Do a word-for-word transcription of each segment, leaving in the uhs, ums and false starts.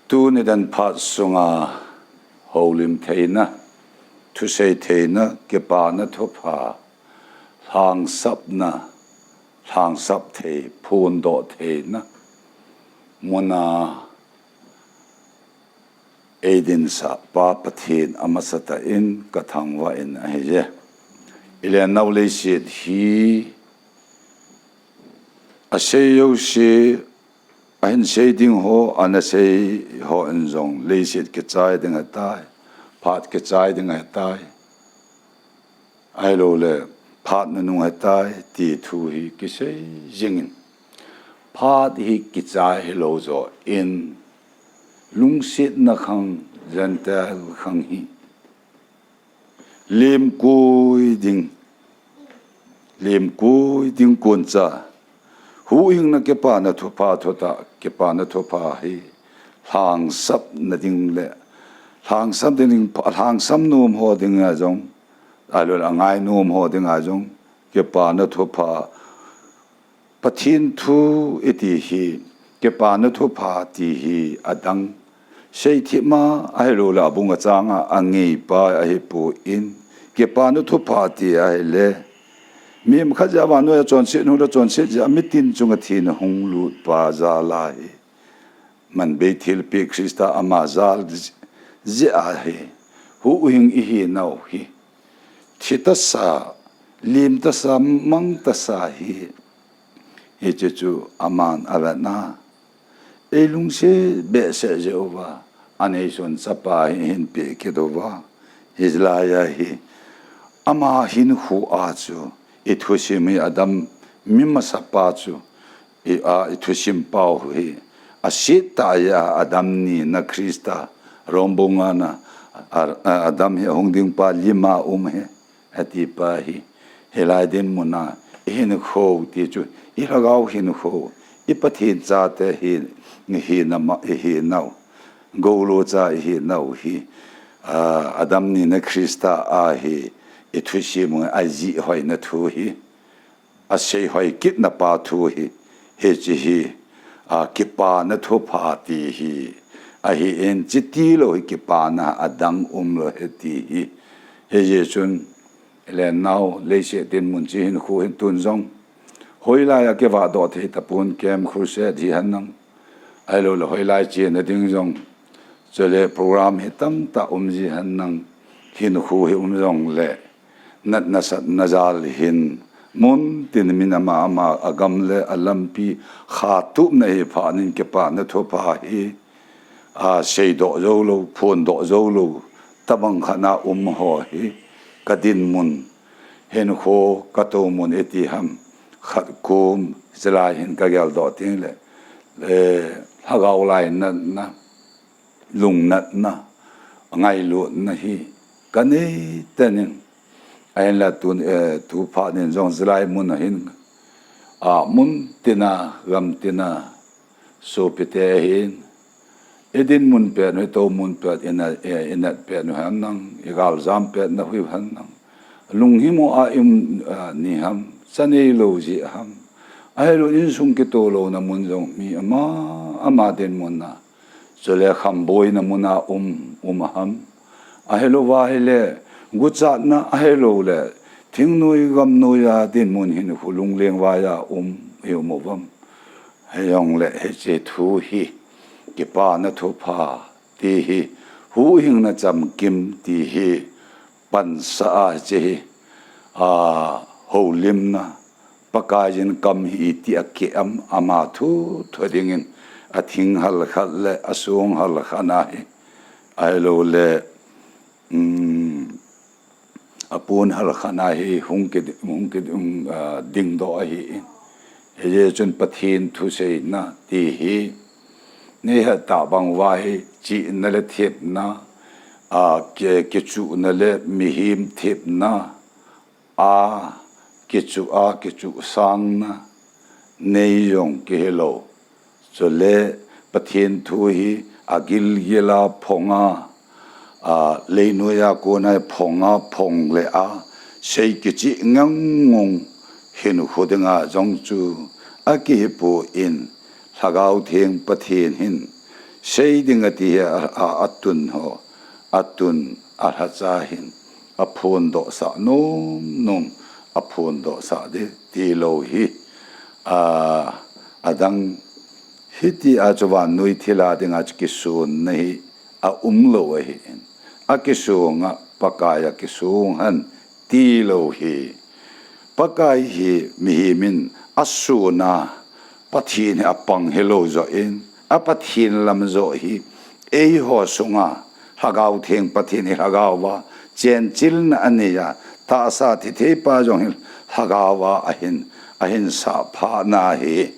Tuni dan phat sunga houlim theina, thusei theina, kipana thupha, lhangsapna, lhangsap thei, phondoh theina muna eidinsah Pa Pathen amasatah in kathangvah in ahiye. Ilen nau leiset hi asei jouse, ahin sei ding ho, ana sei ho in jong leiset kichai ding ahitai, phat kichai ding ahitai, ahilouleh phat nanung ahitai ti thu hi kisei jingin, phat hi kichai hilou joh in, lungsetna khang, Gentile khang hi lemkoi ding, lemkoi ding koncha, huhhingna kipana thupha thutah, kipana thupha hi lhangsapna ding le lhangsam ding, lhangsam nom ho dinga jong, ahilouleh angainom ho dinga jong, kipana thupha, Pathen thu iti hi, kipana thupha ti hi adang seithip ma ahilouleh abung achanga angeipa ahipon, kipana thupha ti ahile mihem khat jeh a vannoi a chonset, hung le chonset jeh a mitin chunga thina hung lutpa jal ahi. Manbei thilpeh Christa ama jal jeh ahi. Huhhing ihinau hi thi tasa, lem tasa, mang tasa hi, hiche chu aman avetna, eilungset behseh jeh uva aneisun chapa hi ahin peh kit uva, hilai a hi ama hinkho a chu ithusim hi adam, mi masapa chu i, a, ithusim pau hi aset tah jeh a Adam nina Christa, Rom bung ngana, a, a, Adam hi ahung dingpa lima um hi, atipa hi, hilai dinmun a ihinkho ti chu, ilhagao hinkho, iPathen chate hi, ihinama, ihinau, goulo cha ihinau hi, a, Adam nina Christa a hi, ithusim ajih hoina thu hi, asei hoi kitna pa thu hi, hiche hi, a, kipana thupha ti hi ahin, chuti lou hi kipana adang umlou ahi ti hi. Hijeh chun, ilen nau leiset dinmun chu hinkho hin tun jong, hoilai a kivahdoh thei tapon, camp, crusade hihen lang, ahilouleh hoilai chena ding jong, chule program hi tamtah um ji hen lang, hinkho hi um jongleh, natna satna jal hin, mun tin min ama ama agam le alampi khatupna hi phatnin kipana thupha hi, a, seidoh joulou, phondoh joulou, tabang khat a um ho hi, kadinmun, hinkho, katoumun iti ham, khat kom, chulai hin kageldoh tengleh, eh, lhagao lainatna, lungnatna, ngailutna hi kanei tanin, ahinla tun, eh, tu phatnin jong chulai mun a hin, a, mun tina, gam tina, sopite ahin, idinmun pet u, itoumun pet, ina, eh, inat pet u hen lang, igaljam petna u hen lang, lunghimo a i um, a, ni ham, cha neilou jeh ham, ahilou insung kitolouna mun jong mi ama ama dinmun a, chule khamboina mun a um, um ham, ahilouva ahile guchatna ahilouleh thingnoi gamnoi a dinmun hinkho lunglengvai a um, i um uvam. Hijongleh hiche thu hi, kipana thupha ti hi, huhhingna chamkim ti hi, pansah a hiche hi, a, houlimna, Pakaiyin kam hi iti akeh am, ama thu thu dingin, athing halkhat le asong halkhat a hi, ahilouleh, um, apon halkhat a hi hung ki, hung ki, um, a, dingdoh ahin. Hijeh chun Pathen thuseina ti hi, neihet tah bang uva hi chihna le thepna, a, ki, kichuhna le mihem thepna, a, kichuh a, kichuh sangna, nei jong kihilou. Chule Pathen thu hi agilgil a phong a, a, leinoi a kona phong a phong le a, sei kichih ngang ngang hinkho dinga jong chu akihipon, Lhagao Theng Pathen hin Sei ding ati hi a, a, atun ho, atun alhacha hin, aphondoh sah nom nom, aphondoh sah ding tilou hi, a, adang hiti a chu vannoi thilha dinga chu kisonna hi aumlou ahin. Akisonga Pakai a kisong hen tilou hi. Pakai hi mihem in asonna, Pathen hi apang hilou joh in, a Pathen lam joh hi, eiho sunga, Lhagao Theng Pathen hi Lhagao a, chenchilna anei a, tahsa thitheipa jong hi Lhagao a, ahin, ahin sah phat na hi,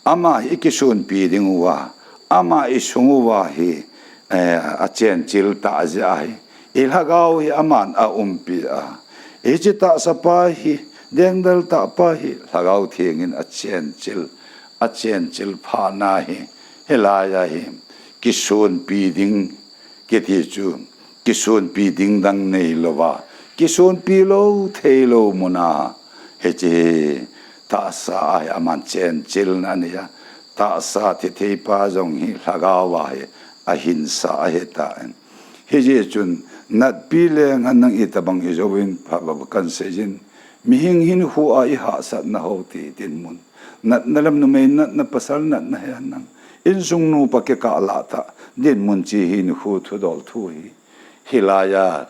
ama hi ikisonpi ding uva, ama isung uva hi, eh, achenchil tah jeh ahi. I Lhagao hi aman aumpi a. Hiche tahsa pa hi, dengdal tah pa hi, Lhagao Theng in achenchil, achenchil phat na hi, hilai a hi, kisonpi ding, kiti chu, kisonpi ding dang neilouva, kisonpi lou theilou muna, hiche tahsa a hi aman chenchilna anei a, tahsa thitheipa jong hi Lhagao a hi ahin sah ahitan. Hijeh chun, natpi leng hen nang itobang ijouvin phabep kahin seijin, mihem hinkho a ihahsatna ho ti dinmun. Natna lam numei natna pasal natna hen nang. Insung nupa kikah lah tah dinmun chu hinkho thudol thu hi. Hilai a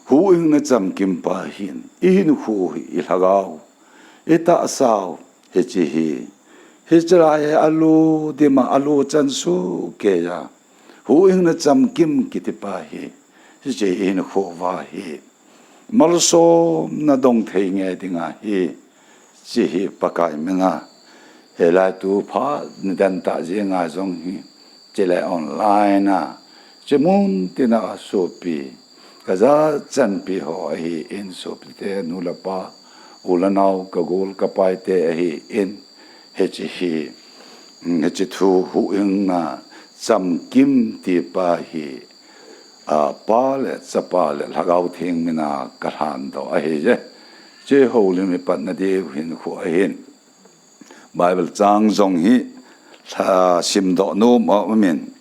huhhingna chamkim pa hin, ihinkho hi, ilhagao, itahsau, hiche hi. Hiche lai hi alo dima, alo chan sukeiya. Huhhingna chamkim kiti pa hi. Hiche hinkho va hi. Malsomna dong thei nge dinga hi. Hiche hi Pakai minga. Hilai tu phat nidan tah jenga jong hi. Chule online a. Hiche mun tina a sopi. Kajachanpi ho ahin sopite nu le pa. U le nao kagol kapaite ahin. Hiche hi. Hiche thu huhhingna chamkim ti pa hi. A, Pa le Chapa le Lhagao Theng mina kalhan doh ahi je. Hiche houlim hi patna diu hinkho ahin. Bible chang jong hi lha simdoh nom aumin.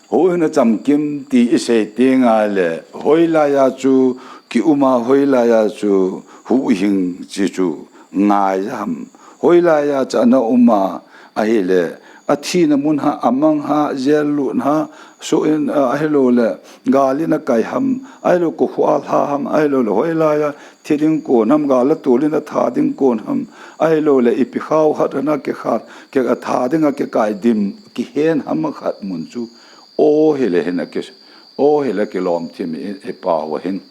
Huhhingna chamkim ti isei teng le hoilai a chu kium a hoilai a chu huhhing chi chu ngai ham. Hoilai a chu ana um a ahile athina mun ham, amang ham, jail lut ham, soh in, a, ahilouleh gal in akai ham, ahilou kokhuh a alha ham, ahilouleh hoilai a thi ding kon ham, gal a tol in atha ding kon ham, ahilouleh ipi khao khat ana kikhat, kei atha dinga kikai dim, kihen ham khat mun chu, o hile hin aki, o hile kilom thim i, ipao ahin.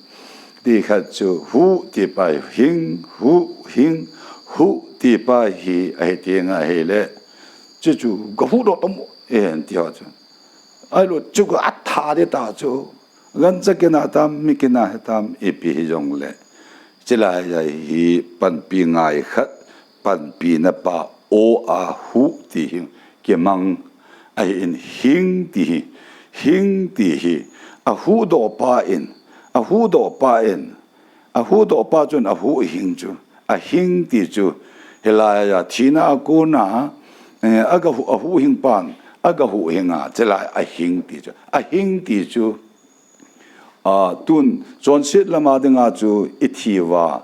Ti khat chu huh ti pa hi hing, huhhing, huh ti pa hi ahi teng ahile. Chuchu kahuhdoh tam, eh, ti ho chu. Ahilou, chu ka atha ding ta chu. Gancha kina tam, mi kina hitam, ipi hijongle. Chulai a hi panpi ngai khat, panpina pa o a huh ti hi kimang ahin hing ti hi, hing ti hi, ahuhdoh pa in, ahuhdoh pa in, ahuhdoh pa chun ahuhhing chu, ahing ti chu, hilai a thina a kona, eh, aga hu-, ahuhhing pan, aga huhhing a, chulai ahing ti chu, ahing ti chu, a, tun, chonset lama dinga chu ithi uva,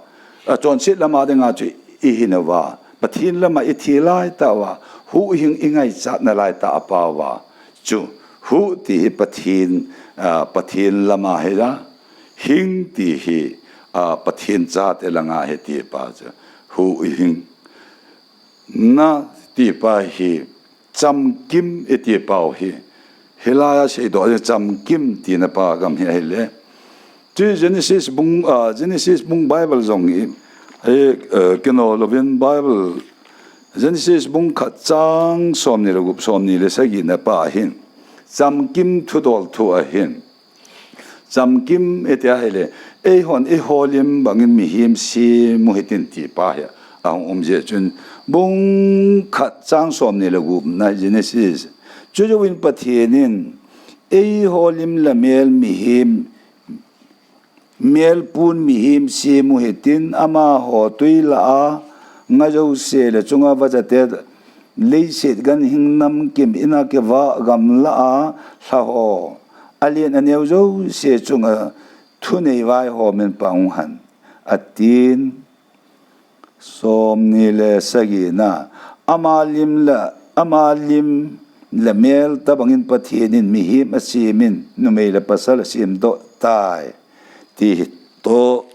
a, chonset lama dinga chu ihin uva, Pathen lama ithi laitah uva, huhhing ingaichatna laitah a pa uva, chu, huh ti hi Pathen, a, Pathen lama hi a, hing ti hi, a, Pathen chate langa hi ti pa chu, huhhing. Na ti pa hi, chamkim iti pau hi. Hilai a seidoh a chamkim tina pa gam hi ahile. Chu Genesis bung, a, Genesis bung Bible jong hi, eh, eh, kino louvin Bible, Genesis bung khat chang somni le gup, somni le sagina pa hin. Chamkim thudol thu ahin. Chamkim iti ahile, eihon iholim bangin mihem sem u hitin ti pa hi ahung um jeh chun, bung khat chang somni le gupna Genesis. Chujouvin Pathen in, eiholim le mel mihem, melpun mihem sem u hitin, amaho tui lah a, nga jouse le chunga vachate, leiset ganhing namkim ina kivah gamla a lha ho, alen aneo jouse chunga thunei vaihom in pang hen, atin. Somni le sagina, ama lim le, ama lim le mel tobangin Pathen in mihem asemin, numei le pasal asemdoh tai, ti hi toh.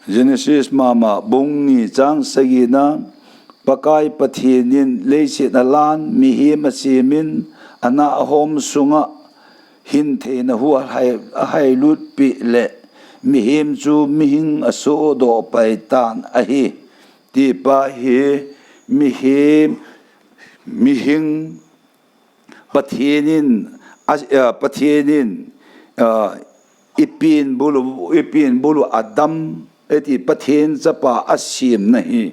Genesis mama bung ni chang sagina, Pakai Pathen in leiset alan, mihem asemin, ana ahom sunga hin theina hu ahai, ahailut peh le, mihem chu mihing asohdoh pai tan ahi, ti pa hi, mihem, mihing Pathen in, a, a, Pathen in, a, ipen bulu, ipen bulu Adam, eti Pathen chapa asemna hi.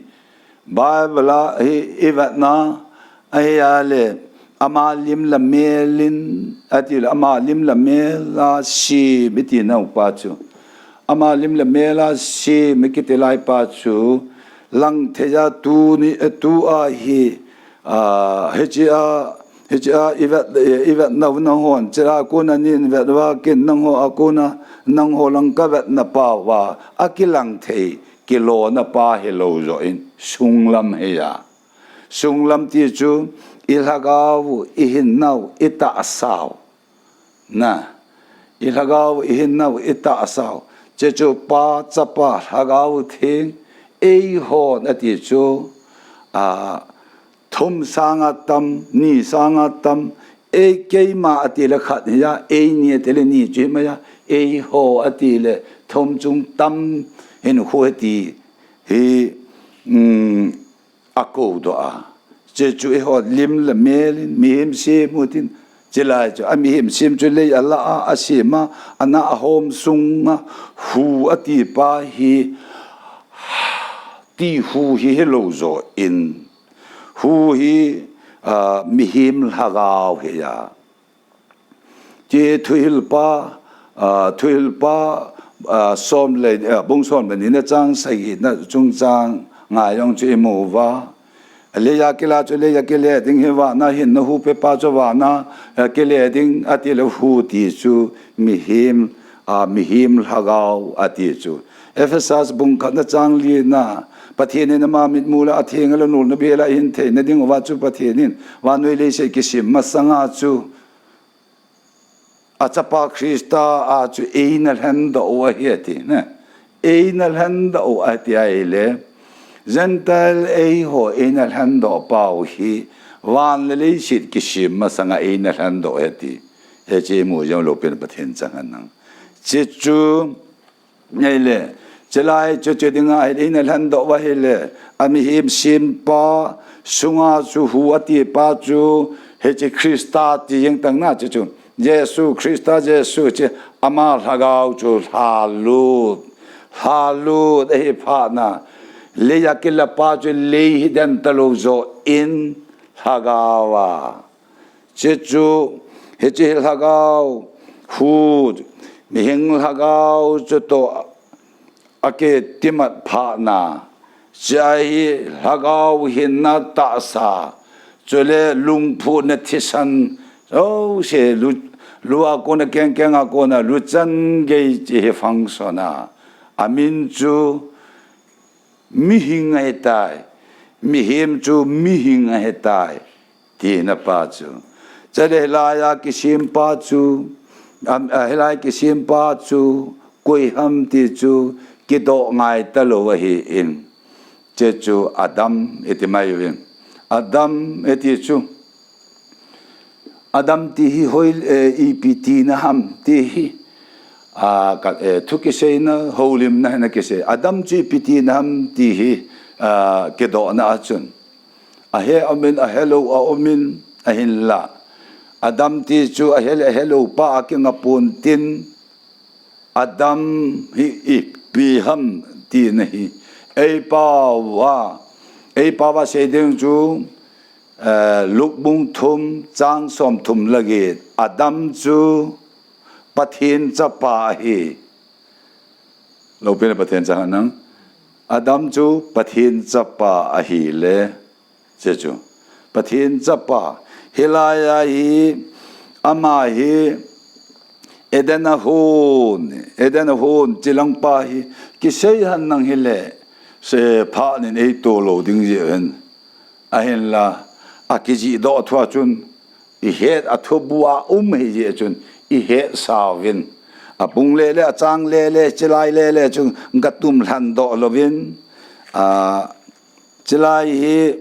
Bible a hi ivetna, ahile, ama lim le melin, ati le, ama lim le mel a sem, iti nau pa chu. Ama lim le mel a sem, kiti lai pa chu, lang thei a tuni, tua hi, a, hiche a, hiche a, ivet, ivet nau nanghon, chea kona nin vet uva ken nangho a kona, nangho lang kavetna pa uva, akilang thei, kilona pa hilou joh in, sunglam hi a. Sunglam ti chu, ilhagao, ihinnau, itahsau. Na, ilhagao, ihinnau, itahsau. Chechu Pa, Chapa, Lhagao Theng, eihon ati chu, a, thum sanga tam, ni sanga tam, ei keima ati le khat hi a, eini ati le ni chu hi mai a, eiho ati le thum chung tam hin khu ati hi, um, akou doh a. Chechu eiho lim le melin, mihem sem u tin, chulai chu, a mihem sem chu lei ala a, asem a, ana ahom sunga, hu ati pa hi, ti hu hi hilou joh in, hu hi, a, mihem lhagao hi a. Ti thuhilpa, a, thuhilpa, a, som le, a, bung som le ni na chang sagi na chungchang nga jong chu imu uva. Leiya kila chu leiya kile ding hi vana hin na hu pe pa chu vana, a, kile ding ati le hu ti chu mihem, a, mihem lhagao ati chu. Ephesus bung khat na chang li na, Pathen in ama mitmu le atheng le nul na bel a hin theina ding uva chu Pathen in vannoi leiset kisem masanga chu Achapa Christa a chu eina lhendoh u ahi ati, ne. Eina lhendoh u ati ahile, Gentile eiho eina lhendoh pau hi, van le leiset kisem masanga eina lhendoh u ahi ati. Hiche imu jong loupina Pathen chang hen lang. Chechu, Ahile, chulai chu chu dinga ahile, eina lhendoh uva ahile, a mihem sempa, sunga chu hu ati pa chu, hiche Christa ti jeng tang na chu chu. Jesu Christa, Jesu chu, ama lhagao chu lhalut. Lhalut ahi phat na. Leiya kila pa chu lei hi den talou joh in lhagao a. Chechu, hiche hi lhagao, hu, mihing lhagao chutoh akitimat phat na. Chea hi lhagao hinna tahsa, chule lungphuhna thisan, jouse lu, lua kona kengkeng a kona luchan gei che hi function a. Amin chu, mihing ahitai. Mihem chu mihing ahitai. Tina pa chu. Chule hilai a kisem pa chu, am, a, hilai kisem pa chu, koi ham ti chu, kidoh ngai talou ahi in. Chechu Adam iti mai uvin. Adam iti chu. Adam ti hi hoi, eh, ipi tina ham ti hi, a, ka, eh, thu kiseina, houlimna hina kisei. Adam chu ipi tina ham ti hi, a, kidohna a chun. Ahe aumin, ahelou aumin, ahinla. Adam ti chu ahe le ahelou pa a kinga pon tin, Adam hi ipi ham tina hi. Eipao a, eipao a sei ding chu, eh, Luke bung thum, chang som thum le get. Adam chu Pathen chapa ahi. Loupina Pathen chang hen lang. Adam chu Pathen chapa ahile. Hiche chu Pathen chapa, hilai a hi, ama hi Eden a hon, Eden a hon, chilang pa hi, kisei hen lang hile, se phat nin eito lou ding jeh hen. Ahinla, akijih doh thua chun, ihet a thubu a um hi jeh chun, ihet sauvin. Abung lele, achang lele, chilai lele chun, gatum lhan doh louvin. A, Chilai hi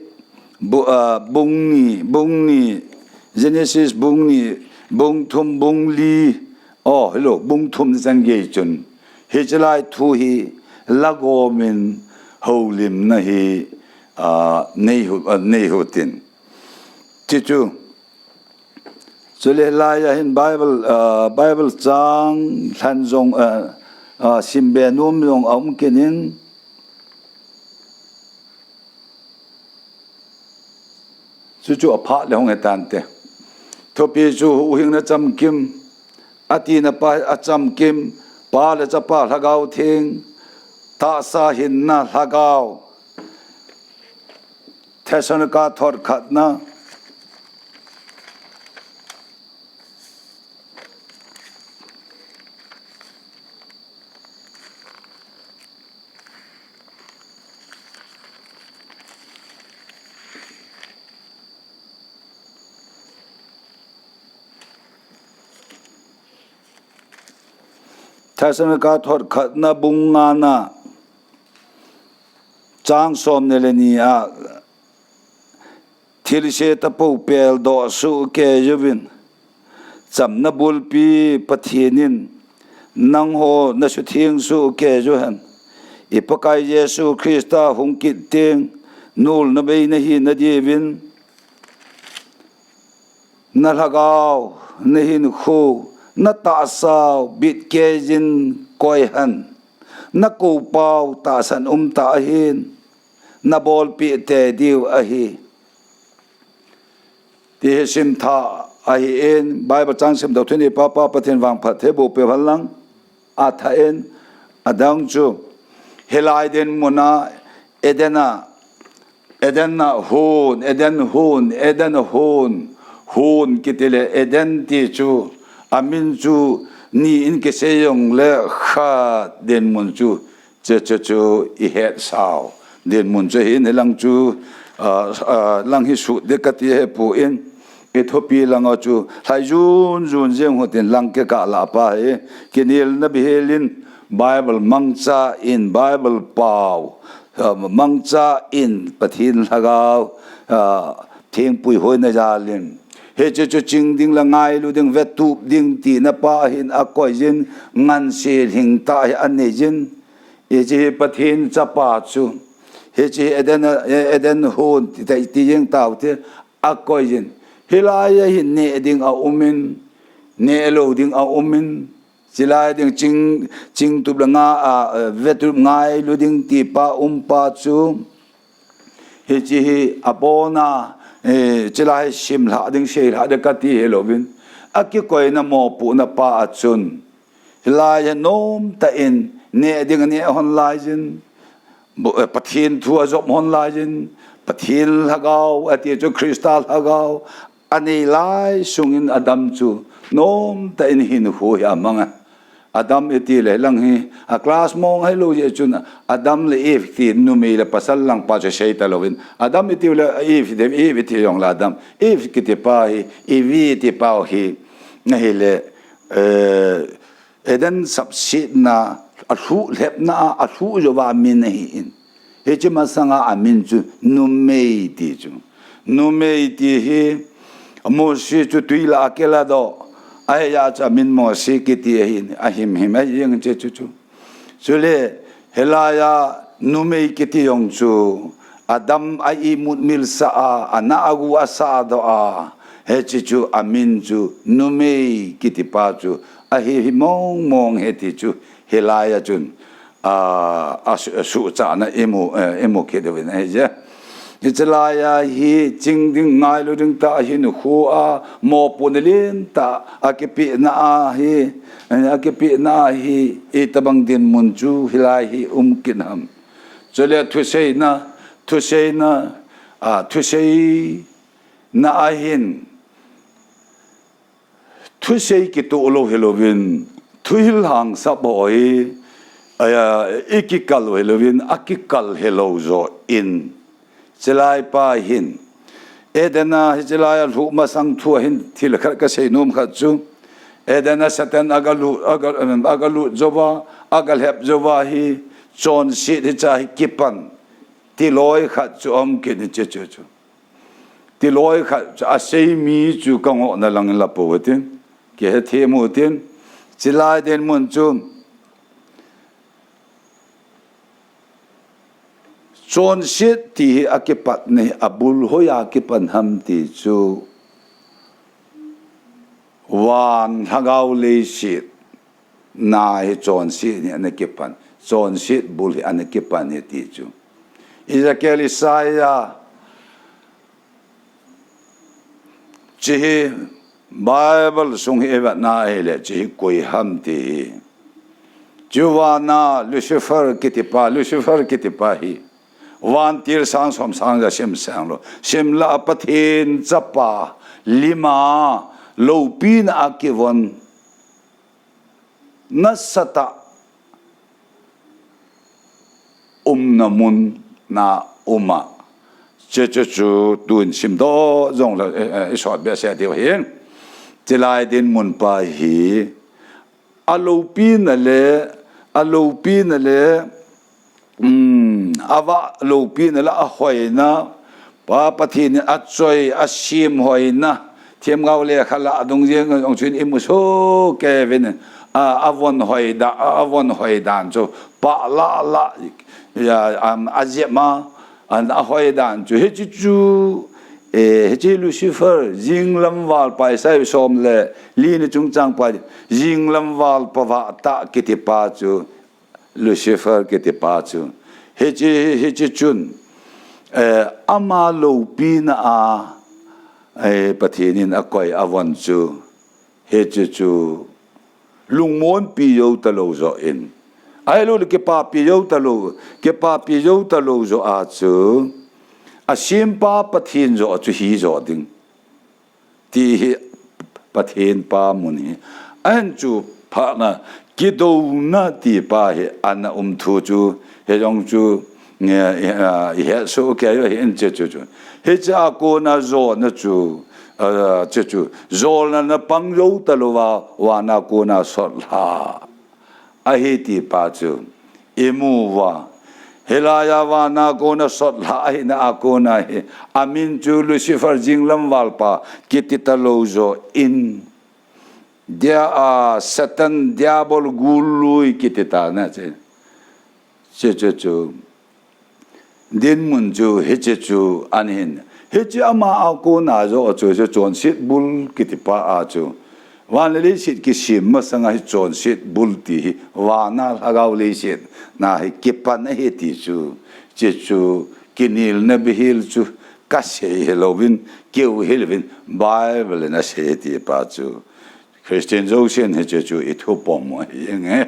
bu-, ah, bung ni, bung ni, Genesis bung ni, bung thum, bung li, oh, hello, bung thum ni chan gei chun. Hiche lai thu hi lagom in houlimna hi, ah, nei u, ah, nei u hitin. Hichu, Chule lai a hin Bible, ah, Bible chang lhan jong, ah, ah, simbe nom jong aum kit in. Chuchu aphat le hung he tante. Thupi chu huhhingna chamkim, atina pa achamkim, Pa le Chapa Lhagao Theng, tahsa hinna Lhagao. Thessalonica thot khatna. Thessalonica thot khatna bung ngana chang som ni le ni a, thilse tapou peldoh soh kei uvin, chamna bulpi Pathen in nangho nasutheng soh kei uhen. I Pakai Jesu Christa hung kit teng, nolna bei nahi nadiuvin, na lhagao, na hinkho, na tahsau, bit kei jin koi hen. Na koupau tahsan umtah ahin, na bolpeh tei diu ahi. Ti hi simtha ahin, Bible chang simdoh thei ni papa Pathen vangphat thei boh peh hen lang. Atha in, adang chu, hilai dinmun a, Eden a, Eden a hon, Eden hon, Eden hon, hon kiti le, Eden ti chu, amin chu, ni in kisei jongle khat dinmun chu, Hiche chu, chu ihet sau. Dinmun chu hin hilang chu, ah, ah, lang hi sut ding kati hepon. Ithupi lang a chu, lhai jun jun jeng u hitin lang kikah lah pa hi. Kinelna bihel in, Bible mangcha in, Bible pao, ah, mangcha in, Pathen Lhagao, ah, theng puihoina jal in. Hiche chu ching ding le ngailu ding, vetup ding tina pa hin akoi jin, ngansel hing tah hi anei jin. Hiche hi Pathen chapa chu. Hiche hi Eden, Eden hon ti, ti, ti jeng tau te akoi jin. Hilai a hin neh ding aum in, neh lou ding aum in. Chilai ding ching, ching tup le nga a, eh, vetup ngailu ding ti pa um pa chu. Hiche hi abon a, eh, chilai sim lha ding, sei lha ding kati hilouvin. Akikoina mopohna pa a chun. Hilai a nomtah in, neh ding aneh hon lai jin, bo-, eh, Pathen thu ajop hon lai jin, Pathen Lhagao, ati chu Christa Lhagao, anei lai sung in Adam chu, nomtah in hinkho hi amang a. Adam iti le lang hi, a class mong hilou jeh chun, Adam le Eve ti numei le pasal lang pa chu sei talou in, Adam iti le Eve, Eve iti jong le Adam, Eve kiti pa hi, Eve iti pa hi, ahile, eh, Eden sapsetna, alhuh lhepna a, alhuh jouva min ahin. Hiche masanga amin chu numei ti chu. Numei ti hi Mosi chu tui lah a akilahdoh. Ahijeh a chu amin Mosi kiti ahin, ahimhim ahi jeng hiche chu chu. Chule, hilai a numei kiti jong chu. Adam a imut milsah a, ana agu asahdoh a, hiche chu amin chu numei kiti pa chu ahi, hi mong mong hi ti chu hilai a chun, a, a su-, a suhchatna imu, eh, imu kit uvin ahije. Hiche lai a hi ching ding ngailu ding tah a hinkho a, mopohna lentah a kipehna a hi, eh, a kipehna a hi, itobang dinmun chu hilai hi um kit ham. Chule thuseina, thuseina, a, thusei na ahin, thusei kitoh lou hilouvin, thuhil hangsap ho hi, a, ikikal u hilouvin, akikal hilou joh in. Chilai pa hin, Eden a hi chilai a lhuh masang thu ahin thil khat kasei nom khat chu. Eden a Satan agalut, aga, agalut jouva, agalhep jouva hi, chonset hicha hi kipan. Tiloi khat chu aum kit in hiche chu chu. Tiloi khat chu asei mi chu kangohna lang in la pou tin. Kihethem u tin. Chilai dinmun chu chonset ti hi akipatna hi abul hoiya kipan ham ti chu van lhagao leiset na hi chonset hi ana kipan, chonset bul hi ana kipan hi ti chu. Ezekiel, Isaiah, hiche hi Bible sung hi ivetna ahile, hiche hi koi ham ti hi. Chu vana Lucifer kitipa, Lucifer kitipa hi. Vantil sang som sang ja sim sang lou. Simlah a Pathen chapa lima loupina a kivon nasatah umna mun na um a. Hiche chu tun simdoh jongle, eh, eh, isot behseh diu ahin. Chilai dinmun pa hi aloupina le, aloupina le, um, avah loupina le ahoina, Pa Pathen in achoi, asem hoina, themgao lekha lah dung jeng jong chu in imu soh kei uvin, a, avon hoi da, a, avon hoi dan chu, pah lah lah, ya, um, ajep ma, an ahoi dan chu, hiche chu, eh, hiche Lucifer, jinglam valpa, Isaiah som le li na chungchang pa, jinglam valpa vahtah kitipa chu, Lucifer kitipa chu. Hiche, hiche chun, eh, ama loupina a, eh, Pathen in akoi avon chu. Hiche chu lungmonpi jou talou joh in. Ahilouleh kipapi jou talou, kipapi jou talou joh a chu. Asempa Pathen joh chu hi joh ding. Ti hi Pathen pa mun hi. Ahin chu phatna kidouna ti pa hi ana um thu chu, hijong chu, nge, i, a, ihet soh kei u ahin hiche chu chu. Hiche a kona jona chu, a, hiche chu. Jona na pang jou talouva, vana kona sotlha ahi ti pa chu imu uva. Hilai a vana kona sotlha ahina a kona hi, amin chu Lucifer jinglam valpa kiti talou joh in. Dia a Satan Diabol gul lui kiti ta na che. Che che chu. Dinmun chu hiche chu ahin. Hiche ama a kona joh chu, chu chonset bul kiti pa a chu. Van le leiset kisem masanga hi chonset bul ti hi. Vana lhagao leiset na hi kipan ahi ti chu. Che chu kinelna bihil chu kasei hilouvin, keu hilouvin, Bible in asei ti pa chu. Christian jousen hiche chu i thupom u ahi nge.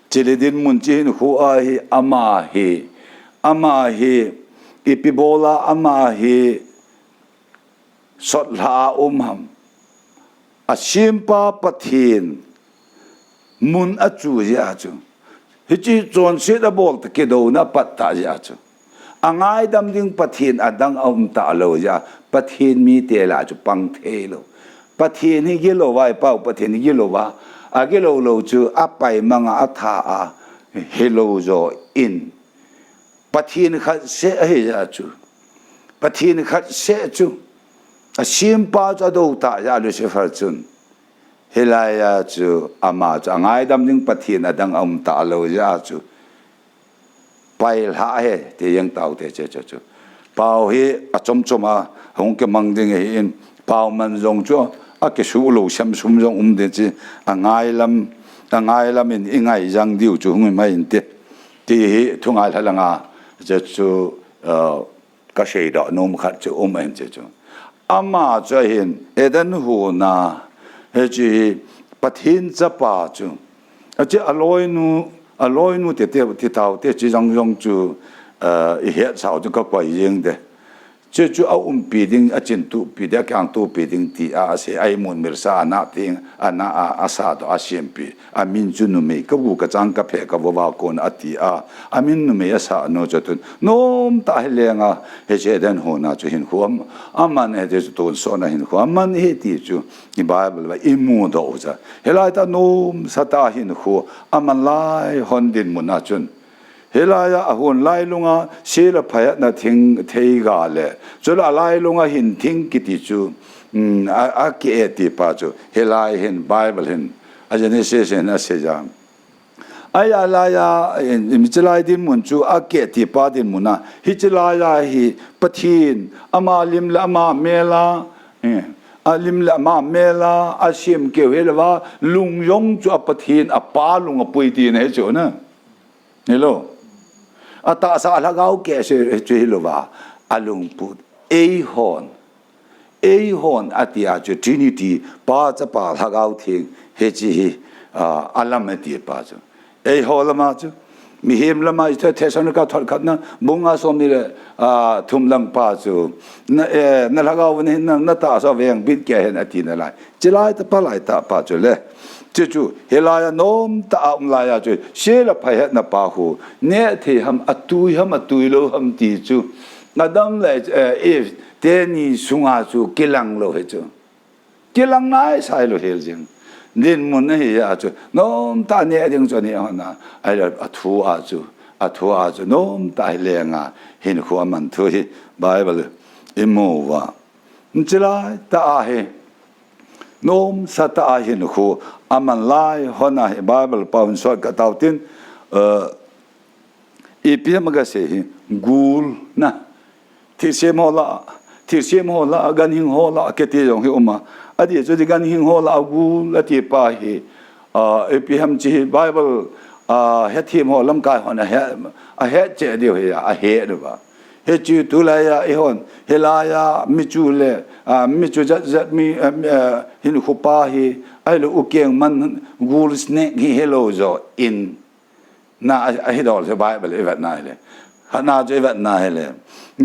Chule dinmun chu hinkho a hi ama hi, ama hi, ipi bola ama hi sotlha a um ham. Asempa Pathen mun achu jeh a chu. Hiche chonset abol ta kidouna apat ta jeh a chu. Angaidam ding Pathen adang aum talou jeh a, Pathen mite lah chu pang thei lou. Pathen hi gilou vai pau, Pathen hi gilou va. Agilou lou chu apai manga atha a hilou joh in. Pathen khat seh ahi jeh a chu. Pathen khat seh chu. Asempa chu adou ta jeh a Lucifer chun. Hilai a chu ama chu angaidam ding Pathen adang aum talou jeh a chu. Pailha ahi, ti jeng taute che che chu. Pau hi achom chom a, hung kimang ding ahin, pau man jong chu, akisuh lou sem sum jong um ding chu, angailam, angailam in ingai jang diu chu hung imai inte. Ti hi thungai lha langa, che chu, uh, kasei doh nom khat chu um ahin che chu. Ama chu ahin, Eden hon a, hiche hi Pathen chapa chu. Ache aloinu, aloinu te te, ti taute chu jong jong chu, uh, ihet sau chu kakoi jeng te. Chuchu aumpi ding, achintupi ding, akengtupi ding tia asei, a imun milsa, ana thing, ana a, asat, asempi. Amin chu numei, kagu kachang kaphe kavova kon atia. Amin numei asah nu chu tun. Nomtah hi lenga, hiche Eden hon a chu hinkho am, aman hiche chu tonsot a hinkho aman ahi ti chu, i Bible a imudoh u chu. Hilai tah nomsa tah hinkho, aman lai hon dinmun a chun. Hilai a ahon lailunga, se le pha hetna thing theiga le. Chule alailunga hin thing kiti chu, um, a, akeh e ti pa chu. Hilai hin Bible hin, a Genesis hin asei jeng. Ahi, alaiya, eh, hichelai dinmun chu akeh ti pa dinmun a. Hichelai a hi Pathen, ama lim le ama mel a, eh, alim le ama mel a, asem keu hilouva, lung jong chu a Pathen, apa lung apui tina hi chu na. Hello. Atahsa a lhagao keh se chu hilouva, alungput. Eihon. Eihon atia chu Trinity, Pa, Chapa, Lhagao Theng, hiche hi, ah, alam ati pa chu. Eiho lama chu. Mihem lama chu Thessalonica thot khatna, bung nga somni le, ah, thum lang pa chu. Na, eh, na lhagao na hin na, na tahsa vengbit kei hen ati nalai. Chilai tah pa lai tah pa chu le. Chuchu, hilai a nomtah a um laiya chu, se le pha hetna pa khu, neh thei ham, atui ham, atui lou ham ti chu. Adam le, eh, Eve, teni sunga chu, kilang lou hi chu. Kilang naisai lou hel jing. Dinmun ahi a chu, nomtah neh ding chu aneh hon a, ahile athu a chu, athu a chu, nomtah hi lenga, hinkho aman thu hi, Bible imu uva. Chilai tah a hi, nomsa tah a hinkho, aman lai hon a hi Bible pao hin sot katauvin, eh, ipi ham kasei hi, gul na. Thilsem ho lah, thilsem ho lah, ganhing ho lah, kiti jong hi um a. Adeh chu ti ganhing ho lah, gul ati pa hi, ah, ipi ham chi hi Bible, ah, hethem ho lamkai hon ahe, ahet cheh diu hi, ahet diu va. Hichu tulai a, eihon, hilai a, mi chu le, ah, mi chu jat jat mi, ah, mi, ah, hinkho pa hi, ahilou ukeng man gul snake hi helou jo in. Na, a, ahi dol hi Bible ivet na hile. Hana chu ivet na hile.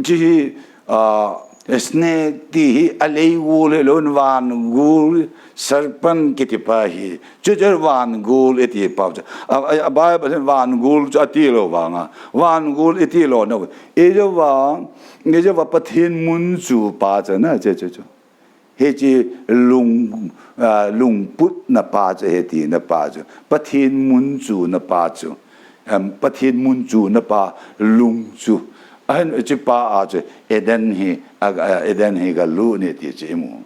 Chi hi, ah, snake ti hi alei gul hilou, van gul, serpent kiti pa hi. Chu chu van gul iti pa chu. A, a, a Bible hin van gul chu ati lou vanga. Van gul iti lou na. Ijou va, ijou va Pathen mun chu pa chu na, chu, chu, chu. Hiche lung, ah, lungputna pa chu, hitina pa chu. Pathen mun chuna pa chu. Em, Pathen mun chuna pa lung chu. Ahin hiche pa a chu Eden hi, a, a, Eden hi galut e ti chu imu.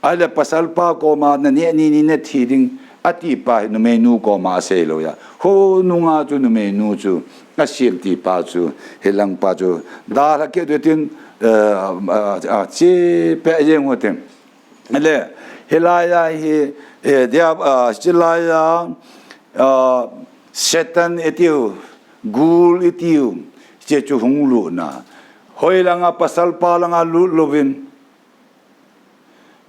Ahile pasal pa koma naneh ni ni nathi ding ati pa hi numeinu koma asei lou ya. Khonunga chu numeinu chu asem ti pa chu, hilang pa chu. Dalha kit utin, eh, ah, ah, che pe jeng utin. Le, hilai a hi, eh, dia, ah, chilai a, ah, Satan itiu, gul itiu, che chu hung lut na. Hoilanga pasal pa langa lut louvin.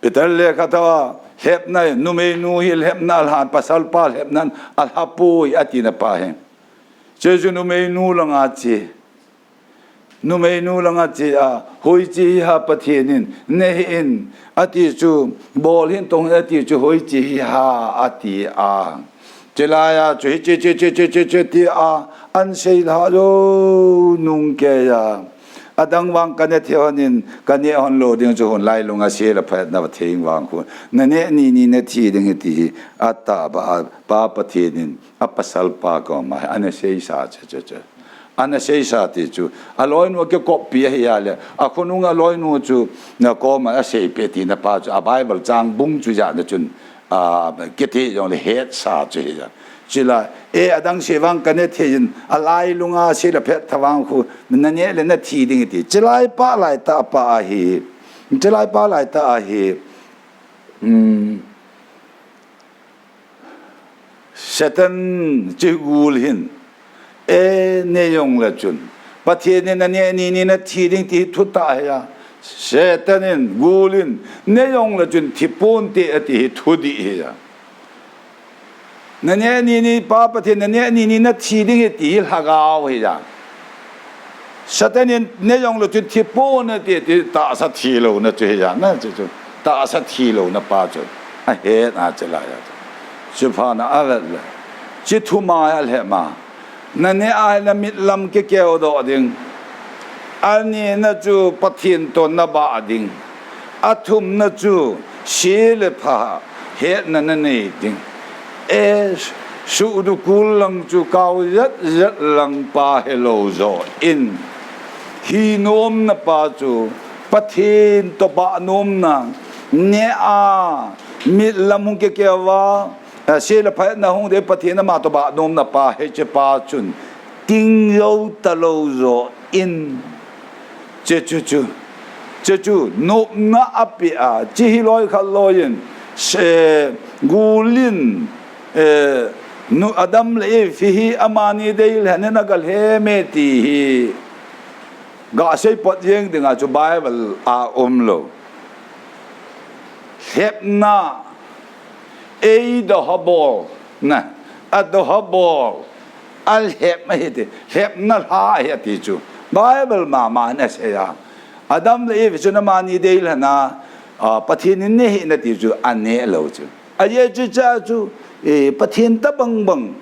Peter lekhathou a, lhepna, numeinu hi lhepna alha, pasal pa lhepna alha poi atina pa hi. Che chu numeinu langa che. Numeinu langa che a, hoiche hi ham Pathen in, neh hih in, ati chu, bol hih in tong hih in ati chu, hoiche hi ham ati a. Chilai a chu hiche, che, che, che, che, che, ti a, ahin sei lha jou nung kei a. Adang vang kaneh thei hon in, kaneh hon lou ding chu hon lailunga se le pha hetna theng vang khu. Naneh ni ni nathi ding ahi ti hi, atah ba a, Pa Pathen in, apasal pa koma, ana seisa chu, chu, chu. Ana seisa ti chu, aloinu akikoppi ahi a le, akhonung aloinu chu, na koma asei peh tina pa chu, a Bible chang bung chu jana chun, a, kiti jongle hetsa chu hi ja. Chilai, e, adang se vang kaneh thei in, alailunga se le pha hetna vang khu, naneh le nathi ding ti. Chilai pa lai tah pa ahi. Chilai pa lai tah ahi. Hmm. Satan chi gul hin, e, neh jongle chun, Pathen in naneh ni ni nathi ding ti hi thutah ahi a. Satan in, gul in, neh jongle chun thi ponte ati hi thudih ahi a. Naneh ni ni, Pa Pathen, naneh ni ni nathi ding ahi ti hi lhagao ahi a. Satan in ne jong lou chu thi pon nate ti, tahsa thi louna chu hi ja na chu chu. Tahsa thi louna pa chu. A het a che lai a chu. Chu pha na a vet le. Chi thum a a lhep ma. Na ne a na mit lam kikeu doh ding. A ni na chu Pathen to na bah ding. A thum na chu se le pha hetna na nei ding. E, suhdukul lang chu kau zat zat lang pa helou jo in. Hi nomna pa chu Pathen to bah nomna ne a mit lam hung kikeu va, eh, se le pha hetna hung de Pathen ama to bah nomna pa he che pa chun ting jou ta lou jo in. Che chu chu. Che chu, nopna a pe a, chi hi loi khat loi in, se, gul in, eh, nu Adam le Eve hi amani dei le na gal he me ti hi. Ga sei pot jeng ding a chu Bible a um lou. Lhepna, ei do ha bol, na, a do ha bol. A lhep ma hi ti, lhepna lha hi a ti chu. Bible mama na sei a. Adam le Eve chu na mani dei le na, a, Pathen in ne hi na ti chu, a ne lou chu. A ye chu cha chu, e, Pathen ta bang bang.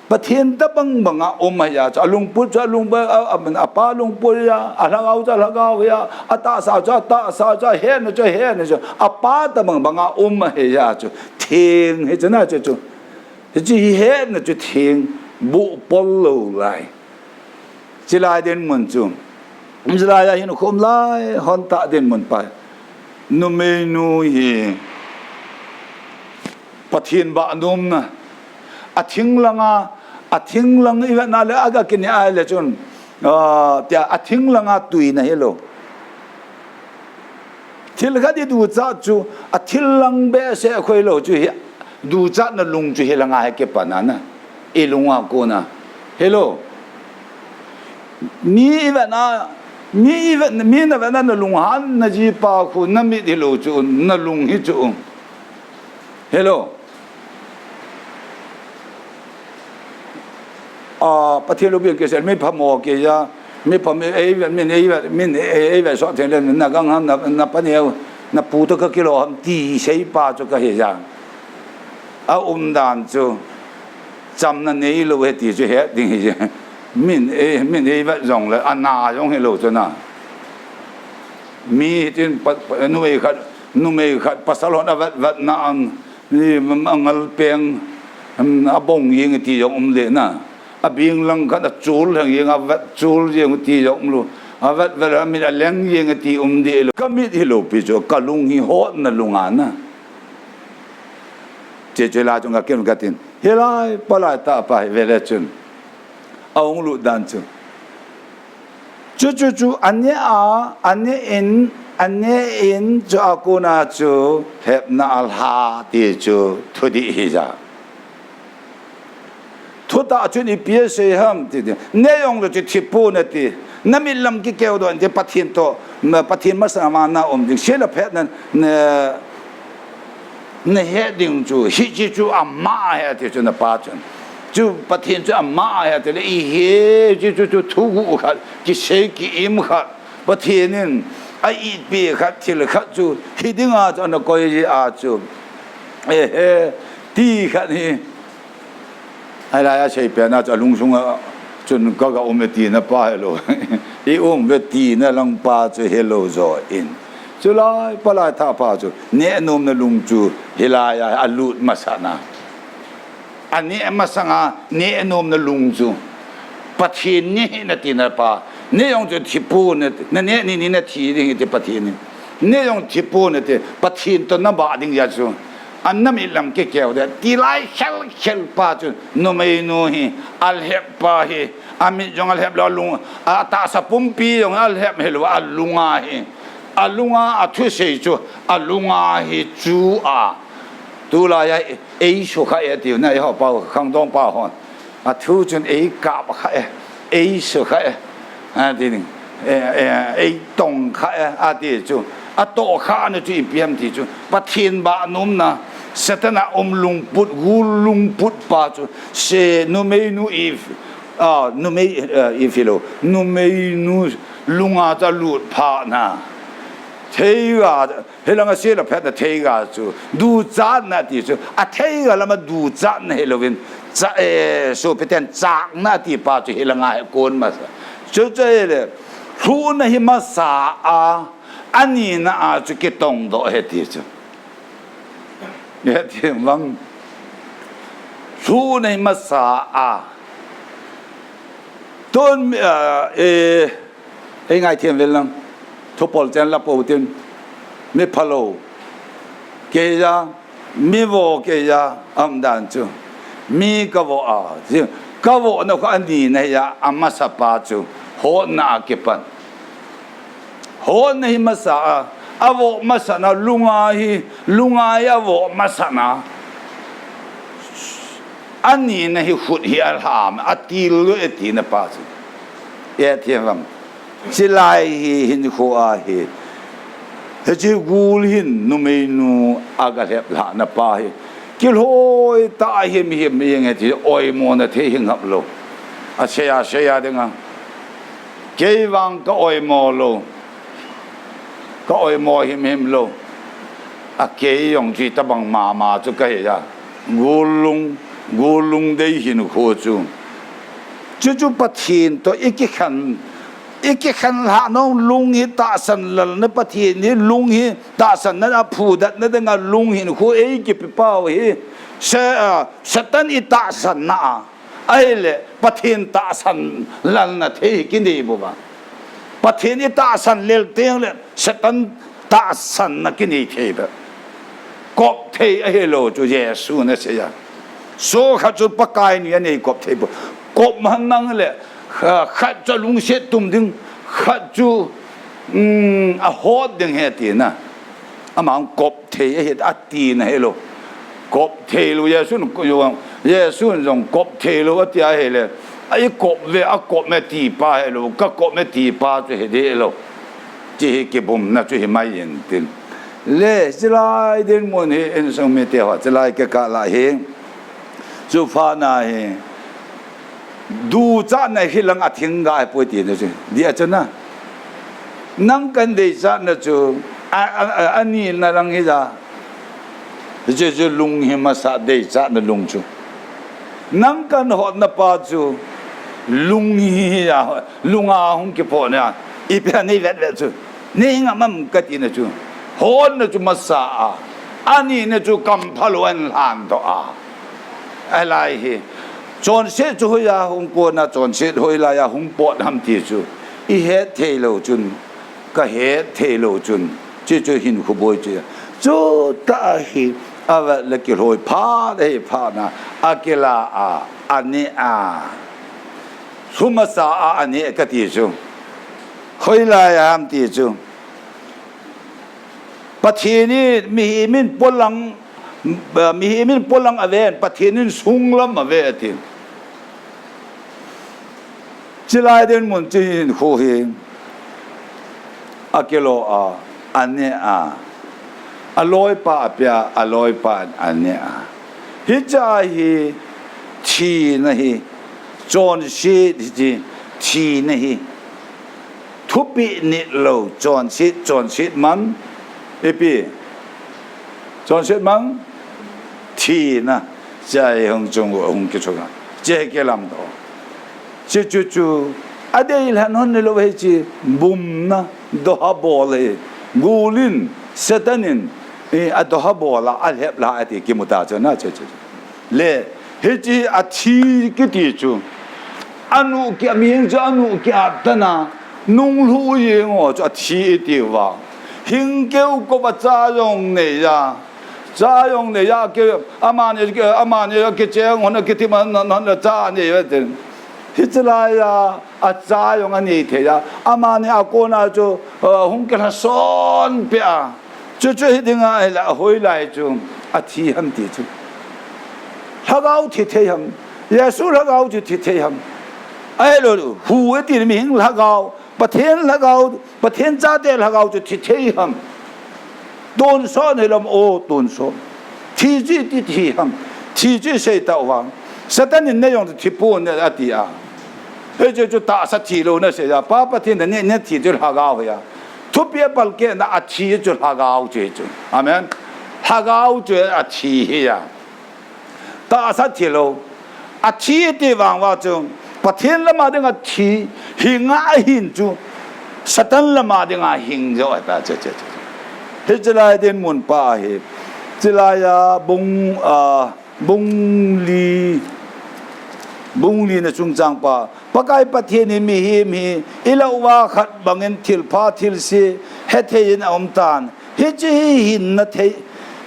Pathen ta bang bang a um a ya chu. A lungput chu a lungput, a, a, a pa lungput ya, a lhagao chu a lhagao ya, a tahsa chu a tahsa chu, a hetna chu a hetna chu. A pa ta bang bang a um a ya chu. Theng hi chu na chu chu. Hiche hi hetna chu theng buh pol lou lai. Chilai dinmun chu. Chilai a hin khum lai hon ta dinmun pa. Numeinu hi Pathen bah nomna. A thinglang a, a thinglang i vet na le a ga kine a le chun. Ah, tia a thinglang a tuina hi lou. Thil khat i duchat chu, a thil lang behseh khoi lou chu hi, duchatna lung chu hi langa hi kipan a na. I lung a kona. Hello. Mi i vet na, mi i vet, mi na vet na, na lunghan na ji pa khu, na mit hi lou chu, na lung hi chu. Hello. A, Pathen loupina kisel, mi phamo kija, mi phamo, ei vet, min ei vet, min ei, ei vet, so theng le, na gang ham, na, na pa neo, na pu to ka kilo ham, ti sei pa chu ka hi ja. A um dan chu, chamna nei lou he ti chu he ding hi je. Min ei, min ei vet jong le, a na jong hi lou chu na. Mi hitin pa, pa, numei khat, numei khat, pasal hon a vet, vet na ang, Ni, a ngal peng, um, a bong jeng ti jong um le na. A bing lang khat a chul hang jeng, a vet chul jeng ti jong um lou. A vet vet a mit a leng jeng ti um de lou. Ka mit hi lou pi chu, ka lung hi hotna lung a na. Che che la chung ka kin ka tin. Hilai, palai ta pa hi ve le chun. A hung lut dan chu. Chu, chu, chu, a ne a, a ne in, a ne in, chu a kona chu, lhepna a lha ti chu, thudih hi ja. Thutah chun ipi asei ham ti ti. Ne jong lou chu thi pon nate. Na mit lam kikeu doh in ti Pathen to, ma, Pathen masanga na um ding. Se le pha hetna, na, Na het ding chu, hiche chu ama ahi ati chu na pa chun. Chu Pathen chu ama ahi ati le, i he, chu, chu, chu, thuguh khat, kisei ki-im khat. Pathen in a itpi khat, thil khat chu, hi dinga chu ana koi ji a chu. Ehe, ti khat hi. Ahilai a seipen a chu a lungsung a chun ka ga um e tina pa hilou. I um ve tina lang pa chu hilou jo in. Chulai palai thah pa chu neh nomna lung chu hilai a, a lut masat na. A neh masang a neh nomna lung chu Pathen neh hih in tina pa. Neh jong chu thi pon nate, na neh ni ni na thi ding ti Pathen in. Neh jong thi pon nate, Pathen to na bah ding jeh chu. An na mit lam kikeu de, ti lai khel khel pa chu, numeinu hi, a lhep pa hi, a mit jong a lhep lou, a lung, a tahsa pumpi jong a lhep hilou, a lung a hi, a lung a, a thusei chu, a lung a hi chu a. Tulai a, ei sukha e tiu, na eiho pa, khangdong pa hon. A thu chun ei kap kha e, ei sukha e, ati ding, e, e, ei tong kha e, ati chu. A tohkhana chu ipi ham ti chu. Pathen bah nomna, Satan a um lungput, gul lungput pa chu. Se numeinu Eve, a, numei, eh, i philo, numeinu lunga chu alut phat na. Theiga, hilanga sela phatna theiga chu duchatna ti chu, a theiga lama duchatna hilouvin, cha, eh, sopiten chakna ti pa chu hilanga hi kon masa. Chuche le, lhuhna hi masa a, anina a chu kitongdoh ahi ti chu. Hethem vang. Lhuhna hi masa a. Tun, ah, eh, ei ngaithem vel lang. Thupol chen la pou tin. Mi phalou. Keiya, mi vo keiya, aum dan chu. Mi kavo a. Kavona khu anina hi a, amasa pa chu. Hotna a kipan. Hotna hi masa a, avoh masatna, lunga hi, lunga hi avoh masatna. Anina hi khut hi alham, atil lou e tina pa chu. Hethem vang. Chilai hi hinkho a hi. Hiche gul hin numeinu aga lhep lhahna pa hi. Kilhoi tah a himhim jeng e ti oimona thei hi ngap lou. Asei a, sei a dinga. Kei vang ka oimo lou. Ka oimo himhim lou. A kei jong chu tabang mama chu kahi a. Gullung, gullung dei hinkho chu. Chuchu Pathen toh i kikhen, i kikhen lhah nom lung hi tahsan lalna Pathen hi lung hi tahsanna a phudatna dinga lung hinkho eikipe pau hi. Se, a, Satan i tahsanna a. Ahile, Pathen tahsan lalna thei hi kinei bou va. Pathen i tahsan lel teng le, Satan tahsanna kinei thei bou. Kop thei ahilou chu Jesu in asei a. Sokhat chu Pakai ni anei kop thei bou. Kop man nang le, kha-, khat chu lungset tum ding, khat chu, um, ahot ding ahi tina. Ama kop thei ahi, atina hilou. Kop thei lou, Jesu in, Jesu in jong kop thei lou, ati ahile. A i kop ve, akop me ti pa hilou, ka kop me ti pa chu hi dih lou. Ti hi kibumna chu hi mai in tin. Le, chilai dinmun hi insung mite ho, chilai kikah lah hi. Chu phat na hi. Duchatna hi lang a thingga hi poi tina chu. Dih a chu na. Nang kan deichatna chu, a, a, a, anina lang hi ja. Chu, chu lung hi masa deichatna lung chu. Nang kan hotna pa chu, lung hi ja, lunga hung kiphoh na. Ipi a nei vet vet chu. Nei ngam am katina chu. Hotna chu masa a. Anina chu kamphalou a lhan doh a. Alai hi. Chonset chu hoiya hung kona, chonset hoilaiya hung pot ham ti chu. I het thei lou chun, ka het thei lou chun. Chu chu hinkho boi chu. Chutah a hi, avet le kilhoi phat, ahi phat na, akila a, ane a. Lhu masa a, ane kati chu. Hoilaiya ham ti chu. Pathen in mihem in polang, mihem in polang aven, Pathen in sunglam ave ati. Chilai dinmun chu hinkho hi akilo a, ane a, aloipa apia, aloipa ane a. Hiche hi thina hi, chonset hi thina hi. Thupeh nit lou, chonset, chonset man, ipi. Chonset man, thina, chai hung chung, hung kichunga. Che kilam doh. Che chu chu, adei lhan hon ni lou hiche, bumna, doha bol hi. Gul in, Satan in, eh, adoha bol a, alhep la ati kimu ta chu na, che chu. Le, hiche athi kiti chu. Anu ki, aming chu anu ki atana. Nunglhu jeng ho chu athi iti uva. Hing keu kova cha jong neiya. Cha jong neiya ke, amani, amani kicheng hon kiti man, hon cha neiya tin. Hiche laiya, acha jong anei thei a. Amani akona chu, eh, hung kilhason peh a. Chu chu hi dinga ahile ahoilai chu athi ham ti chu. Lhagao thi thei ham. Jesu lhagao chu thi thei ham. Ahilou, hu ati mihing lhagao. Pathen lhagao, Pathen chate lhagao chu thi thei ham. Tonsot hilou ham, o tonsot. Thi chu iti thi ham. Thi chu sei tauva. Satan in nei jong thi pon ati a. Hiche chu tahsa thi louna asei a. Pa Pathen in aneh, aneh thi chu lhagao hi a. Thupi a palkeh na athi chu lhagao chu hi chu. Amen. Lhagao chu athi hi a. Tahsa thi lou. Athi ti vang uva chu Pathen lama dinga thi, hinga ahin chu Satan lama dinga hing jo ahi ta chu, chu, chu. Hiche lai dinmun pa ahi. Chulai a bung, a, bung li, bung li na chungchang pa. Pakai Pathen in mihem hi ilah uva khat bangin thilpha thilse hethei in aum tan. Hiche hi hinna thei,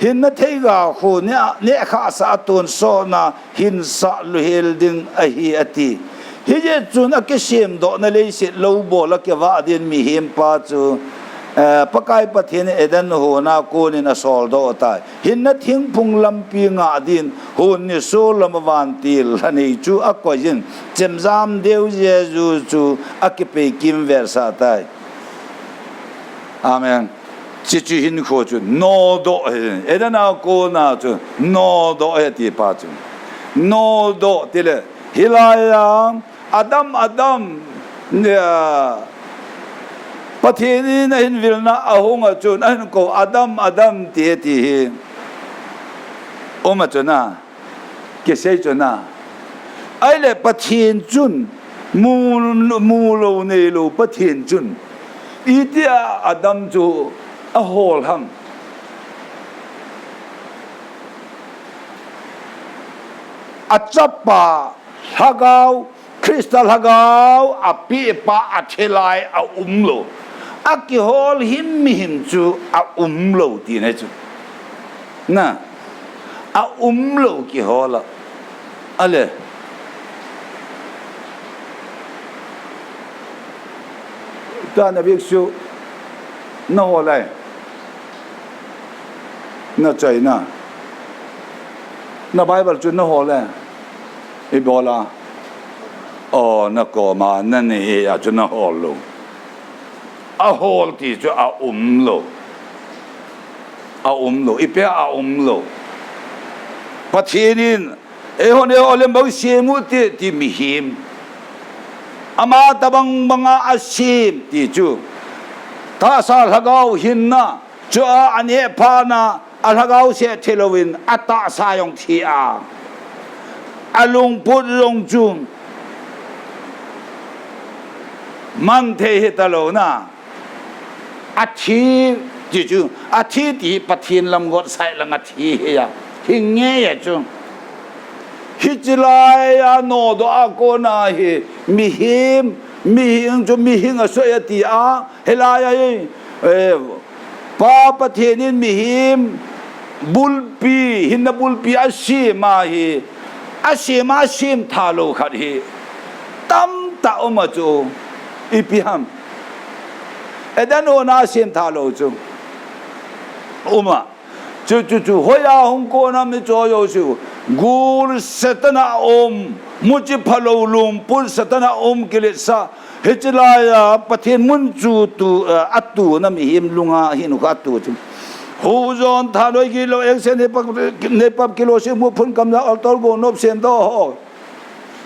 hinna theiga khu neh, nehkhah sah a tonsotna hinsah louhel ding ahi ati. Hijeh chun akisemdohna leiset lou bol a kivah din mihem pa chu, eh, Pakai Pathen in Eden hon a konin asoldoh tai. Hinna thingphung lampi ngah din, hun nisolam a vantil lhanei chu akoiyin, chemjam deu Jesu chu akipei kimvelsah tai. Amen. Chuche hinkho chu nodoh ahi. Eden a kona chu nodoh ahi ati pa chu. Nodoh tile, hilai a Adam, Adam, nia, Pathen in ahin vilna ahung a chun, ahin kou, Adam, Adam, ti, ti hi. Um a chun a, kisei chun a. Ahile Pathen chun, mu, mu lou, nei lou Pathen chun. Itia Adam chu ahol ham. Achapa lhagao, Christa lhagao apeh pa athe lai a um lou. Akihol himhim chu a um lou tina chu. Na, a um lou kihol a. Ale. Tana biksu na hol ai. Na chai na. Na Bible chu na hol e. Ibola. O, na koma, na nei a chu na hol lou. Ahol ti chu a um lou. A um lou. Ipi a um lou. Pathen in, eihon, eihon lem bang sem u ti, ti mihem. Ama tabang banga asem ti chu. Tahsa lhagao hinna. Chu a, aneh phat na, alhagao seh thei louvin, atahsa jong thi a. Alungput jong chu man thei hita lou na. Athi ti chu, athi ti Pathen lam got sai lang athi hi a. Hing nge a chu. Hiche lai a nodoh a kona hi, mihem, mihem chu mihem asoi ati a, Hilai a, eh, Pa Pathen in mihem bulpi, hinna bulpi asem a hi, asem a, asem tha lou khat hi tamtah um a chu, ipi ham. Eden hon a asem tha lou chu. Um a. Chu, chu, chu, hoiya hung kon ham ichu jouse. Gul Satan a um, muchi phalou lungput Satan a um kiletsah. Hiche lai a Pathen mun chu tu, eh, atu na mihem lunga hin kha tu chu. Hujon thanoi gilou engse neipap, neipap kilou se mu phun kamla altar go nop sen do ho.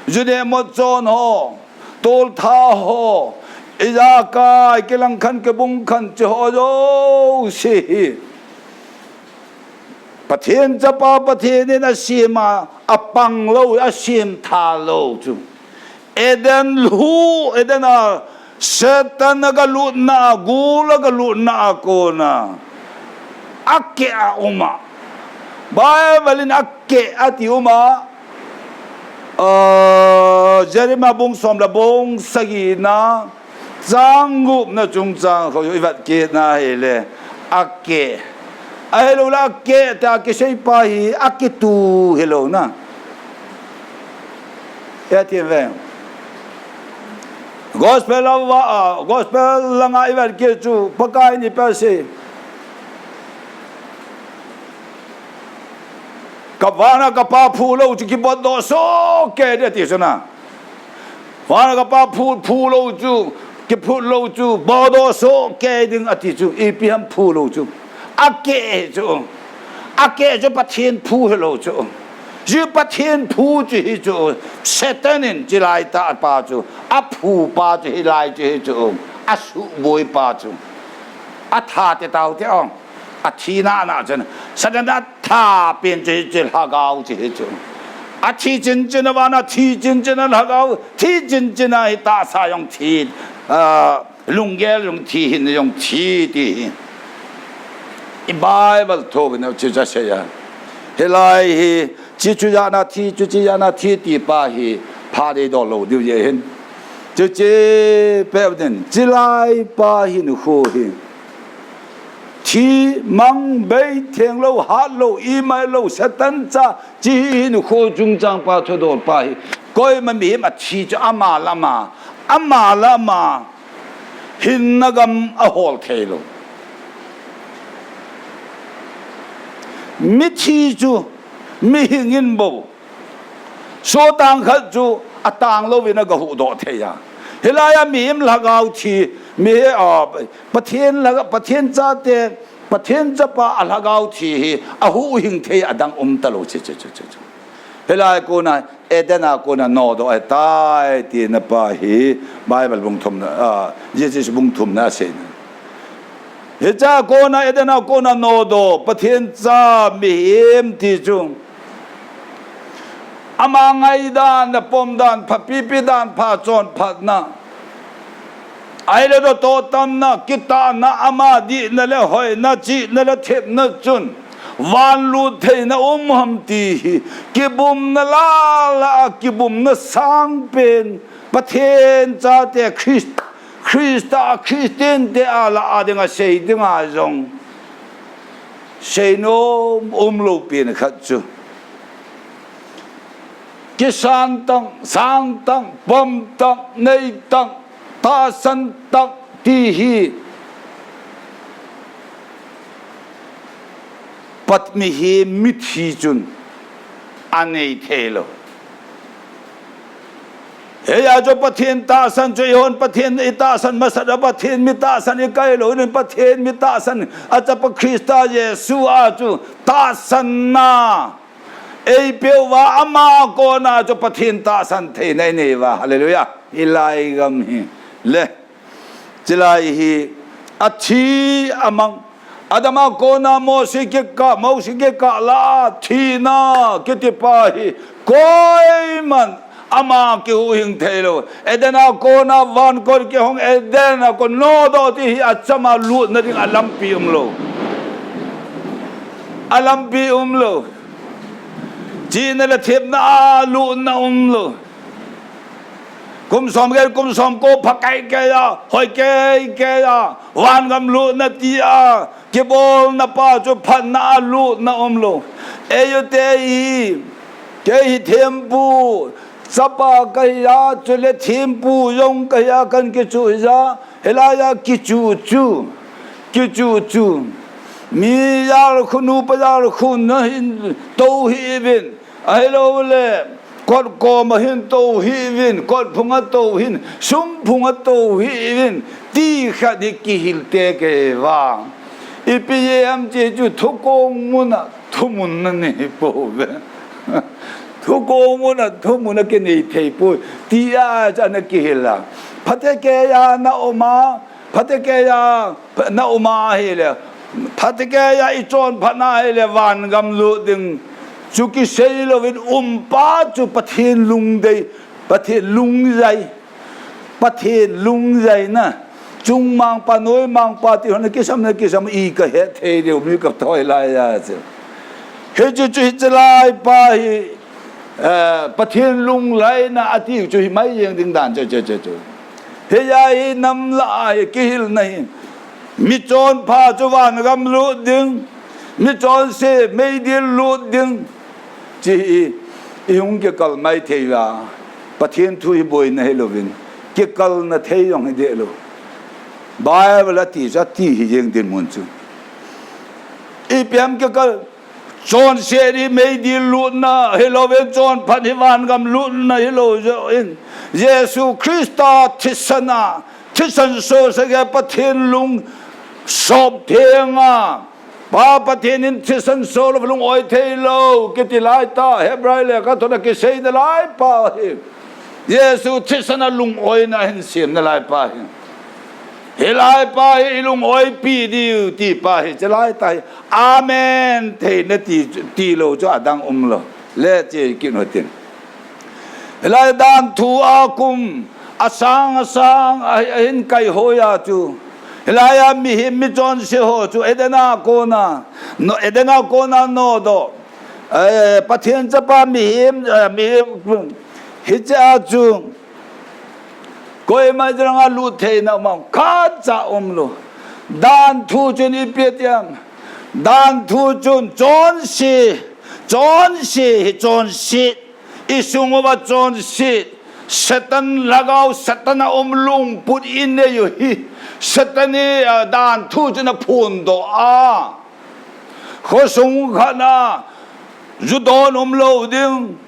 Ju neh mot chon ho. Toltha ho. Ijakai kilangkhan kibungkhan che ho jouse hi. Pathen chapa Pathen in asem a, apang lou, asem tha lou chu. Eden lhu, Eden a Satan a galutna, gul a galutna a kona. Akeh a um a. Bible in akeh ati um a. Ah, Jeremiah bung som le bung sagi na. Chang gup na chungchang kho i vet kit na hile, akeh. Ahilou le akeh tia kisei pa hi akitu hilou na. Eti ve. Gospel a, a, gospel langa i vet kit chu Pakai in ipi asei. Ka vana ka Pa phu lou chu kibotdoh soh kei ding ati chu na. Vana ka Pa phu, phu lou chu, kiphut lou chu, botdoh soh kei ding ati chu, ipi ham phu lou chu. Akeh chu. Akeh chu Pathen phu hilou chu. Chu Pathen phu chu hi chu, Satan in chilai tah pa chu, aphu pa chu hilai chu hi chu, asuboi pa chu. Atha te tau te ong. Athi na na chen. Satan atha pen chu hi chu lhagao chu hi chu. Athi chin chin a vana, thi chin chin a lhagao, thi chin chin a hi tahsa jong thi. Ah, Lunggel jong thi, hin jong thi ti hi. I Bible thou vin a chu cha sei a. Hilai hi, chi chu jana thi, chu chi jana thi ti pa hi, pha dei dol lou diu je hin. Chu chi pe din, chilai pa hin khu hi. Thi mang bei theng lou, hat lou, imai lou, Satan cha, chi hin khu chungchang pa thudol pa hi. Koima mihem athi chu ama le ama, ama le ama. Hinna gam ahol thei lou. Mithi chu, mihing in bou. Sotang khat chu, atang louvin aga huhdoh thei a. Hilai a mihem lhagao thi, mi, a, Pathen lhaga-, Pathen chate, Pathen chapa alhagao thi hi, ahuhhing thei adang um talou chi, chi, chi, chi, chi. Hilai kona, Eden a kona nodoh ahitai, tina pa hi, Bible bung thumna, a, Genesis bung thumna asei na. Hicha kona, Eden a kona nodoh, Pathen cha mihem ti chu. Ama ngaidan, na pomdan, phapipi dan, pha chonphatna. Ahile dotoh tamna, kitahna, ama dihna le hoina, chihna le thepna chun, van lut theina um ham ti hi, kibumna lala a, kibumna sangpen, Pathen chate Christ-, Christa, Christian te a la a dinga sei dinga jong, seinom umlou pen khat chu. Kisan tang, sang tang, pom tang, nei tang, tahsan tang ti hi Pathen mihem mithi chun anei thei lou. Hia chu Pathen tahsan chu eihon Pathen itahsan masat a Pathen mi tahsan ikai lou, in Pathen mi tahsan a chapa Christa Jesu a chu tahsanna eipeuva ama kona chu Pathen tahsan theina inei uva. Hallelujah. Hilai gam hi le. Chilai hi athi amang. Adam a kona Mose kikah, Mose kikah la thina kiti pa hi koiman ama kihuhhing thei lou. Eden a kona van kon kihong Eden a kon nodoh ti hi achama lutna ding a lampi umlou. A lampi umlou. Chihna le thepna a lutna umlou. Kum som gei, kum som ko pha keikei a, hoi keikei a, van gam lutna ti a, kibolna pa chu phatna a lutna umlou. Eiho te hi, kei hi thempu, chapa kahi a, chule thempu jong kahi a kan kichu hija, hilai a kichu chu, kichu chu. Mi jal khu, nupa jal khu nahin tou hih uvin, ahilouleh, kot koma hin tou hih uvin, kot phunga tou hih in, sum phunga tou hih uvin, ti khat hi kihil te kei vang. Ipi jeh ham ti chu thukong muna thumun nanei pouve. Thukong muna thumun akinei thei poi. Ti a chu ana kihil a. Phatecha a na um a, Phatecha na um ahile, phatecha i chonphat na ahile, van gam lut ding. Chu kisei louvin um pa chu Pathen lungdei, Pathen lungjai, Pathen lungjaina. Chungmang pa, noimang pa ti hon kisam na kisam i kahet thei diu mi kathoi lai a chu. Hichu chu hiche lai pa hi, eh, Pathen lunglaina ati chu hi mai jeng ding dan chu, chu, chu, chu. Hia hi nam lah a hi kihilna hi. Mi chonpha chu van gam lut ding. Mi chonse meidil lut ding. Chi hi i hung kikal mai thei a. Pathen thu hi boina hilouvin. Kikalna thei jong hi deh lou. Bible ati chu ati hi jeng dinmun chu. Ipi ham kikal Chonset hi meidil lutna hilou vin, chonphat hi vangam lutna hilou jeh in, Jesu Christa thisan a, thisan sohsah a Pathen lung sop theng a, Pa Pathen in thisan soh lou, lung-oi thei lou, kiti lai tah, Hebrai lekhathot a kisei nalai pa hi. Jesu thisan a lung-oina ahin sem nalai pa hi. Hilai pa hi i lung-oipi diu ti pa hi, chulai tah hi. Amen, thei nati, ti lou chu adang um lou. Le che kin hotin. Hilai dan thu a kum, asang, asang, a, ahin kai hoi a chu. Hilai a mihem michonse ho chu, Eden a kona, no, Eden a kona nodoh. Eh, Pathen chapa mihem, eh, mihem, hiche a chu. Koima jong a lut theina um a, khatcha um lou. Dan thu chun ipi ati ham. Dan thu chun chonse, chonse hi chonse. I sung uva chonset, Satan lhagao, Satan a um lungput i nei u hi, Satan in, ah, dan thu chun aphondoh a. Khosung khat na, ju don um lou ding.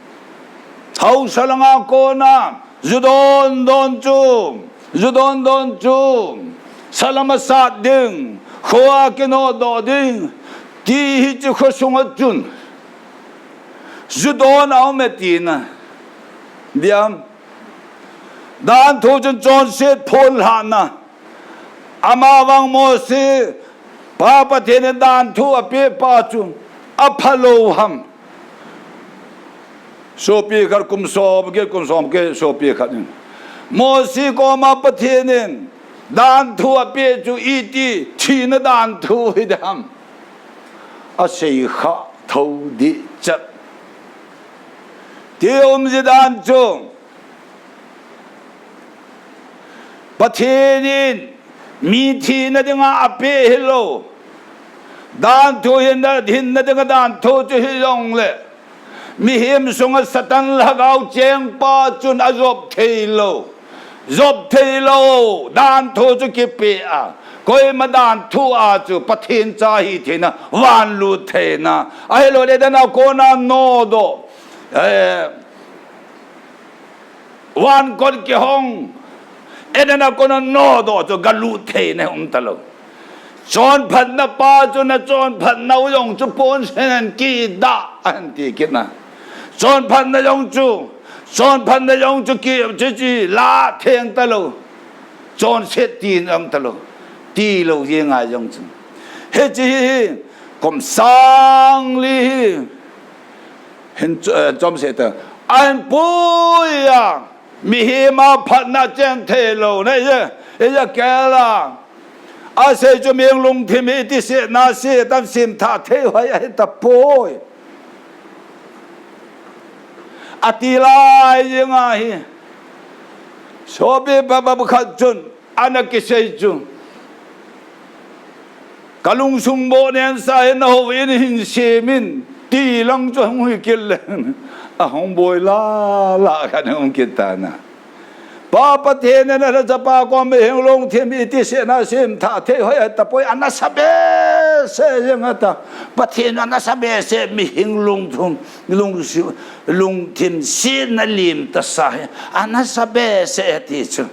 Haosa langa kona, ju don don chu, ju don don chu, salam asat ding, kho a kinodoh ding, ti hi chu khosung a chun. Ju don a um e tina. Diam. Dan thu chun chonset phonlhahna. Amavang Mose, Pa Pathen in dan thu apeh pa chu aphalou ham. Sopi khat kum som, get kum som, get sopi khat in. Mose koma Pathen in dan thu apeh chu iti thina dan thu hi dam. Asei kha tho dih chat. Ti um ji dan chu. Pathen in mi thina dinga apeh hilou. Dan thu hinna, hinna dinga dan thu chu hijongle. Mihem sunga Satan lhagao cheng pa chun ajop thei lou. Jop thei lou, dan thu chu kipeh a. Koima dan thu a chu Pathen cha hi theina, van lut theina. Ahilouleh dan a kona nodoh. Eh, van kon kihong. Eden a kona nodoh chu galut theina um talou. Chonphatna pa chu na chonphatna u jong chu ponsen an kidah an ti kit na. Chonphatna jong chu, chonphatna jong chu ki, chu chi la theng talou. Chonset tin ang talou. Tilou jeng a jong chu. Hiche hi, hi, kum sang li hi. Hin ch-, eh, chomse ta. Ahin pui a. Mihem a phatna chen thei lou. Na, ija, ija kela. Asei chu mihing lungthim hi iti sena se tam sim tha thei hoi ahi tapoi. Ati lai jeng ahi. Sopi pa, pa, pa khat chun ana kisei chu. Ka lungsung boh nen sa hin na houin hin semin ti lang chu hung hi kil le. Ahung boi la, la khat hung kit ta na. Pa Pathen in ana chapa kom mihing lungthim iti sena sim tha thei hoi ahi tapoi ana sa behseh jeng ata. Pathen ana sa behseh mihing lungthim, lung, lungthim sena lim ta sa hi. Ana sa behseh ti chu.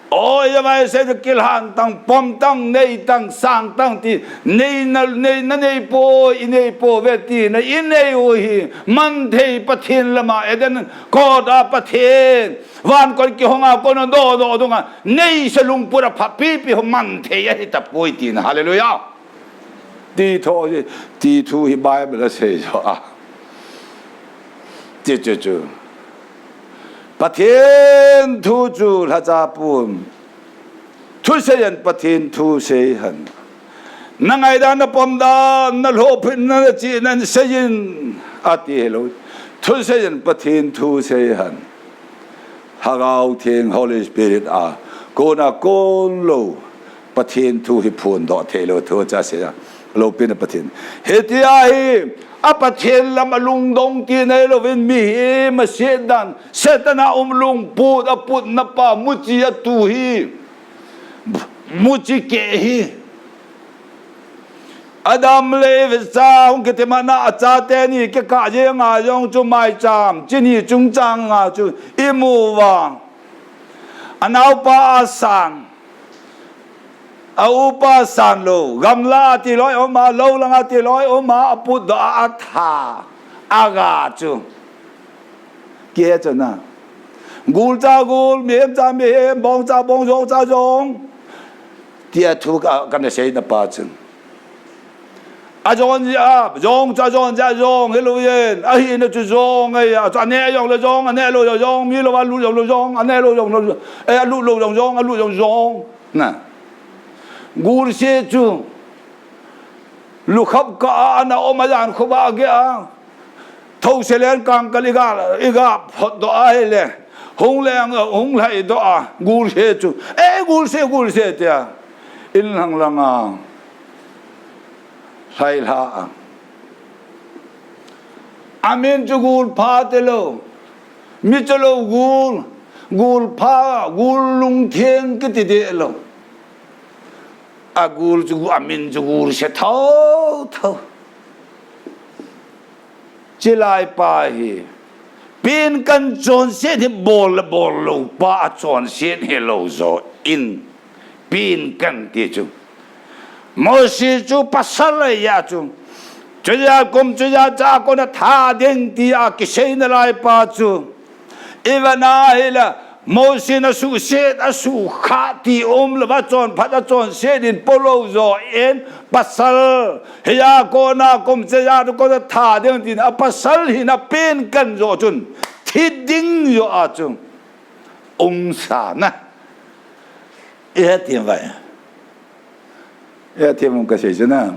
Oi, amai se kilhan tang, pom tang, nei tang, sang tang ti, nei na, nei na nei po, i nei po ve ti, na i nei u hi, man thei Pathen lama, Eden, kot a Pathen, van kon kihong a kon do do dunga, nei se lungput a pha pipi ho man thei ahi tapoi ti na, hallelujah. Ti thu, ti thu hi Bible a sei jo a. Ti chu chu. Pathen thu chu lhacha pun. Thusei in Pathen thu sei hen. Na ngaidan, na pomdan, na lhopin, na chihna in seiyin ati hilou. Thusei in Pathen thu sei hen. Lhagao Theng, Holy Spirit a kona kon lou. Pathen thu hi phondoh thei lou thu cha se a. Loupina Pathen. Hitia hi, a Pathen lam a lungdong ti nei louvin mihem a set dan. Satan a um lungput, a putna pa, muchi a tu hi. Muchi keh hi. Adam le Eve cha hung kitimana a chate ni kikah jeng a jong chu maicham. Chuni chungchang a chu i mu uva. A naopa a sang. A upa san lou, gamla a tiloi um a, lou lang a tiloi um a, aput doh a, atha, aga chu. Kihe chu na. Gul cha gul, mihem cha mihem, bong cha bong, jong cha jong. Tia thu ka, kana seina pa chu. Ajon jia, jong cha jon jia jong, hilou yen. Ahina chu jong, ahi a, chu ane jong le jong, ane lou jong jong, mi lou a lut jong lou jong, ane lou jong lou jong. Eh, alut lou jong jong, alut jong jong. Na. Gul se chu. Lukhap ka a ana um a jan khuba ge a. Thou se len kang kal iga, iga phot doh a hile. Hung leng, hung lhai doh a. Gul se chu. Eh, gul se, gul se tia. In lang lang a. Lhai lha a. Amin chu gul pha te lou. Mi chu lou gul. Gul pha, gul lungtheng kiti de lou. Agul chu, amin chu gul se thou thou. Chilai pa hi. Pen kan chonset hi bol le bol lou pa a chonset hi lou jo in. Pen kan ti chu. Mose chu pasal a ya chu. Chuja kum chuja cha kona tha ding ti a kiseina lai pa chu. Ivana hila Mose na suhset, a suhkha ti um lou va chonphat a chonset in polou jo in pasal. Hiya kona kum chuja kona tha ding tin a pasal hina pen kan jo chun. Thi ding jo a chu. Um sa na. Ihet thim vai. Ihet thim um ka sei chu na.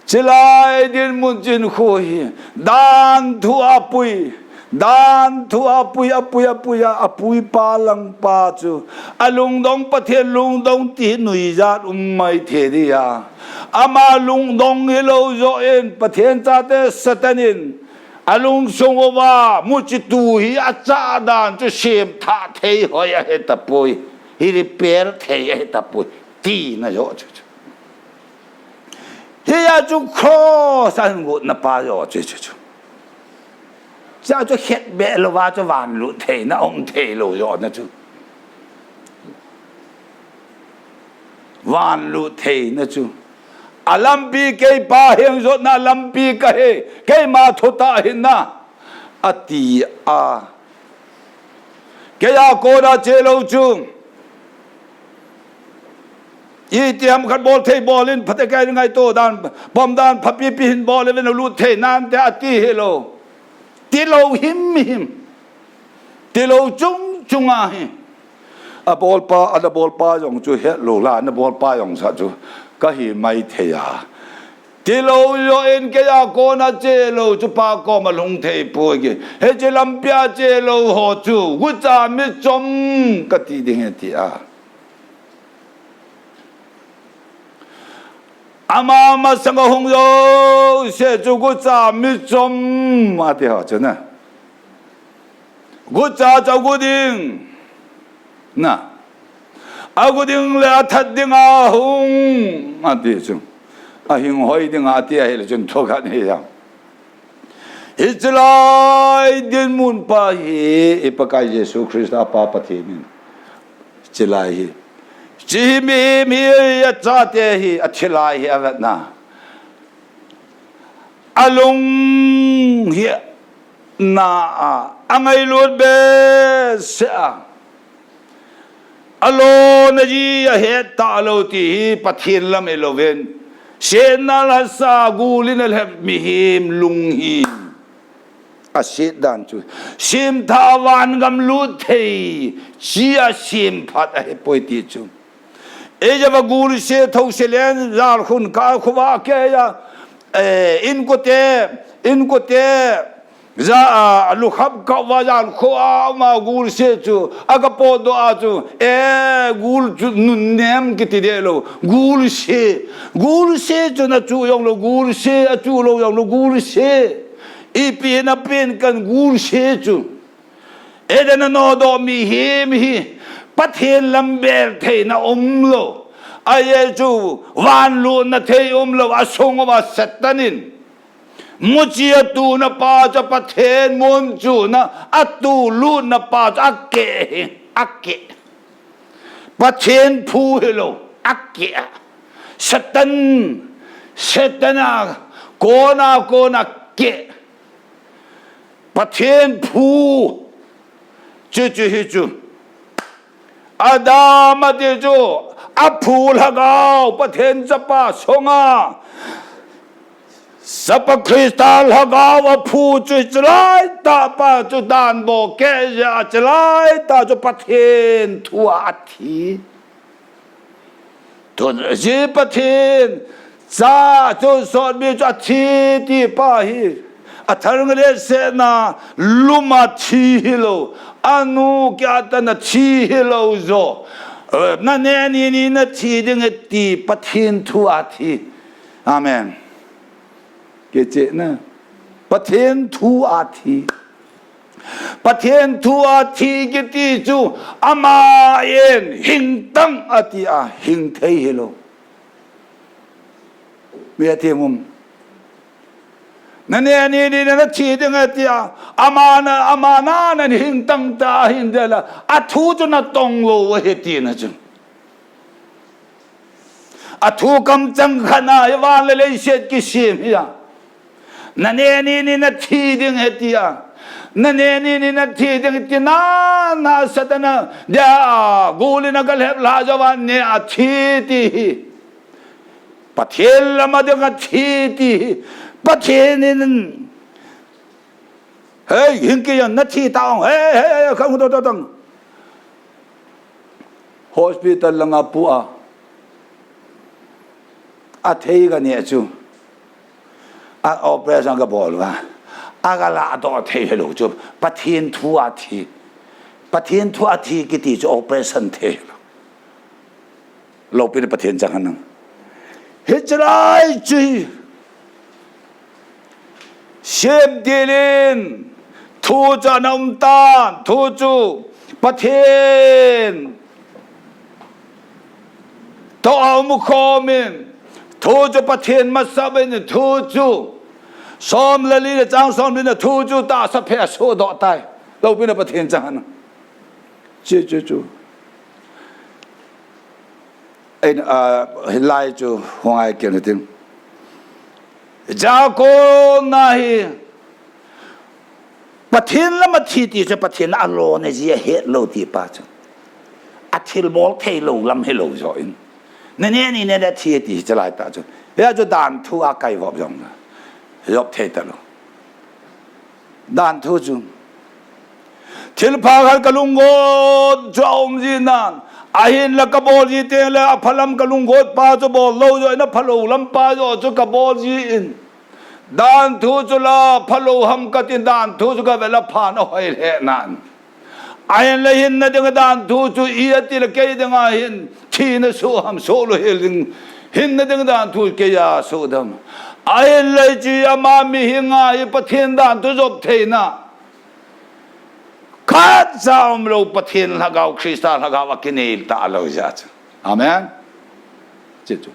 Chilai dinmun chin khu hi. Dan thu apui. Dan thu apui, apui, apui, a, apui pa lang pa chu. Alungdong Pathen lungdong ti nuijat um mai thei dia. Ama lungdong hilou jo in Pathen chate Satan in. Alungsung uva, muchi tu hi acha dan chu sem tha thei hoi ahi tapoi. Hi repair thei ahi tapoi. Ti na jo chu chu. Hiya chu cross an gu na pa jo chu chu chu. Cha chu het be lou va chu van lut thei na um thei lou jo na chu. Van lut thei na chu. A lampi kei pa heng jot na lampi ka he. Keima thutah hin na. Ati a. Kei a kona che lou chu. Itiham khat bol thei bol in phatecha in ngaito dan, pom dan, phapipi hin bol in lut thei nante ati hilou. Tilou him him. Tilou chung chung ahi. Abolpa, ana bolpa jong chu hetlou la, ana bolpa jong sa chu. Ka hi mai thei a. Tilou jo in kei a kona che lou chu pa koma lhung thei poi ki. Hiche lampi a che lou ho chu gucha mitchom kati ding ahi tia. Ama masanga hung jouse chu gucha mitchom ati ho chu na. Gucha chu agu ding. Na. Agu ding le athat ding ahung. Ati chu. Ahing hoi ding ati ahile chun thokhat hi jam. Hichelai dinmun pa hi, i Pakai Jesu Christa pa Pathen in. Hichelai hi. Hiche hi mihem hi achate hi, athilai hi avetna. Alung hi na a, angailut behseh a. Alona ji ahet talou ti hi Pathen lam ilouvin. Setna lhasa gul in alhep mihem lung hi. Aset dan chu. Semtha vangam lut thei. Chia semphat ahipoi ti chu. Eija va gul se thou se len jal khun ka khuva keiya. Eh, inkote, inkote. Ja, a, lukhap kah uva jan kho a, ama gul se chu, aga potdoh a chu, e, gul chu nunnem kiti deh lou, gul se, gul se chu nachu jong lou, gul se, achu lou jong lou, gul se, ipi na pen kan gul se chu, e, dan a nodoh mihem hi, Pathen lam bel theina umlou, ahi chu, van lutna thei umlou, asung uva Satan in, Muchi atuna pa chu Pathen mun chuna atu lutna pa chu akeh hi, akeh. Pathen phu hilou. akeh a, Satan, Satan a kona kona keh. Pathen phu chu chu hi chu. Adam ati chu, aphu lhagao, Pathen chapa sunga, Chapa Christa lhagao aphu chu, chulai tah pa chu dan bou keh jeh a, chulai tah chu Pathen thu a athi. Tun ji Pathen cha chu sotmi chu athi ti pa hi, athangletsahna lum a thi hilou, anu keh a tah a thi hilou jo. Eh, naneh ni ni nathi ding e ti Pathen thu a thi. Amen. Kei cheh na. Pathen thu a thi. Pathen thu a thi kiti chu, ama in hing tan ati a, hing thei hilou. Mi athi mum. Naneh ni ni nathi ding e ati a, ama na, ama na, nahing tan ta, hing ding la, athu chu natong lou ahi tina chu. Athu kamchang khat na hi van le leiset kisem hi a. Naneh ni ni nathi ding e tia. Naneh ni ni nathi ding ti na, na Satan a dia, gul in agalhep lha jou a neh a thi ti hi. Pathen lam a ding a thi ti hi. Pathen in Hei, hing kei jong nathi ta ong. Hei, hei, hei, khang to to tang. Hospital langa pu a. Athei kaneh chu. A operation kabol uva. Agala doh thei hilou chu. Pathen thu a thi. Pathen thu a thi kiti chu operation thei hilou. Loupina Pathen chang hen lang. Hiche lai chu hi. Semtil in thu chu ana um tan, thu chu Pathen toh a um khom in, thu chu Pathen masat in, thu chu som le li le chang som le li na thu chu tahsa phe a sodoh tai. Loupina Pathen chang hen lang. Chu, chu, chu. Ei, a, hilai chu hung ngai kit u hitin. Jakon na hi Pathen lam a thi ti chu Pathen a lona ji ahet lou ti pa chu. Athilbol thei lou lam hilou jo in. Naneh ni nathi ti chu lai ta chu. Hia chu dan thu a kai vop jong la. Jop thei talou. Dan thu chu. Thilpha khat kalunggot chu aum ji nan. Ahinla kabol ji teng le aphalam kalunggot pa chu bol lou jo in aphalou lam pa jo chu kabol ji in. Dan thu chu la phalou ham katin dan thu chu kavet le phan ahoi lheh nan. Ahinla hinna ding dan thu chu iti le kei dinga hin thina soh ham soh lou hel ding. Hinna ding dan thu kei a soh dem. Ahinla hiche ama mihem a hi Pathen dan thu jop theina. Khatcha umlou Pathen lhagao Christa lhagao a kinei talou jeh chu. Amen. Chu chu.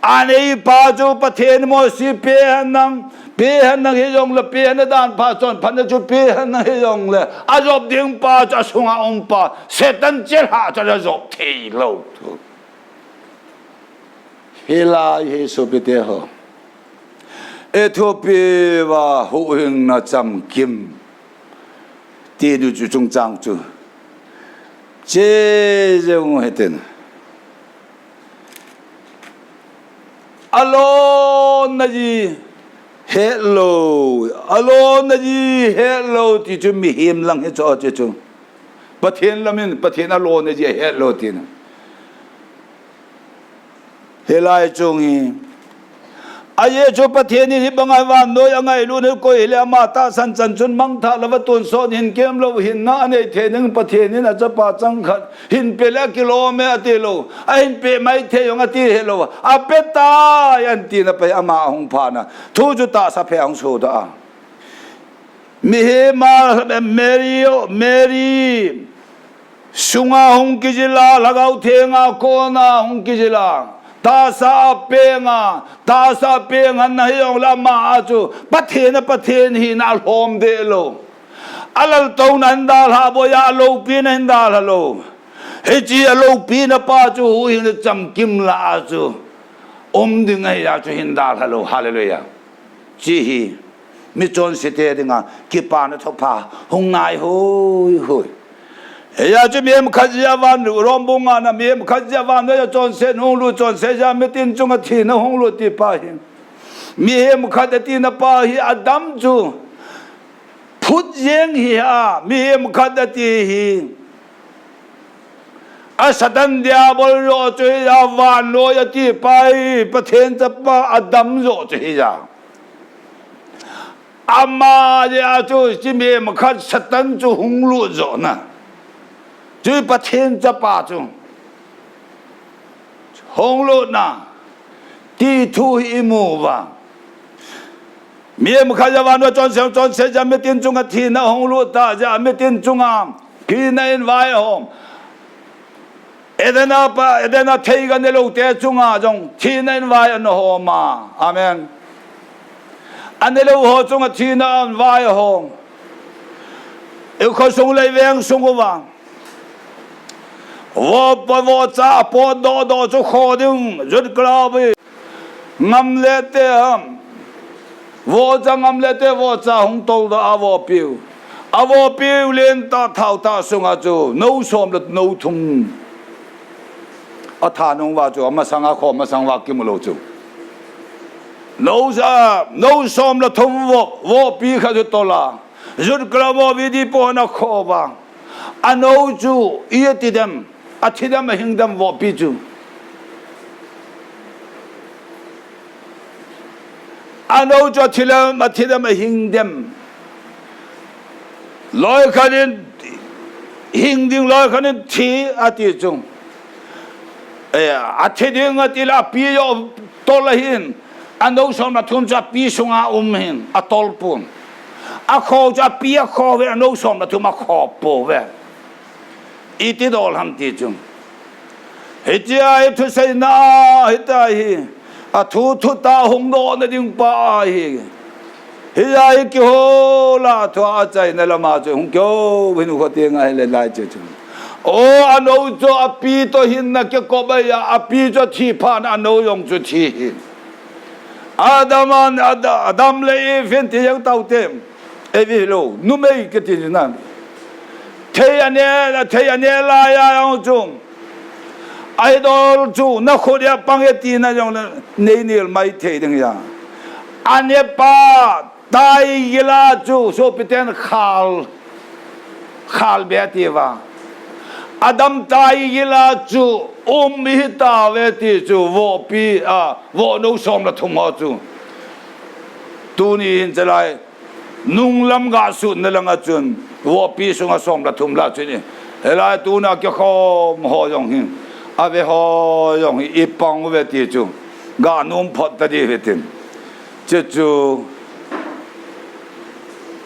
Anei pa chu Pathen mosi pe hen lang, pe hen lang hijongle pe hen dan pha chon phatna chu pe hen lang hijongle. Ajop ding pa chu asunga um pa. Satan chelha chu ajop thei lou. Hilai hi sopite ho. Ethiopia va huhhingna chamkim. Ti du chu chungchang chu. Che jeng u hitin. Alona ji hetlou, alona ji hetlou ti chu mihem lang hi chu, chu chu. Pathen lam in, Pathen alona ji ahetlou tina. Hilai chung hi. Ajeh chu Pathen in hibanga vannoi angailut hi koi hile ama tahsan chan chun mangthah louva tonsot hin kemlou hinna anei thei ding Pathen in achapa changkhat hin pe le akilom e ati lou. Ahin pe mai thei jong ati hilou. Ape tai antina pai ama ahung phat na. Thu chu tahsa phe ahung sodoh a. Mihem a Mary, Mary sunga hung kijil a, Lhagao Theng a kona hung kijil a, tahsa a peng a, tahsa a peng a na hijongle ama a chu Pathen a Pathen hina alhom deh lou. Alaltouna ahin dalha boi a, aloupina ahin dalha lou. Hiche a loupina pa chu huhhingna chamkim lah a chu um ding ahi a chu hin dalha lou. Hallelujah. Hiche hi mi chonse te dinga kipana thopha hung ngai hoi hoi. Hia chu mihem khat jeh a van, Rom bung nga na, mihem khat jeh a vannoi a chonset hung lut, chonset jeh a mitin chunga thina hung lut ti pa hi. Mihem khat atina pa hi Adam chu phut jeng hi a, mihem khat ati hi. A Satan Diabol joh chu hi a, vannoi ati pa hi, Pathen chapa Adam joh chu hi a. Ama jeh a chu hiche mihem khat Satan chu hung lut joh na. Chu Pathen chapa chu hung lut na. Ti thu hi i mu uva. Mihem khat jeh a vannoi chonset, chonset jeh a mitin chunga thina hung lut ta jeh a mitin chunga thina in vai ahom. Eden a pa, Eden a theiga nelou te chunga jong thina in vai ana hom a. Amen. Anelou ho chunga thina in vai ahom. I khosung lei veng sung uva. Vo pa vo cha pot doh doh chu kho ding, jut klau bi. Ngam le te ham. Vo cha ngam le te vo cha hung tol da a vo piu. A vo piu len ta thau ta sunga chu nou som le nou thum. A tha nung va chu, a masang a kho masang va kimu lou chu. Nou sa, nou som le thum vo, vo pi kha chu tol a. Jut klau vo vi di po na kho va. A nou chu, i a thi dem, a thi dem a hing dem vo pi chu. A nou chu a thi dem, a thi dem a hing dem. Loi khat in hing ding, loi khat in thi a ti chu. Eh, a thi ding a ti la pi jo tol a hin. A nou som le thum chu a pi sunga um hin, a tol pon. A kho chu a pi a kho ve, a nou som le thum a kho po ve. Iti dol ham ti chu. Hitia hi thuseina, hitia hi. A thu thu ta hung doh na ding pa hi. Hitia hi kihol a thu a chaina lama chu hung kihou hin u kho ti ngai le lai chu chu. O, a nou chu a pi to hin na kikop a ya, a pi chu a thi phat na a nou jong chu thi hin. Adam an, Ad-, Adam le Eve hin ti jeng tau te. Ei vi lou, numei kiti na. Thei ane, thei ane lai a jong chu. Idol chu, na khut a pang e tina jong le, nei nil mai thei ding a. Ane pa, tai gila chu, sopi ten khal, khal be ti va. Adam tai gila chu, um hi ta ve ti chu, vo pi, a, vo nou som le thum ho chu. Tuni hin chalai, nunglam ga sutna langa chun, vo pi sunga som le thum la chun i. Helai tuna kikhom ho jong hi, a ve ho jong hi, i pang ve ti chu, ga nom phot ta di ve tin. Chu chu,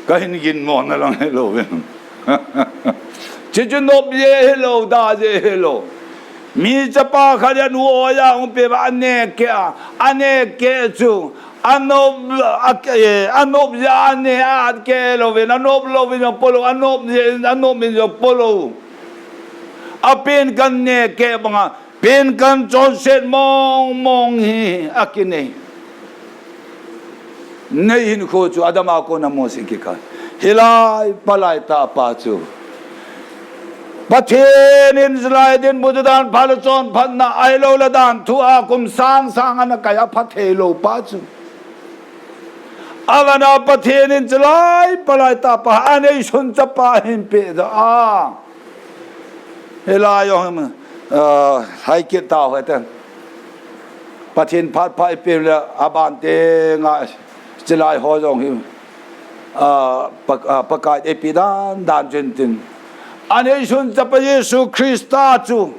ka hin gin mo na lang helou ve. Chu chu nop je helou, da je helou. Mi chapa khat a nu o ya hung pe ba ane ke a, ane ke chu. Anop, a, eh, anop ja ane a ke louvin, anop louvin jong polou, anop je, anop in jong polou. A pen kan ne ke banga, pen kan chonset mong mong hi, a kinei. Nei hin kho chu Adam a kona Mose kikai. Hilai palai ta pa chu. Pathen in chalai din bu dan pha le chonphatna ahilou le dan thu a kum sang sang ana kai a pha thei lou pa chu. Avana Pathen in chalai palai ta pa a neisun chapa hin pe da a. Hilai jong, ah, hai kit tau hete. Pathen phat phat ipi le aban te nga chalai ho jong hi. Ah, pa, ah, Pakai te pi dan dan jin tin. A neisun chapa Jesu Christa chu.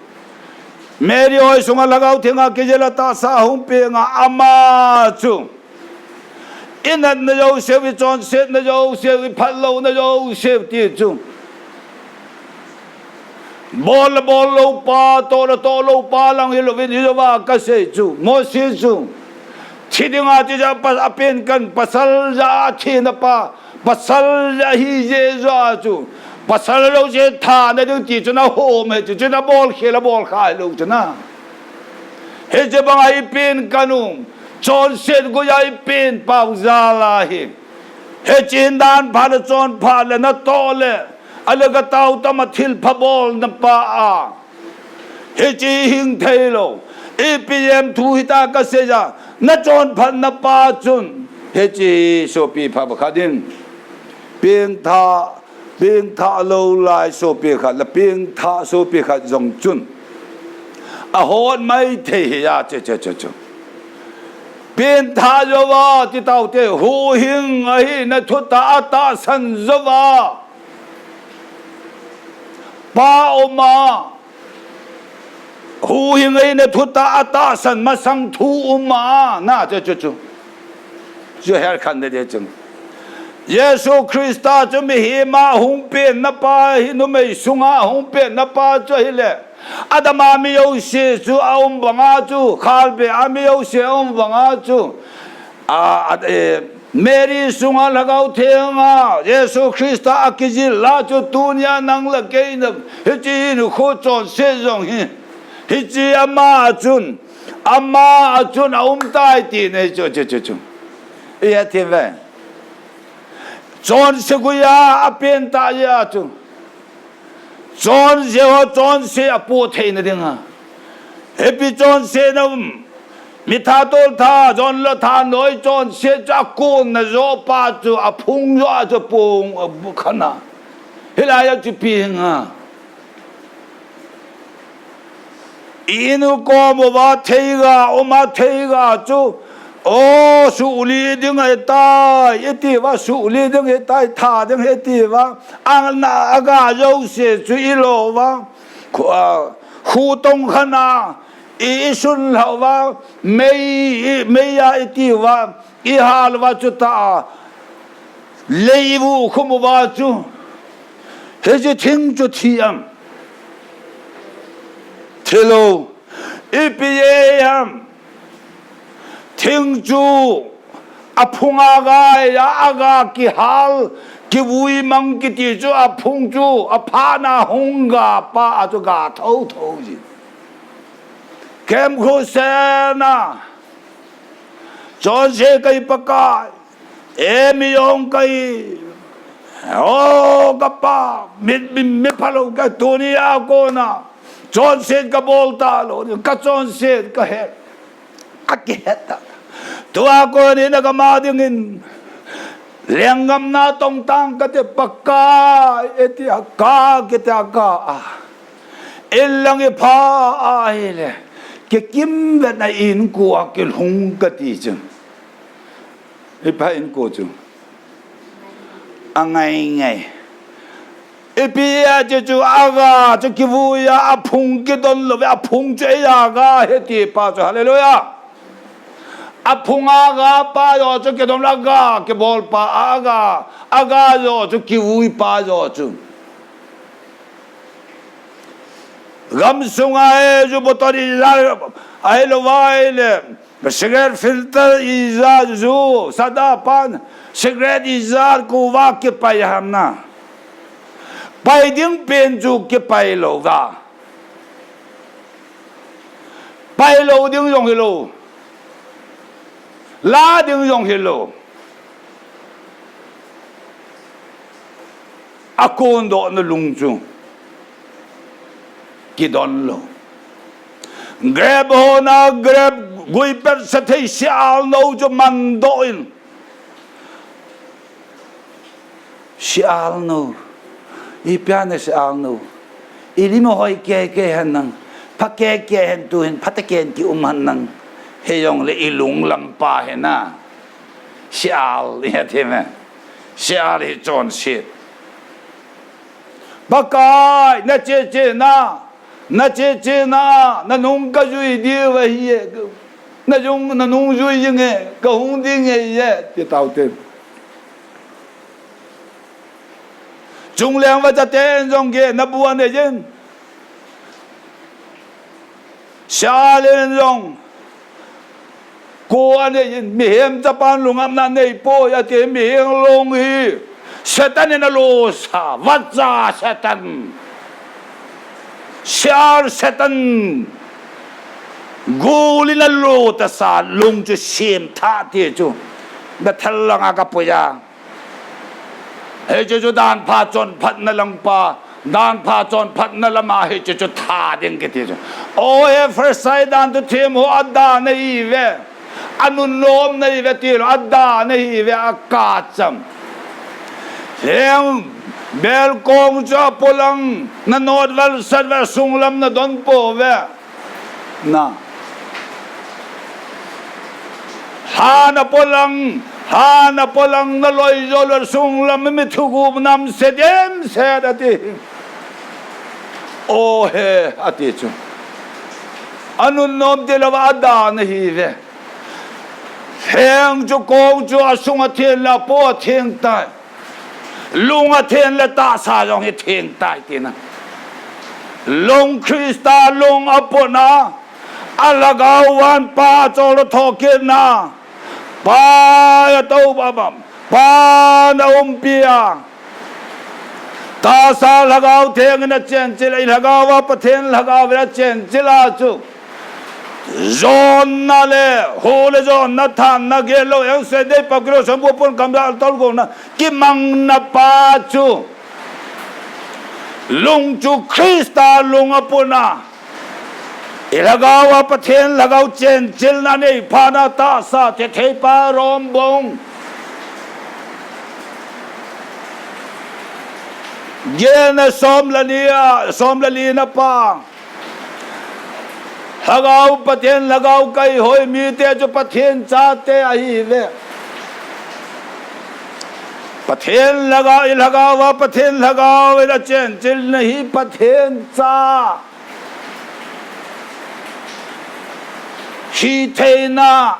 Mary hoi sunga Lhagao Theng a kijel a tahsa hung pe nga ama chu. I natna jouse u, i chonsetna jouse u, i phatlouna jouse u ti chu. Bol le bol lou pa, toh le toh lou pa lang hilouvin, hijouva kasei chu. Mose chu. Thi dinga ti ja pa, a pen kan pasal ja a thina pa. Pasal ja hi je ja chu. Pasal lou se tha na ding ti chu na hom e, chu chu na bol khel a bol kha lou chu na. Hiche banga i pen kanu, chonset guia i pen pau jal ahi. Hiche hin dan phat le chon phat le na toh le, a le ka tau tam a thil pha bol na pa a. Hiche hing thei lou. Ipi em thu hita ka sei a, na chon phat na pa chun. Hiche sopi pha ba kha din. Pengtha, pengtha lou lai sopi khat, la pengtha sopi khat jong chun. A hot mai thei hi a che che che che. Pengtha jouva, ti tau te, huhhing ahi na thutah a tahsan jouva. Pa um a, huhhing ahi na thutah a tahsan masang thu um a, na chu chu chu. Chu her khan de de chu. Jesu Christa chu mihem a hung pen na pa hi numei sunga hung pen na pa chu ahi le. Adam a mi jouse chu a um vanga chu, khalbe a mi jouse a um vanga chu. A, a, e, Mary sunga Lhagao Theng a, Jesu Christa a kijil la chu tunia nang le kei na, hiche hin khu chonset jong hi. Hiche ama a chun, ama a chun a um tai ti nei chu, chu, chu, chu. I he ti ve. Chonse guia a pen ta ya chu. Chonse ho, chonse a po thei na ding a. Hepi chonse na um. Mi tha tol tha, jon lo tha noi chonse chu a kon na jo pa chu, a phung jo a chu pung, a bu khana. Hilai a chu pi nga. Inu kom uva theiga, uma theiga chu, o, suli ding ahitai, iti uva, suli ding ahitai, tha ding ahi iti uva, ang na aga jouse chu ilo uva, khu, a, khu tong khana, i, i sun lha uva, mei, i, mei a iti uva, i hal uva chu ta a, leivu khum uva chu, hiche thing chu thi am. Thi lou. Ipi e ham. Thing chu a phung a ga, a, a ga kihal, kivui mang kiti chu a phung chu a phat na hung ga pa a chu ga tho tho ji. Kem khu se na. Chonse ka hi Pakai. E mi jong ka hi. O ka Pa, mi, mi, mi phalou ka tunia kona. Chonset ka bol talou, ka chonset ka het. A kihet ta. Tua kona na ka ma dingin. Lenggam na tong tang kate Pakai, eti a ka, kiti a ka a. Inlang ipha ahile. Kikimvetna inko a kilhung kati chun. Ipha inko chu. Angai ngai. Ipi a chu chu aga chu kivui a, a phung kidon lou ve, a phung chu eia ga ahi ti pa chu. Hallelujah. A phung a ga pa jo chu kidon lou, aga kibol pa, aga, aga jo chu kivui pa jo chu. Gamsunga e ju bottle ija, ahilou vai le. Cigarette filter ija ju, sada pan, cigarette ija kova kipai ham na. Pai ding pen chu kipai lou va. Pai lou ding jong hilou. La ding jong hilou. A kondohna lung chu kidon lou. Grep hona grep gui pet sa thei sial nou chu mandoh in. Sial nou. Ipi a na sial nou. I lim ahoi kei kei hen nang. Pha kei kei hen tu hin, pha ta ken ki um hen nang. Hijong le i lung lam pa hi na. Sial, i he thim e. Sial hi chonset. Pakai, na che che na, na che che na, na nung ka jui diu ahi e. Na jung, na nung jui jing e, ka hung ding e ye, ti tau te. Chungleng vacha ten jong ke, na bu anei jin. Sial in jong. Ko anei jin, mihem chapan lungapna nei poi, ati mihem long hi. Satan in alo sa, vacha Satan, sial Satan, gul in alo tasa, lung chu sem tha ti chu Bethel langa kapui a. Hiche chu dan pha chonphatna lang pa, dan pha chonphatna lama hiche chu tha ding kiti chu. O Ephesai dan tu thim ho, adan ahi ve. Anunnom na hi ve ti lou, adan ahi ve, akacham. Heng, belkong chu apolang, na not val sat val sunglam na don po ve. Na. Hana polang, hana polang na loi jo lo sunglam mi thugu nam se dem se da ti. O he, ati chu. Anunnom ti lou va adan ahi ve. Heng chu kong chu asung atheng le apo atheng tai. Lung atheng le tahsa jong hi theng tai tina. Lung Christa lung apona, alhagao van pa chol thokit na. Pa ya to ba bam. Pa na umpi a. Tahsa lhagao theng in achenchil, i lhagao a Pathen lhagao in achenchil a chu. Jonna le, hu le jonna thanna gel lou, eng se dei pa kilo sam bu pon kam da tol gona, kimangna pa chu. Lung chu Christa lung apona. I lhagao a Pathen lhagao chenchilna nei phana tahsa thethei pa rom bong. Gena som le li a, som le li na pa. Lhagao Pathen lhagao kahi hoi mite chu Pathen chate ahi ve. Pathen lhagao, i lhagao a Pathen lhagao in achenchil na hi Pathen cha. Hitheina.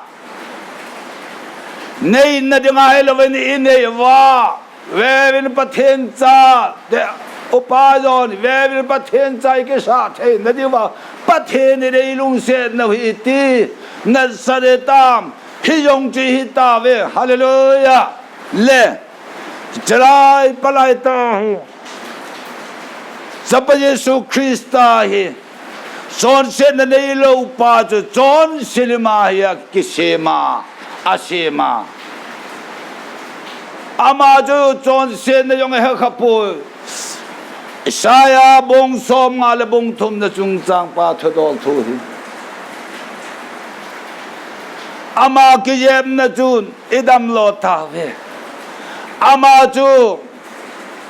Neina dinga hilou vin i nei uva. Vevin Pathen cha. Te upa jon. Vevin Pathen cha i kisa theina diuva. Pathen in eilungset nau hi ti. Nazareth a. Hi jong chu hi tave. Hallelujah. Le. Chalai palai ta hi. Chapa Jesu Christa hi. Chonsetna neilou pa chu chonse lima hi akisem a, asem a. Ama chu chonsetna jong ahe khapoi. Isaiah bung som nga le bung thumna chungchang pa thudol thu hi. Ama kijepna chun idam lou tave. Ama chu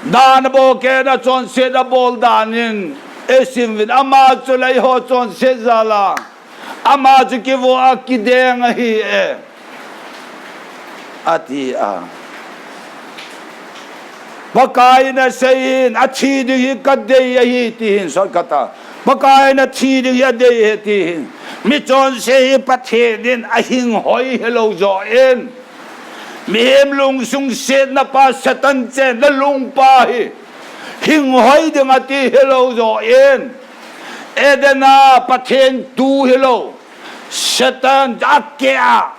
Dan a bol kei na chonset a bol dan in eisim uvin. Ama chu lei ho chonset jal a. Ama chu kivo a kideng ahi e. Ati a. Pakai in asei in athi ding hi kadei ahi ti hin sot kata. Pakai in athi ding hi adei ahi ti hin. Mi chonse hi Pathen in ahinghoi hilou jo in. Mihem lungsung setna pa Satan chenna lung pa hi. Hinghoi ding ati hilou jo in. Eden a Pathen tu hilou. Satan akeh a.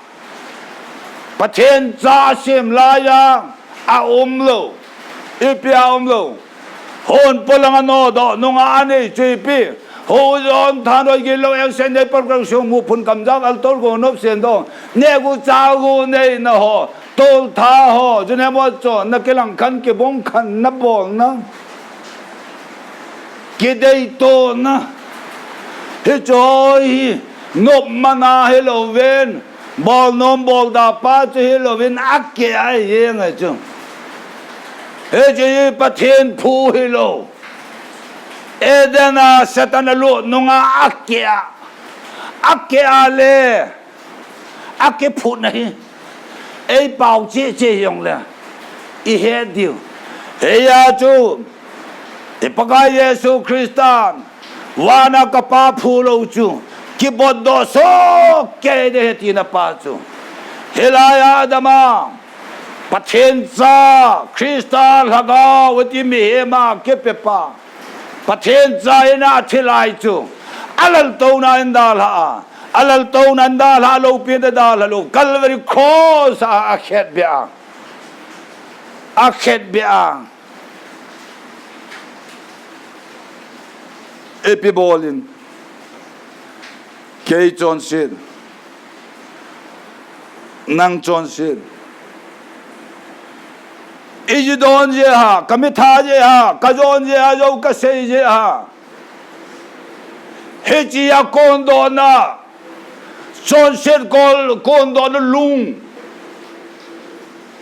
Pathen cha asem lai a. Aum lou. Ipi a um lou. Hon polang anodoh nunga anei chu ipi. Ho jon thanoi gilou eng sen nei por kang sung mu phun kam jang al tol go nop sen dong. Negu chagu neina ho. Tol tha ho. June mo cho na kilang khan kibong khan na bolna. Kideitona. Hicho hi nop mana hilou vin. Bol nom bol da pa chu hilou vin akeh a hi ngai chu. Hichu hi Pathen phu hilou. Eden a Satan alut nunga akeh a. Akeh a le. Akiphutna hi. Ei pao cheh cheh jong le. I het diu. Hia chu. I Pakai Jesu Christan. Vana ka pa phu lou chu. Kibotdoh soh kei de he tina pa chu. Hilai a Adam a. Pathen cha, Christa lhagao, ati mihem a kipe pa. Pathen cha in athi lai chu. Alaltouna in dalha a. Alaltouna in dalha lou pi in dalha lou. Calvary cross a akhetbeh a. akhetbeh a, ipi bol in, kei chonset, nang chonset. Iji don jeh ham, kamitha jeh ham, kajon jeh ham, jou kasei jeh ham. Hiche a kondohna, chonset kon, kondohna lung.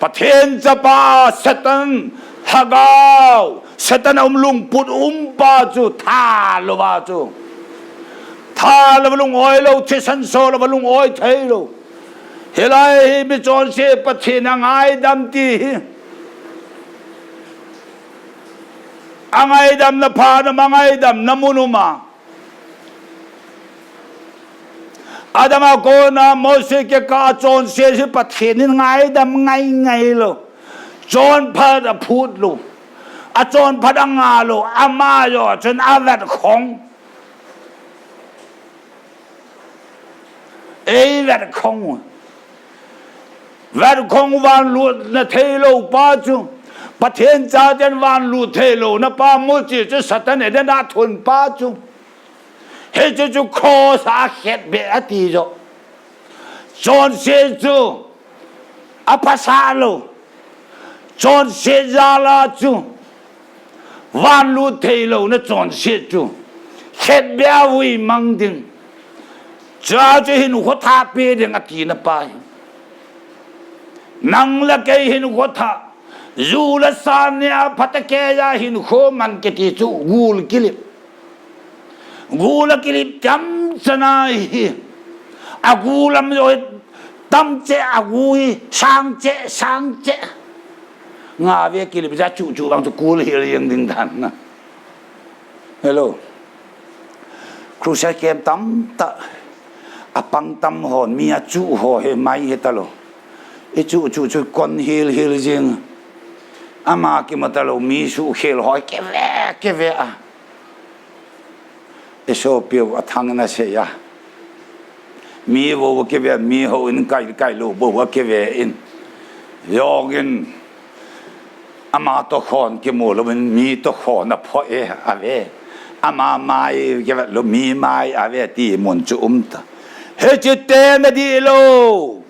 Pathen chapa, Satan lhagao, Satan a um lungput umpa chu, tha louva chu. Tha louva lung-oi lou, thisan so louva lung-oi thei lou. Hilai hi mi chonset Pathen angaidam ti hi. Angaidamna phat um a, angaidamna mun um a. Adam a kona Mose kikah a chonset hi Pathen in ngaidam ngai ngai lou. Chonphat aphut lou. Achonphat anga lou. Ama joh chun avetkhong. Eivetkhong u. Vetkhong u, van lutna thei lou pa chu. Pathen chaten van lut thei louna pa, muchi chu Satan Eden a thun pa chu. Hiche chu cross a khetbeh ati joh. Chonset chu aphasah lou. Chonset jal a chu van lut thei louna chonset chu khetbeh a vui mang ding. Chua chu hinkho thah pe ding atina pa hi. Nang le kei hinkho thah. Ju le sa nia phatah keiya hinkho mang kiti chu gul kilip. Gul akilip tam chana hi. Agul lam joh hi tam cheh, agu hi sang cheh, sang cheh. Nga ve kilip ja chu chu bang chu kul hil jeng ding dan na. Hello. Crusade camp tamtah, apang tam hon, mi achu ho hi mai hi talou. Ichu chu chu kon hil hil jing. Ama kimu talou, mi suhkhel ho keve keve a. Isopiu athang na sei a. Mi vo keve, mi hou in kai kai lou vo keve in. Jong in. Ama toh khon kimu louvin mi toh khon aphoh e ave. Ama mai kivet lou mi mai ave ti mun chu um ta. Hiche te nadih lou.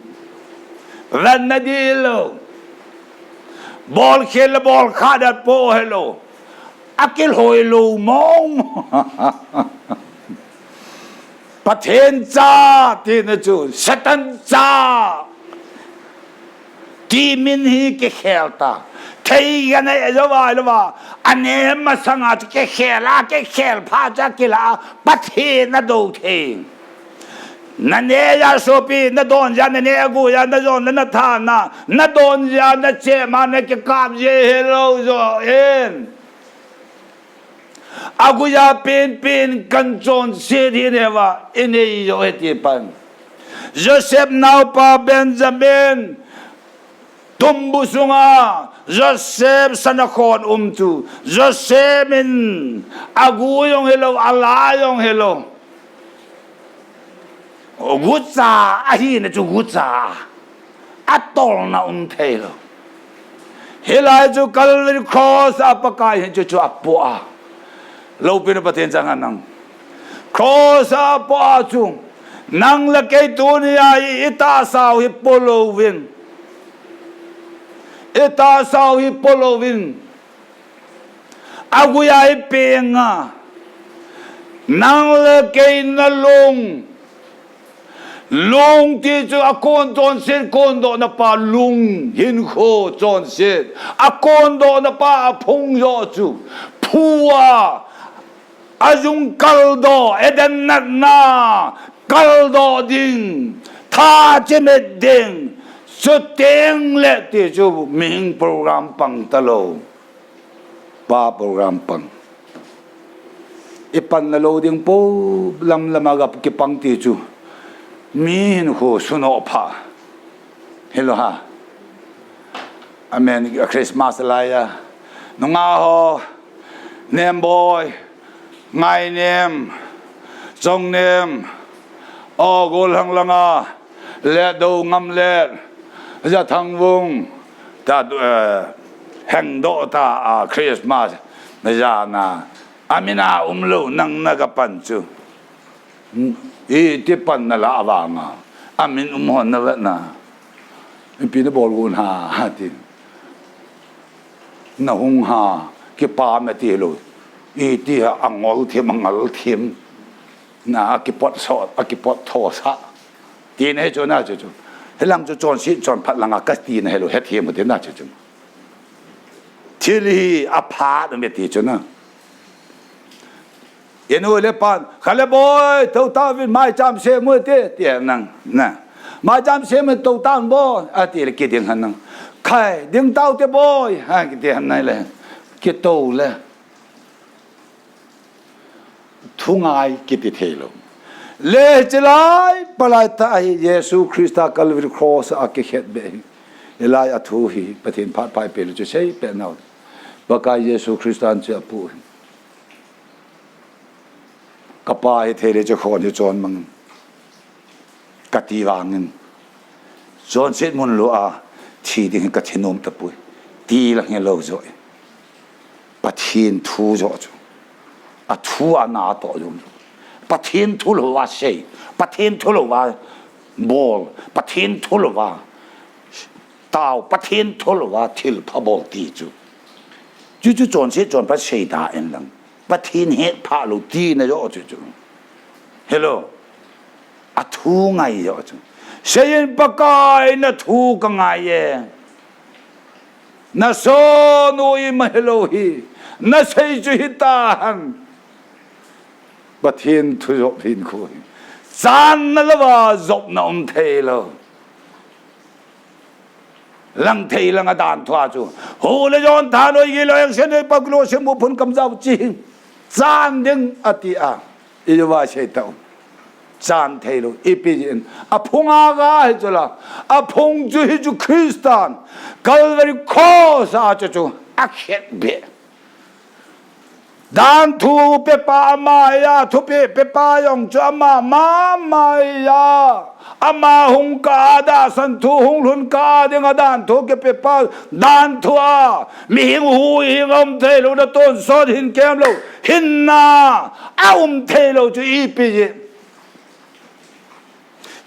Ven nadih lou. Bol khel le bol kha dat po helou. Akilhoi lou mong. Pathen cha tina chu, Satan cha ti min hi kikhel ta. Thei gana e jo vai lo va. Ane masanga chu kikhel a, kikhel pha cha kila a. Pathen nadou thei. Nanei a sopi, nadon ja, nanei a gui a, najon le nathana, nadon ja, nachema, nakikap je helou jo in. Aguiya penpen kanchonset hi neva, inei jo hiti pan. Joseph naopa Benjamin, tumbu sunga Joseph sana khon um chu, Joseph in agu jong helou, ala jong helou. Gucha ahina chu gucha. Atolna um thei lou. Hilai chu Calvary Cross a Pakai hin chu chu apoh a. Loupina Pathen chang a nang. Cross a apoh a chu. Nang le kei tunia i, itahsau hi po louvin. Itahsau hi po louvin. Aguiya ipenga. Nang le kei nalung. Lung ti chu akon chonset, kondohna pa lung, hinkho chonset. Akondohna pa aphung jo chu. Phu a, ajung kaldoh, Eden natna, kaldoh ding, tha chimet ding. Chuteng le ti chu mihing program pang talou. Pa program pang. Ipanna lou ding po lam lam a gap kipang ti chu. Mi hinkho sunoh pha. Hilou ha. Amen. Christmas lai a. Nunga ho. Nemboi. Ngainem. Chongnem. O gol hang langa. Letdou Ngamlet, Jathangvung, ta, eh, Hengdoh ta a Christmas na jana. Amin a umlou nang na kapan chu. Iti pan na la vanga. Amin um hon na vetna. Ipi na bol gon ham, ha ti. Na hung ha, kipah na ti lou. Iti ha, angol thim, angal thim. Na, akipot so, akipot tho sa. Ti na hi chu na chu chu. Hilang chu chonset, chonphat langa kati na hilou, hethem u ti na chu chu. Thil hi aphat me ti chu na. Inu le pan, "Khale boi, tou ta vin maicham sem u te," ti nang, na. "Maicham sem u tou ta boi," ati le kiding han nang. "Khai, ding tau te boi," ha, kiti han nai le. Kitou le. Thu ngai kiti thei lou. Le chilai, palai ta hi Jesu Christa Calvary Cross a kikhetbeh hi. Hilai a thu hi, Pathen phat pai pe le chu sei pe nau. Pakai Jesu Christa chu apu hi. Kapa hi thei le chu khon hi chon mang. Kati vangin. Chonset mun lou a, thi ding hi kathi nom tapoi. Ti lang hilou jo. Pathen thu jo chu. Athu ana to jo. Pathen thu lou a sei. Pathen thu lou a bol. Pathen thu lou a tao. Pathen thu lou a thilpha bol ti chu. Chu chu chonset chonphat sei ta en lang. Pathen hetphah lou ti na jo chu chu. Hello. Athu ngai jo chu. Seiyin Pakai na thu ka ngai e. Na son u ima hilou hi. Na sei chu hita han. Pathen thu jop hin khu hi. Chan na lou va jop na um thei lou. Lang thei lang a dan thu a chu. Hu le jon tha noi gi lo eng sen nei pak lo se mu phun kam jao chi. Chan ding ati a. I va sei tau. Chan thei lou. Ipi jin. Aphung a ga hi chu la. Aphung chu hi chu Christan. Calvary Cross a chu chu. Akhetbeh. Dan thu pepa ama ya, thupi pepa jong chu ama mama ya. Ama hung ka a, tahsan thu hung lhun ka a ding a dan thu kipepa, dan thu a. Mihing huhhing a um thei lou, na tonsot hin kem lou. Hinna a um thei lou chu ipi ji.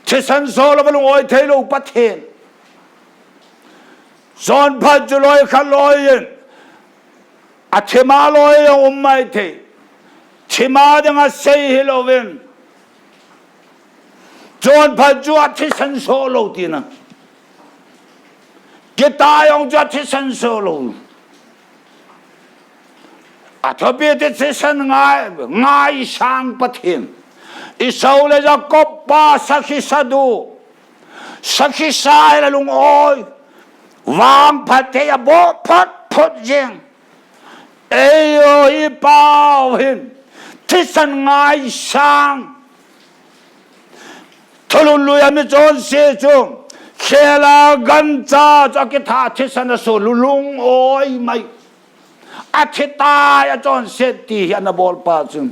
Thisan so lou va lung oi thei lou Pathen. Chonphat chu loi khat loi in. Athima loi jong um mai thei. Thima ding a sei hi louvin. Chonphat chu athisan so lou tina. Kita jong chu athisan so lou. Athupi ti thisan ngai, ngaisang Pathen. Esau le Jacob pa sakhi sadu. Sakhi sa hi la lung oi. Vangphat thei a bo phot phot jeng. Ei o i pau hin. Thisan ngaisang. Thulun lui a mi chonse chu. Khela gancha chu akitha thisan a so lulung oi mai. Athi tai a chonset ti hi ana bol pa chu.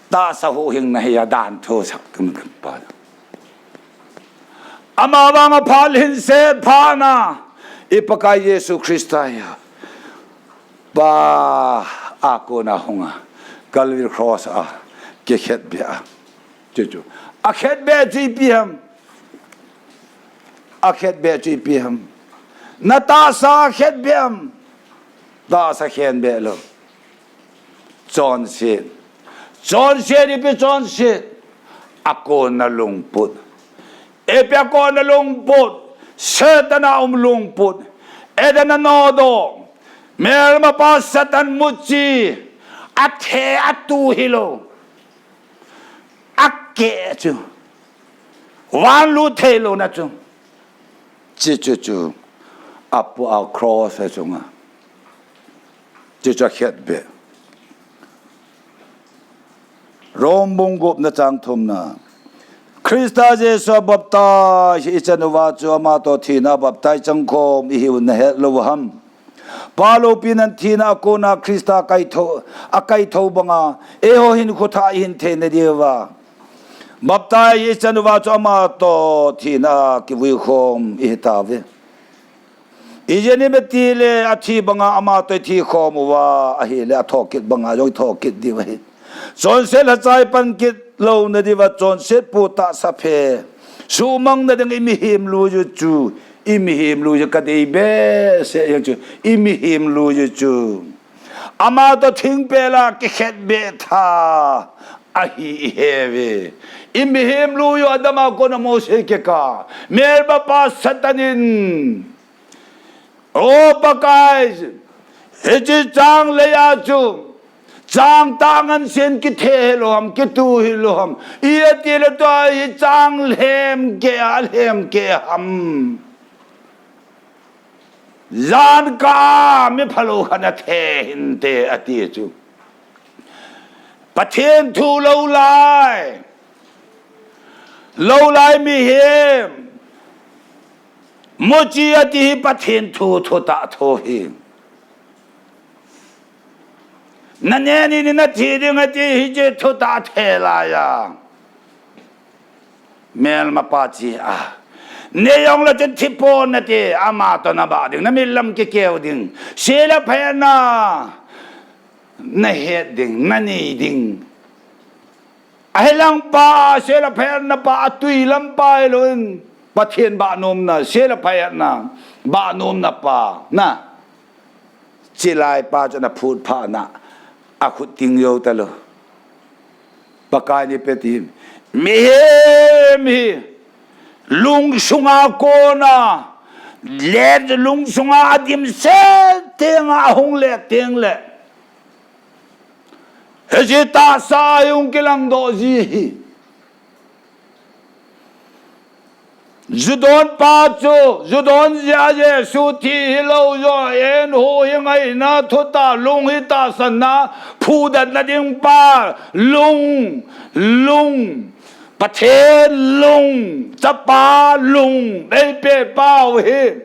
Tahsa huhhingna hi a dan thu sak tum tum pa. Ama vang a phal hin set phana. I Pakai Jesu Christa hi a. Pa a kona hunga. Calvary Cross a. Kikhetbeh a. Chu chu. Akhetbeh chu ipi ham. Akhetbeh chu ipi ham. Na tahsa akhetbeh ham. Tahsa khenbeh lou. Chonset. Chonset ipi chonset. Akona lungput. Ipi akona lungput. Satan a um lungput. Eden a nodoh. Melmapa Satan muchi. Athe atu hilou. Akeh chu. Van lut thei louna chu. Chu chu chu. Apu a cross a chunga. Chu chu akhetbeh. Rom bung gupna chang thumna. Christa Jesu a baptize ichan uva chu ama toh thina baptize chang khom ihiu nahet lou ham. Pa loupina thina a kona Christa kaitho, akaitho banga, eiho hin khutha ihin theina diuva. Baptize ichan uva chu ama toh thina kivui khom ihi tauve. Ijeh inem itile athi banga ama toh ithi khom uva ahile athokit banga jong ithokit diu ahi. Chonset lhacha ipan kit louna diuva chonset pu tahsa phe. Sumang nading imihem lui u chu, imihem lui u kadei behseh jeng chu, imihem lui u chu. Ama toh thingpel a kikhetbeh tha ahi ihe uve. Imihem lui u Adam a kona Mose kikah. Melmapa Satan in, O Pakai, hiche chang lei a chu, chang tah ngansen kithe hilou ham, kitu hilou ham. Ijeh itile tua hi chang lhem kei a, lhem kei ham. Jan kah a mi phalou khat nathe hinte ati chu. Pathen thu lou lai. Lou lai mihem. Muchi ati hi Pathen thu, thutah thu hi. Nane ni nathi ding ati hiche thutah the lai a. Melmapa chi a. Nei jong le chun thi pon nate, ama toh nabah ding, namit lam kikeu ding. Se le pha na, nahet ding, nanei ding. Ahilang pa, se le pha na pa, atui lam pa hilou in, Pathen bah nomna, se le pha na, bah nomna pa, na. Chilai pa chu ana phut phat na, akhut ting jou talou. Pakai in eipe ti. Mihem hi lungsunga kona, le lungsunga adimset tenga ahung le teng le. Hiche tahsa hi hung kilang doh ji hi. Ju don pa chu, ju don jeh a Jesu thi hilou jo, en ho hi ngaina, thutah, lung hi tahsanna, phudatna ding pa, lung, lung, Pathen lung, Chapa lung, eipe pau hi,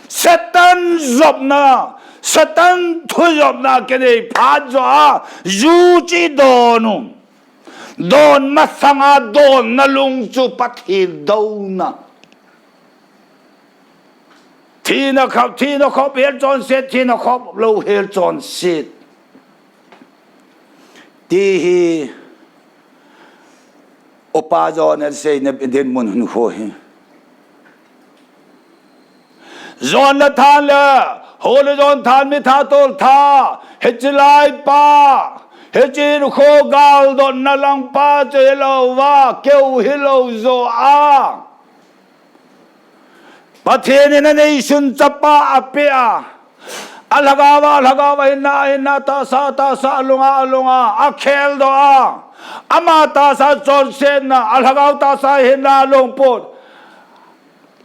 Satan jopna, Satan thu jopna kinei phat jo a, ju chu idon u. Don masanga donna lung chu Pathen douna. Thina khop, thina khop hel chonset, thina khop lou hel chonset. Ti hi Upa John in aseina dinmun hinkho hi. John le than le, Holy John than mi tha tol tha, hiche lai pa, hiche hinkho galdotna lang pa chu hilou va, keu hilou jo a. Pathen in aneisun chapa apeh a. Alhagao a, alhagao a hinna, hinna tahsa, tahsa, alunga, alunga, akhel doh a. Ama tahsa chonsetna, alhagao tahsa hinna lungput.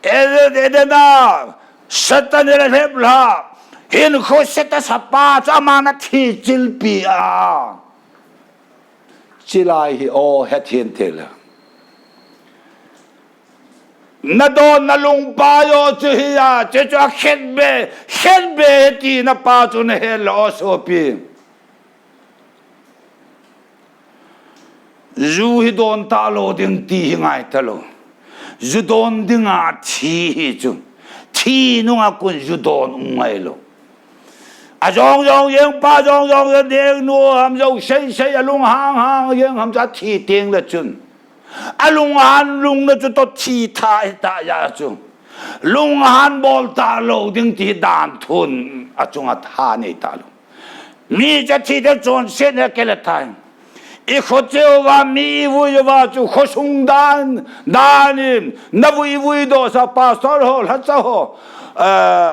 Eden, Eden a, Satan in alhep lha. Hinkho se tahsa pa chu aman athi chilpi a. Chilai hi o het hin thei le. Nadon nalung pa jo chu hi a, chu chu akhetbeh, khetbeh tina pa chu nahet le o sopi. Ju hi don talou ding ti hi ngai talou. Ju don dinga thi hi chu. Thi nunga kon ju don um ngailou. Ajong jong jeng pa jong jong jeng ding nu ham jo sei sei alung hang hang jeng ham cha thi teng le chun. Alunghan lungna chu toh thi tha hita ja chu. Lunghan bol talou ding ti dan thun achunga tha nei talou. Mi cha thi te chonset ne kele thai. Ikho cheuva mi ivui uva chu khosung dan, dan in navui vui doh sa pastor ho, lhacha ho, eh,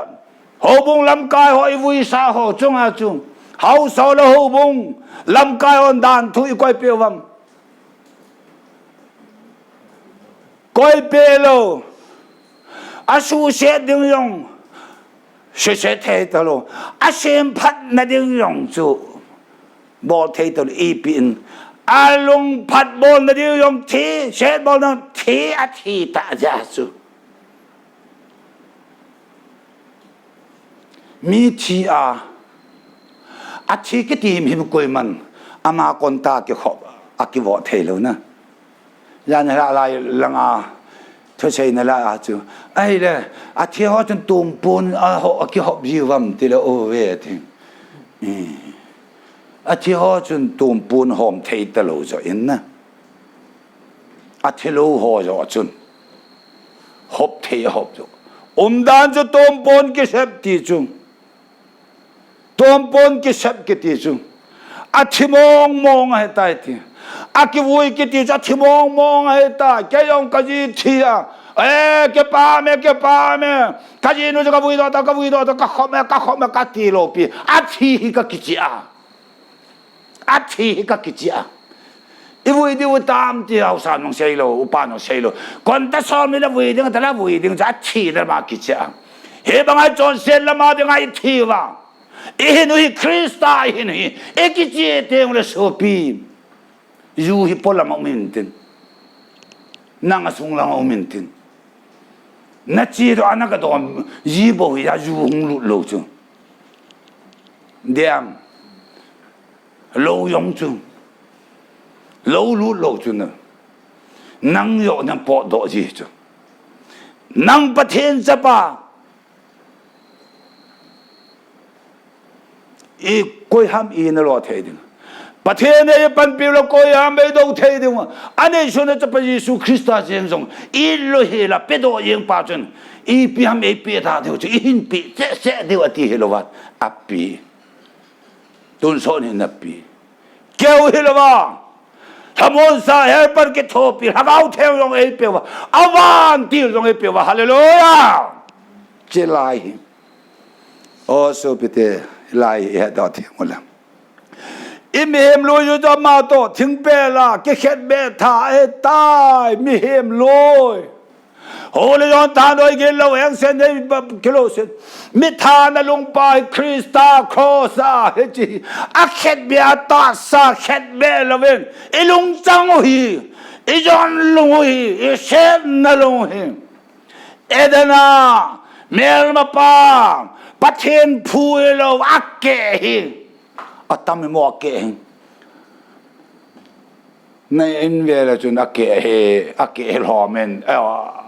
houbung lamkai ho ivui sa ho chunga chu. Haosa le houbung lamkai hon dan thu ikoi peh uvam. Koi peh lou. Asuhset ding jong suhset thei talou. Asemphatna ding jong chu bol thei talou ipi in. Alungphat bolna ding jong thi, set bolna thi athi ta ja chu. Mi thi a, athi kiti himhim koiman, ama konta kikhop, akivoh thei lou na. Jan hla lai langa, Pasal na la a chu. Ahile, athi ho chun tumpun a ho, akihop ji uvam tile o ve ti. Hmm. Athi ho chun tumpun hom thei talou jo in na. Athi lou ho jo chun. Hop thei hop jo. Umdan chu tumpun kisep ti chu. Tumpun kisep kiti chu. Athi mong mong ahitai ti. Akivui kiti chu athi mong mong ahitai. Kei jong kaji thi a. Eh, kipa me, kipa me. Kaji nu chu kavui doh ta, kavui doh ta, kakhop me, kakhop me, kati lou pi. Athi hi kakichi a. Athi hi kakichi a. Ivui diu tam ti hausa nung seilou, upa nung seilou. Kon ta som ni la vui ding, ta la vui ding, athi la ma kichi a. Hibanga chonset lama dinga ithi uva. Ihin u hi Christa, ihin u hi. Ikichi teng le sopi. Ju hi polam a um intin. Nang asung lang a um intin. Nachi doh a naka doh ji bou hi a ju hung lut lou chu. Diam. Lou jong chu. Lou lut lou chu na. Nang jong nang potdoh ji chu. Nang Pathen chapa. I koiham i na lo thei ding. Pathen in eipanpi lou koiham eido thei ding. Anei suna chapa Jesu Christa jeng jong i lo hi la pedoh jeng pa chun. Ipi ham eipe ta diu chu ihin pe se se diu ati hilou va. Api. Tun son hin api. Keu hilou va. Lhamon sa helper kithopi, Lhagao Theng jong eipeuva, avantil jong eipeuva. Hallelujah. Chilai hi. O sopite, lai hi hedoh thei ula. I mihem lui u chu ama toh thingpel a kikhetbeh tha ahitai, mihem lui. Holy John thanoi gin lou, engsen nei ba, kilou sen. Mi thana lungpa hi Christa cross a, hichi. Akhetbeh a tahsa khetbeh louvin. I lungchang u hi. I jon lung u hi. I setna lung u hi. Eden a, melmapa, Pathen phu hilou, akeh hi. Atam hi mo akeh hi. Na in ve le chun akeh hi, akeh hi lhomin, eh,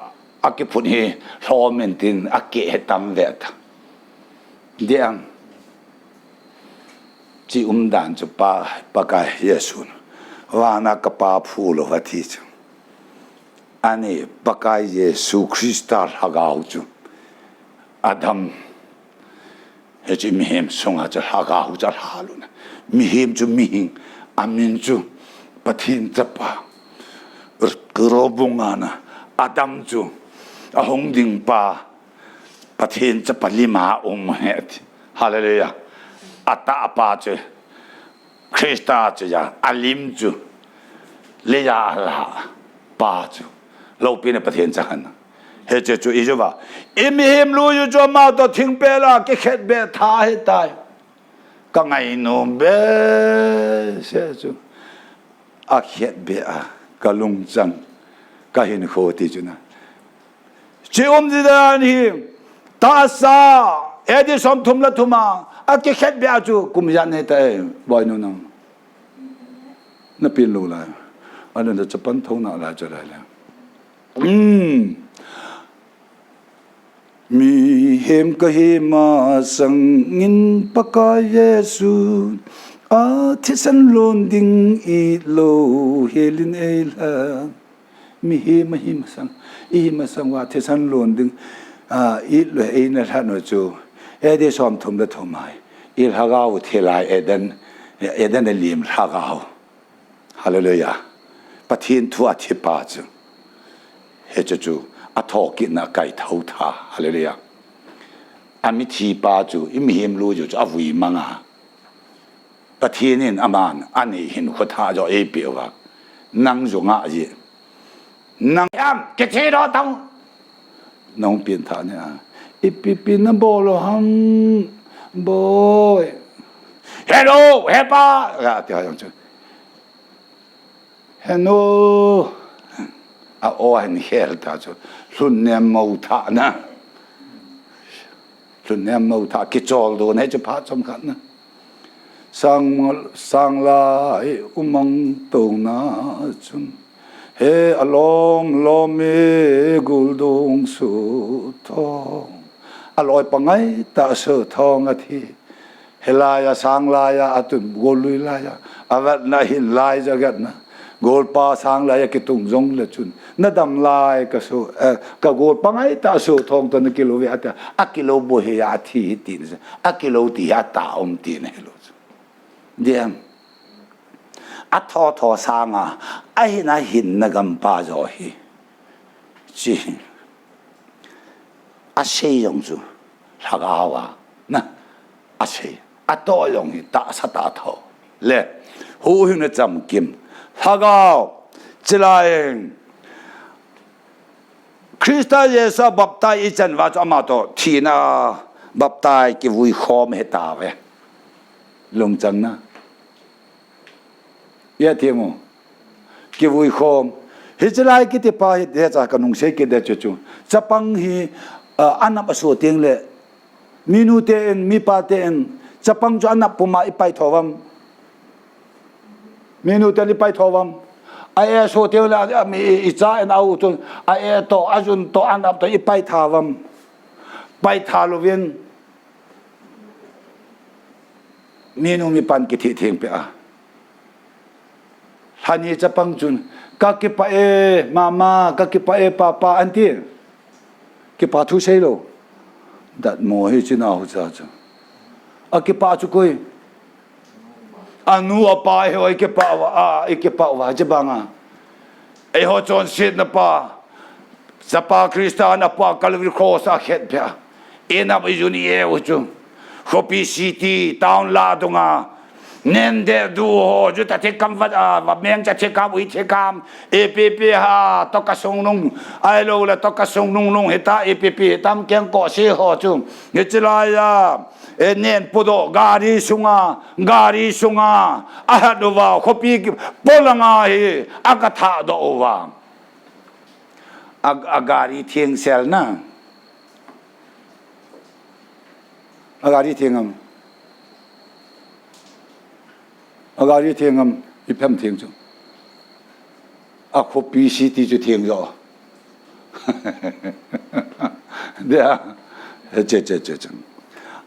akiphun hi lhomin tin akeh hi tam ve ta. Diam. Chi umdan chu pa, Pakai Jesu. Vana ka pa phu lou ati chu. Ani Pakai Jesu Christa Lhagao chu. Adam. Hichi mihem sunga chu Lhagao chu alha lou na. Mihem chu mihing, amin chu Pathen chapa. Robung ana Adam chu ahung ding pa Pathen chapa lima um het. Hallelujah. Atah pa chu Christa chu ja, alim chu. Leia ala pa chu. Loupina Pathen chakhan. Hiche chu i jo va. I mihem lui u chu ama toh thingpel a kikhetbeh tha ahitai. Ka ngainom behseh chu. Akhetbeh a, ka lungchang, ka hinkho ti chu na. Chi um ji dan hi, tahsa, A D somthum le thum a, akikhetbeh a chu kum ijat nei ta e, boinu nang. Na pen lou lai. Ana na chapan thou na lai cha lai le. Hmm. Mihem kahi masang in Pakai Jesu, athisan lon ding it lou, helin eilha. Mihem ahi masang, ihi masang uva thisan lon ding, a, it lou, eina lhat u chu, A D somthum le thum a, i lhagao thi lai Eden, Eden a lim lhagao. Hallelujah. Pathen thu a thi pa chu. Hiche chu, athokitna kaithou tha. Hallelujah. Amithi pa chu, i mihem lui u chu, avui manga. Pathen in aman, anei hinkho tha jo eipeh uva. Nang jo ngah ji. Nang am, kithi doh tang. Nang pen tha ne a. Ipi pi na bol u ham, boi. Hello, hepa. Ga ti ha jong chu. Henu. A o hin hel ta chu. Lhun nem mo tha na. Lhun nem mo tha kichol don hi chu phat chomkhat na. Sang, sang lai umang tona chun. He alom lom mi guldung suthong. Aloi pangai ta suthong athi. Hilai a sang lai a atun gol lui lai a. Avat na hin lai ja gat na. Gol pa sang lai a kitung jong le chun. Na dam lai ka su, eh, ka gol pangai ta suthong to na kilo ve ata. Akilo bo he athi hi tin. Akilo ti ata um tin he lo. Diam. Atho tho sanga, ahin ahin na gampa jo hi. Chi. Asei jong chu. Lhagao a. Na. Asei. Ato jong hi ta sa ta tho. Le. Huhhing na chamkim. Lhagao. Chilaeng. Krista Jesu baptize ichan va chu ama to thina baptize kivui khom he ta ve. Lungchang na. Ia thimu. Kivui khom. Hichilai kiti pa hi de cha ka nung sei kit de chu chu. Chapang hi, ah, anam aso ting le. Minu te in, mipa te in, chapang chu anap puma ipai tho vam. Minu te in ipai tho vam. A e so te le, a mi i, i cha in au tu, a e to, a jun to, anap to ipai tha vam. Pai tha lovin. Minu mipan kithi theng pe a. Lhani chapang chun, ka kipa e, mama, ka kipa e, papa, anti. Kipa thu sei lo. Dat mo hi china hu cha chu. A kipa chu koi. Anu apa he oi kipa wa, a, i kipa wa, je banga. Ei ho chon sit na pa. Chapa Krista na pa Calvary Cross a khet pia. Ena bai juni e u chu. Khopi city, town la dunga. Nen de du ho, ju ta the kam vat a, va meng cha the kam, ui the kam. E P P ha, to ka sung nung. Ai lo la to ka sung nung nung hita, E P P tam keng ko si ho chu. Hichilai a. E nen pudo, gari sunga, gari sunga. A hat uva, khopi ki, polanga hi, a ka tha do uva. A, a gari theng sel na. A gari theng am. A gari theng am, iphem theng chu. A khopi city chu theng jo. Dia. Che, che, che, che.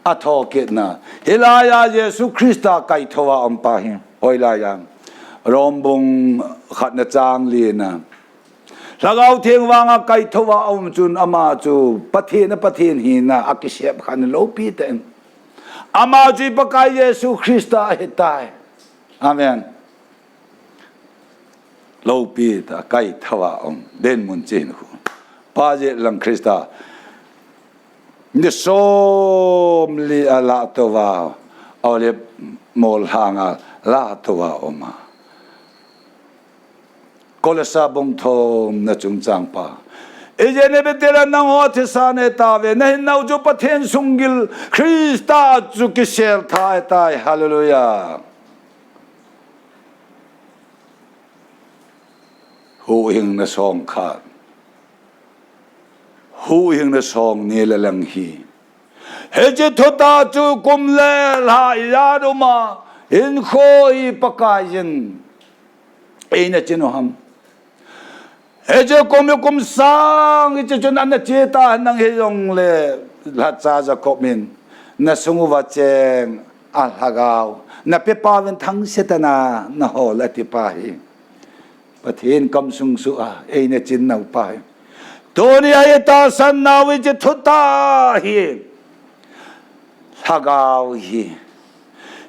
A thokit na. Hilai a Jesu Krista kaitho a um pa hi. Hoilai a. Rom bung khat na chang li na. Lhagao Theng vanga kaitho a um chun ama chu Pathen a Pathen hina a kisep khan lopi tah in. Ama chu i Pakai Jesu Krista ahi tai. Amen. Lopi tah kaitho a um. Den mun chin khu. Pa je lang Krista. Ni som li a la to va. Olive mol hanga la to va um a. Kolosa bung thum na chungchang pa. Ijeh inem itile nangho thisa ne tave, nahin nau chu Pathen sunggil Krista chu kisel tha ahitai. Hallelujah. Huhhingna song khat. Huhhingna song ni le lang hi. Hiche thutah chu kum le lha ijat um a, hinkho hi Pakaiyin eina chin u ham. Hiche kum hi kum sang hiche chun ana che ta nang hi jong le lhacha Jacob in na sung uva cheng a lhagao na pepa uvin thangse tana na hol ati pa hi. Pathen kam sung sung a, eina chin nau pa hi. Tuni a i tahsan nau hiche thutah hi. Lhagao hi.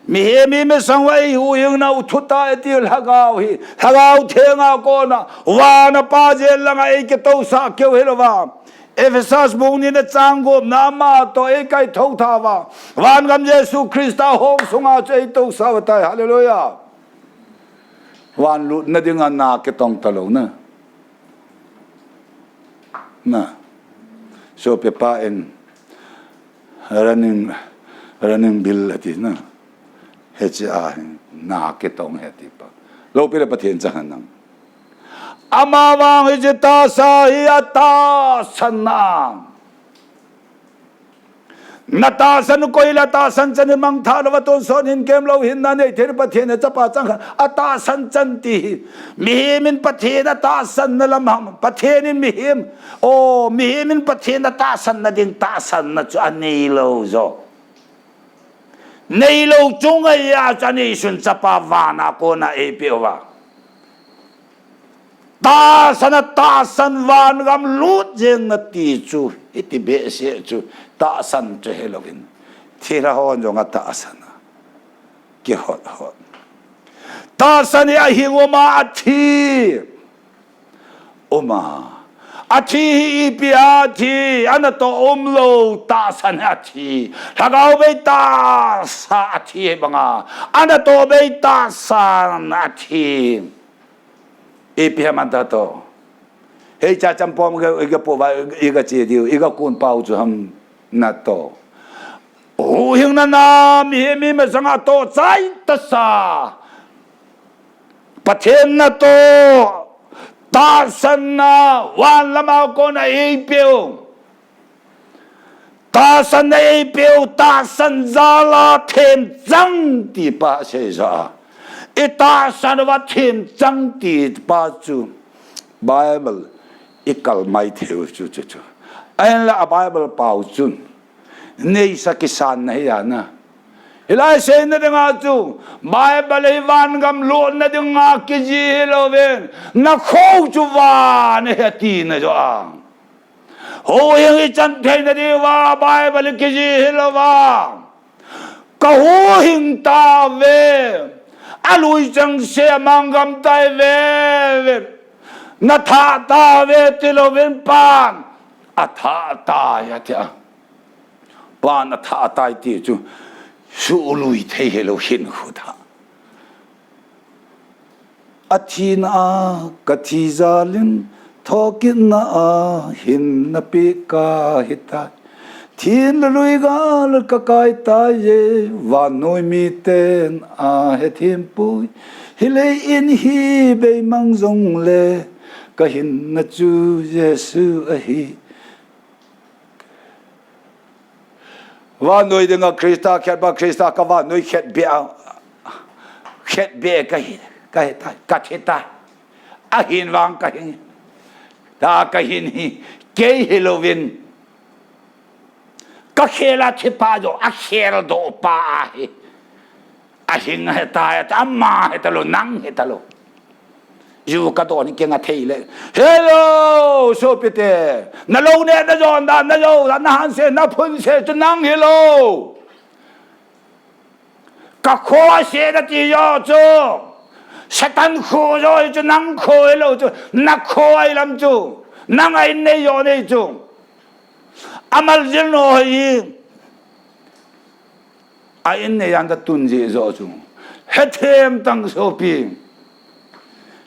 Mihem imasang uva ei huhhing nau thutah iti lhagao hi. Lhagao Theng a kona. Van a Pa jen langa ei kitousah keu hilouva. Ephesus bung ni na chang gup na ama toh ei kaitho tha uva. Vangam Jesu Krista hong sunga chu ei tousah uva tai. Hallelujah. Van lutna dinga na kitong talou na. Na. Sopi pa in running, running bill ati na. Hiche a hin na kitong he ati pa. Lopi le Pathen chang hen nang. Ama vang hiche tahsa hi atahsan na. Na tahsan koi la tahsan chan in mangthah lou va tonsot hinkemlou hinna nei thei Pathen in achapa changkhat atahsan chan ti hi. Mihem in Pathen atahsan na lam ham. Pathen in mihem. O, mihem in Pathen atahsan na ding tahsan na chu anei lou jo. Nei lou chunga chu anei sun chapa vana kona eipeh uva. Tahsan a tahsan van gam lut jeng na ti chu, hiti behseh chu, tahsan chu helouvin. Thilha hon jong atahsan a. Kihot hot. Tahsan hi ahing um a athi. Um a. Athi hi ipi athi, anatoh umlou tahsan hi athi. Lhagao bei tahsa athi hi banga. Anatoh bei tahsan athi. Ipi ham natoh. Hei cha champom iga, iga po va, iga che diu, iga kun pau chu ham natoh. Huhhingna na mihem imasanga toh chai tasa. Pathen natoh, tahsan na van lama kona eipeh u. Tahsan na eipeh u, tahsan jal a themchang ti pa asei jo a. I tahsan uva themchang ti pa chu Bible i kal mai thei u chu chu chu. Ahinla a Bible pau chun neisa kisan na hi a na. Hilai seina dinga chu Bible hi van gam lutna dinga kiji hilouvin, na kho chu van ahi ati na jo a. Huhhing ichan theina diuva Bible kiji hilouva. Ka huhhing tauve. Alui chengse amang gam tai ve. Na thah tauve tilouvin pan. Athah tai atia. Pan athah tai ti chu. Suhlui thei hilou hinkho thah. Athina a kathi jal in thokitna a hinna peh kahitai. Thin le lui gal kakai taiye, vannoi miten ahethem poi. Hilei in hi beimang jongle kahinna chu Jesu ahi. Vannoi dinga Christa khetba, Christa ka vannoi khetbeh a, khetbeh kahi, kahitai, kathi tai. Ahin vang kahi. Tua kahin hi, kei hilouvin. Kakhel a thipa jo, akheldoh pa ahi. Ahing ahitai, ama hitalou, nang hitalou. Ju kadon kinga thei le. Hello, sopite. Nalou neh, najon dan, najou dan, nahanse, naphunse chu nang hilou. Ka kho ase nati jo chu. Satan kho jo hi chu nang kho hilou chu. Na kho ahi lam chu. Nang a innei jo nei chu. Amal jil no hi. A innei a natun jeh jo chu. Hethem tang sopi.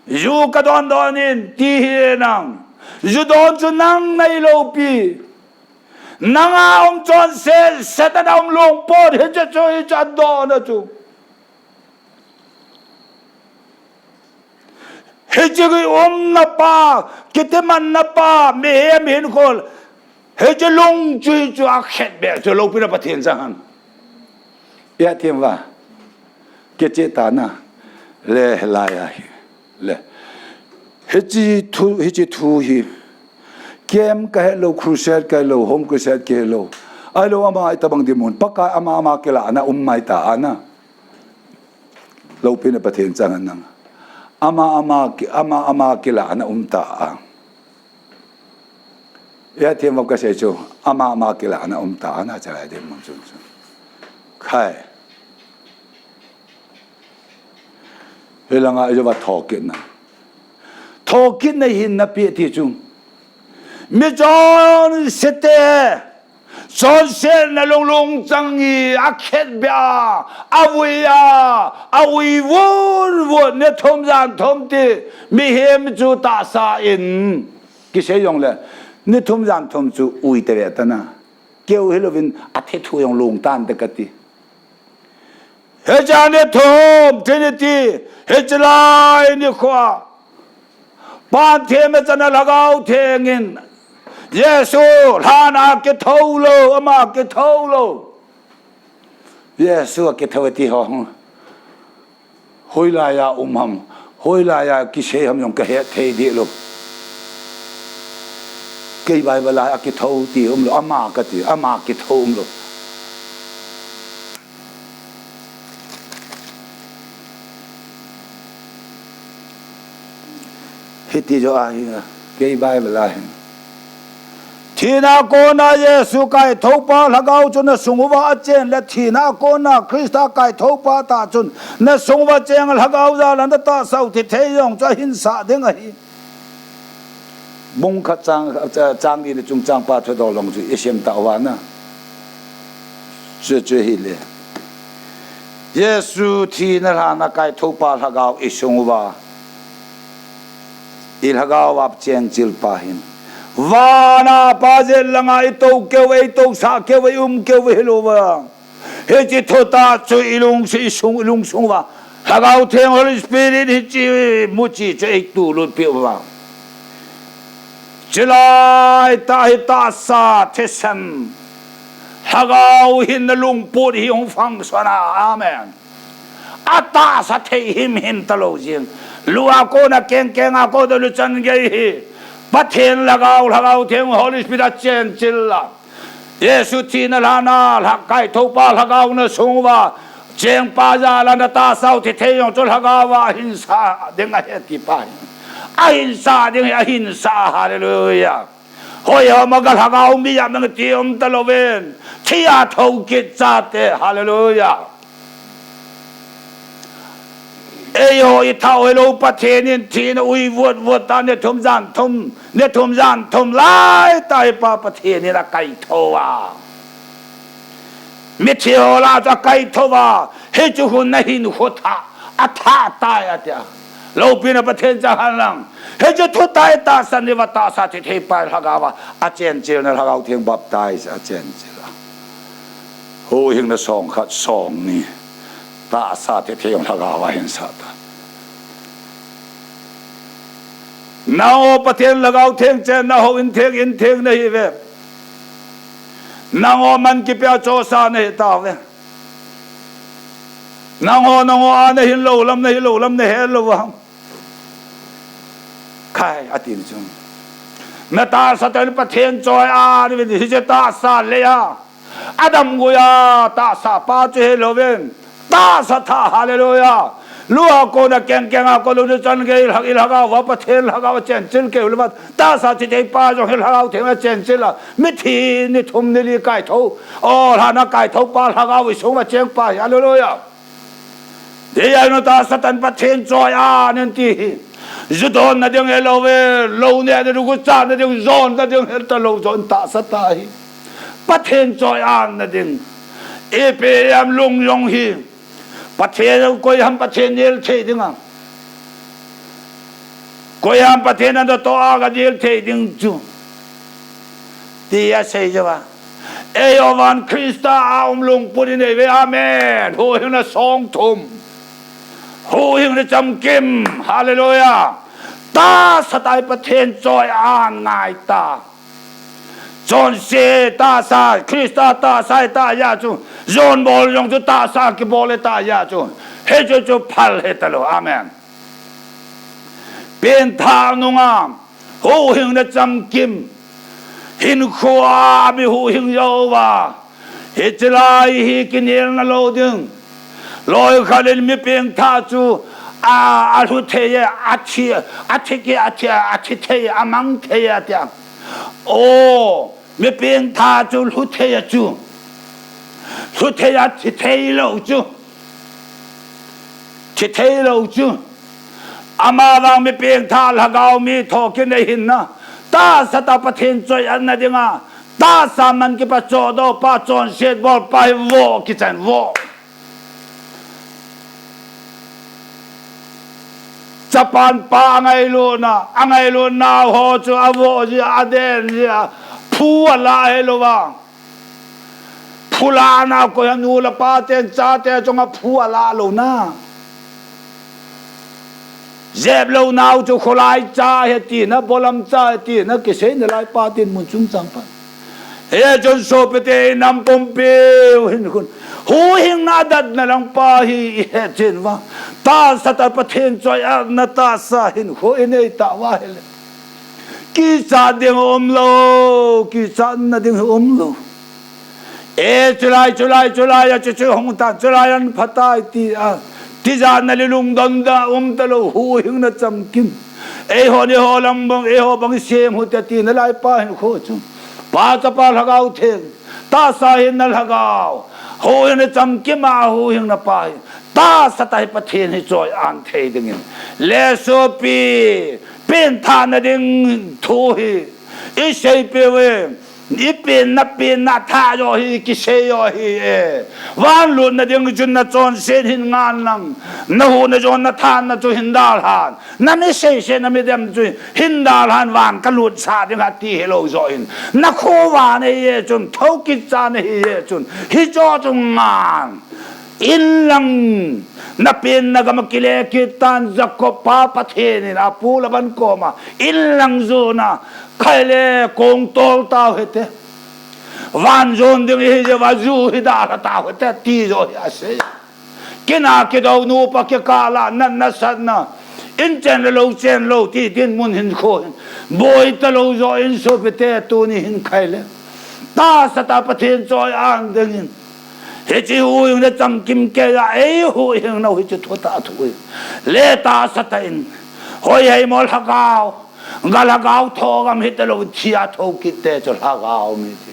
Ju kadon don in ti hi nang. Ju don chu nang nahi lou pi. Nang a um chonse, Satan a um lungpot hiche chu, hiche adon a chu. Hiche kiumna pa, kitimanna pa, mihem hinkho. Hiche lung chu, chu akhetbeh chu loupina Pathen chang hen. Hethem uva. Kicheh tan a. Le, lai ahi. Le. Hiche thu, hiche thu hi. Camp kahelou, crusade kahelou, home crusade kahelou. Ahilou ama itobang dinmun. Pakai ama ama kilahna um mai ta ana. Loupina Pathen chang hen nang. Ama ama ki, ama ama kilahna um ta a. Hethem uva kasei chu, ama ama kilahna um ta ana chalai dinmun chun chu. Khai. Hilanga ijo va thokitna. Thokitna hinna pe ti chu. Mi chonse te. Chonsetna lunglung chang hi akhetbeh a, avui a, aui vut vut, ni thum jan thum ti, mihem chu tahsa in, kisei jongle, ni thum jan thum chu ui tave tan a, keu hilouvin athi thu jong lung tante kati. Hiche ni thum, Trinity, hiche lai nikho a. Pathen me chana Lhagao Theng in. Jesu lhan a kitho lou, ama kitho lou. Jesu a kitho ti ho. Hoilai a um ham, hoilai a kisei ham jong ka het thei dih lou. Kei Bible a kitho ti um lou, ama ka ti, ama kitho um lou. Hiti jo ahi, kei Bible ahi. Thina kona Jesu kaithopa Lhagao chu na sung uva achen le thina kona Krista kaithopa ta chun na sung uva cheng Lhagao jal a na tahsa u thithei jong chu ahin sah ding ahi. Bung khat chang, chang ni le chungchang pa thudol long chu i sim ta uva na. Chu chu hile. Jesu thina lhan a kaithopa Lhagao i sung uva. I Lhagao a chengchil pa hin. Vana pa jeng langa i to keu, i to sah keu, i um keu hilou va. Hiche thutah chu i lung, i sung, i lungsung uva Lhagao Theng Holy Spirit hiche muchi chu ei tulut peh uva. Chulai tah hi tahsa thisan. Lhagao hinna lungput hi hung function a. Amen. Atahsa thei himhim talou jeng. Lu a kona kengkeng a kona luchan gei hi. Pathen Lhagao, Lhagao Theng Holy Spirit a chenchil a. Jesu thina lhan a, lha kaithopa Lhagao na sung uva. Chengpa jal a na tahsa u thithei jong chu Lhagao a ahin sah ding ahi ti pa hi. Ahin sah ding hi, ahin sah, hallelujah. Hoi ho ma ka Lhagao mi a mang ti um talou vin. Thi a thou kit chate, hallelujah. Eiho i thao hilou Pathen in thina ui vuat vuat ta ni thum jan thum, ni thum jan thum lai tah hi pa Pathen in akaitho a. Mithi ho lah a chu akaitho a. Hichu hun na hin khu thah, athah tai atia. Loupina Pathen chang hen lang. Hichu thutah hi tahsa ni uva tahsa thithei pa Lhagao a. Achenchil na Lhagao Theng baptize achenchil a. Huhhingna song khat song ni. Tahsa thithei Lhagao a ahin sah ta. Nangho Pathen Lhagao Theng chenna hou in theng in theng na hi uve. Nangho man kipe a chosa na hi tauve. Nangho, nangho a na hin lou lam, na hi lou lam na he lou ham. Khai, ati ni chu. Na tahsa tah in Pathen choi a, ni vin hiche tahsa lei a. Adam gui a tahsa pa chu hilou vin. Tahsa thah, hallelujah. Lu a kona kengkeng a kona luchan gei Lhag-, i Lhagao va Pathen Lhagao a chenchil keu le va. Tahsa thithei pa jong hi Lhagao Theng a chenchil a. Mithi ni thum ni li kaitho. O, lhan a kaithopa Lhagao i sung uva cheng pa hi, hallelujah. Dei ai no tahsa tah in Pathen choi a nen ti hi. Ju don na ding hilou ve, lou ne na du gu cha na ding, jon na ding hel talou jon tahsa tah hi. Pathen choi a na ding. Ipi ham lung jong hi. Pathen koi ham Pathen nel thei ding a. Koi ham Pathen a na to a ka nel thei ding chu. Ti asei jo va. Eiho vang Krista a um lungput i nei uve. Amen. Huhhingna song thum. Huhhingna chamkim. Hallelujah. Tahsa tah hi Pathen choi a ngai ta. Chonse tahsa, Krista tahsa tah a chu. Jon bol jong chu tahsa kibol tah a chu. Hichu chu phal hi talou. Amen. Pengthah nunga, huhhingna chamkim, hinkhoa mi huhhing jou va, hiche lai hi kinelna lou ding. Loikhat in mi pengthah chu, a, alhu thei e, athi, athi ki, athi, athi thei, amang thei e, atia. O, mi pengthah chu lhu thei a chu. Lhu thei a thi thei lou chu. Thi thei lou chu. Ama vang mi pengthah Lhagao mi thokin ahin na. Tahsa tah Pathen choi a na ding a. Tahsa man kipe a chodoh pa chonset bol pa hi vo kichan vo. Chapang pa angailutna, angailutna ho chu avo jia, aden jia, phu ala hilou va. Phu lana koi a nu le pa ten chate chunga phu ala lou na. Jep lou nau chu kholai cha ahi tina, bolam cha ahi tina, kisei nalai pa tin mun chung chang pan. Hichun sopite, inam pumpi u hin khun, huhhingna adatna lang pa hi ihet chen uva, tahsa tah Pathen choi-atna tahsa hinkho inei tauva ahile, kichat ding umlou, kichatna ding umlou. E, chulai, chulai, chulai a chuchu hung tan, chulai an phatai tia, tijatna le lungdonna um talou, huhhingna chamkim. Eihon eiho lang bang, eiho bang isem u hite tina, nalai pa hinkho chu. Pa, Chapa, Lhagao Theng, tahsa hinna lhagao, huhhingna chamkim a huhhingna pa hi, tahsa tah hi Pathen hi choi-an thei dingin, le sopi, penthahna ding thu hi iseipiu ve. Ipenna, penna tha jo hi, kisei jo hi e. Van lutna ding chun nachonset hin ngan lang, nahuhna jonna thanna chu hin dalhan, namisei sei, namidem chu hin dalhan, van kalut sa ding ati hilou jo in, nakho van ahi e chun, thokit cha nahi e chun, hicho chu ngan. Inlang, napenna gam a kile kit tan, Jacob pa Pathen in apu Laban koma inlang jona, khaile kong tol tau hite. Van jon ding ihi jeh uva ju hi dalha tau hite, ti jo hi asei. Kina kidou, nupa kikah a natna satna, in chen le lou chen lou ti dinmun hinkho hin boi talou jo in sopite, tuni hin khaile tahsa tah Pathen choi-an dingin, hiche huhhingna chamkim keiya eihuhhing nau hiche thutah thu hi, le tahsa tah in, hoi hei mo lhagao, ga lhagao thogam hitalou, thia thokit te chu lhagao mi ti.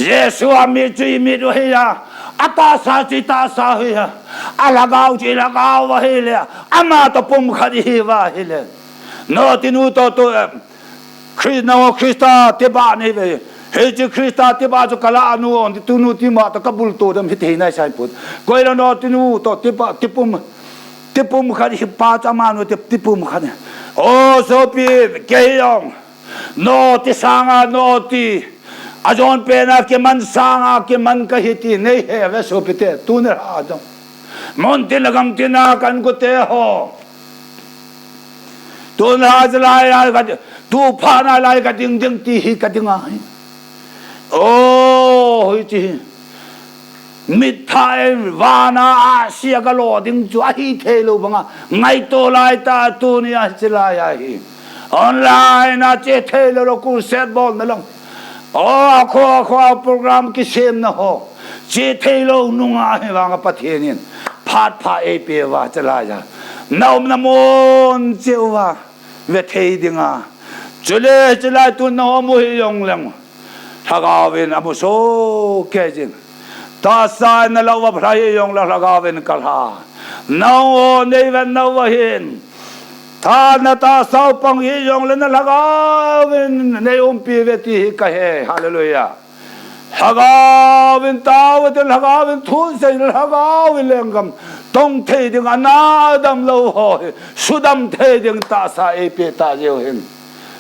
Jesu a mi chu imit u ahi a, atahsa chu itahsa u ahi a, alhagao chu ilhagao u ahile, ama toh pumkhat ihiuva ahile, nao tinu toh tu, em, Chris-, nao Christa tibah nahiuve. Hiche Christa tibah chu kalah nu, tinu tibah toh kabulto dem hithei naisai put. Koile nao tinu toh tibah, tipum, tipumkhat hi pa chu amanu ti, tipumkhat hi. O sopi, kei jong nao ti sanga nao ti, ajon pena kiman sanga kiman kahi ti neihe uve sopite, tuni lha jong. Mun tin le gam tina ka inkote ho, tuni lha jeh lai a ka, tu phat nalai kading ding ti hi kading ahi. O, hiche hi mitthah in vana ahsi a galo ding chu ahithei lou banga ngaito laitah, tunia hiche lai ahi. Online a che theilou lou, crusade bolna lang, o, akho akho a program kisemna ho, che theilou nunga hivanga Pathen in phat pha eipeuva, hiche laiya naumna mun cheh uva vethei dinga. Chule hiche lai tun nangho mu hijongleng, lhagaovin amu sohkei jing. Tahsa in nalah uva phalha hijongleng lhagaovin kalha. Nangho neivetnauva hin, tha na tahsa u pang hijongle nalhagaovin neiumpi uve ti hi kahe. Hallelujah. Lhagaovin taovin, lhagaovin thusei, lhagaovin lenggam tong thei ding, ana damlou ho hi sudam thei ding tahsa eipeh tah jeh u hin,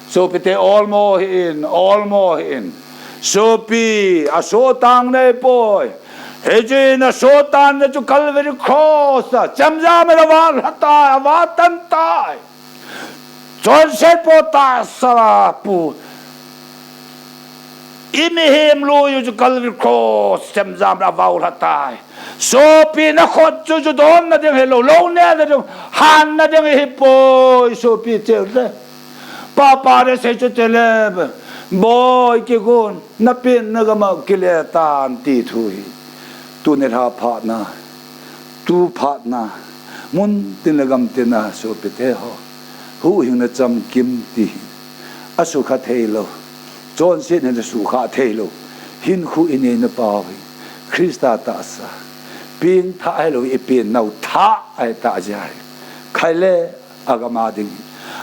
sopite, olmo hih in, olmo hih in. Sopi, asohtang neipoi. Hiche in asohtanna chu Calvary Cross a chemjam in avalha tai, avatan tai. Chonset po tahsa pu, imihem lui u chu Calvary Cross chemjam in avaolha tai. Sopi, nakhut chu judonna ding hilou, lou nehna ding, hanna ding ihipoi, sopi, cheu le. Papa nasei chu cheu le, boi, kigon, napenna gam a kile tan ti thu hi tuni lha phatna, tu phatna, mun tin le gam tina sopite ho, huhhingna chamkim ti hi asukha theilou, chonset in asukha theilou hinkho ineina pau hi Christa tahsa, pengthah hilou, ipennau thah ahitah jeh ahi. Khaile agam a ding,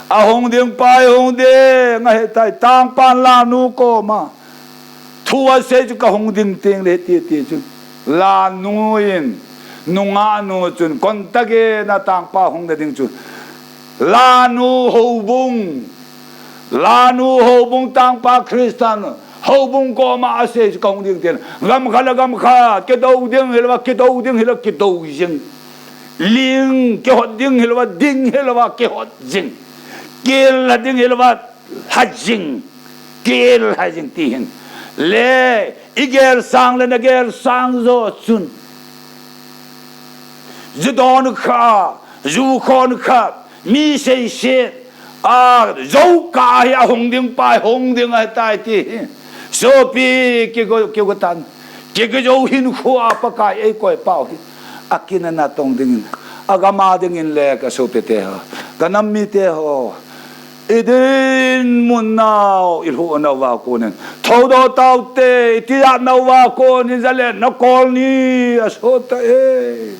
ahung ding pa hi hung ding ahitai, tangpan lanu koma thu asei chu, kahung ding tengle ti, ti chu, lanu in, nungahnu chun contact in atangpa hungna ding chu, lanu houbung, lanu houbung tangpa Christian houbung koma asei chu, kahung ding tengle, gam khat le gam khat kidou ding hilouva, kidou ding hilou, kidou jing. Ling, kihot ding hilouva, ding hilouva, kihot jing. Kihot ding hilouva, lha jing. Kihot lha jing ti hin. Le, igel sang le nagel sang jo chun. Ju don kha, ju khon kha, mi seiset, a, jou kah hi ahung ding pa, hung ding ahitai ti hi. Sopi kigo, kigo tan. Kigo jou hin khu a Pakai eikoi pau hi. Akin anatong dingin. Agam a dingin le ka sopite ho. Ka nam mite ho. Idinmun nau, ilhuh nauva konin. Thoudoh taute, itijat nauva konin, jale nakol ni, asota e.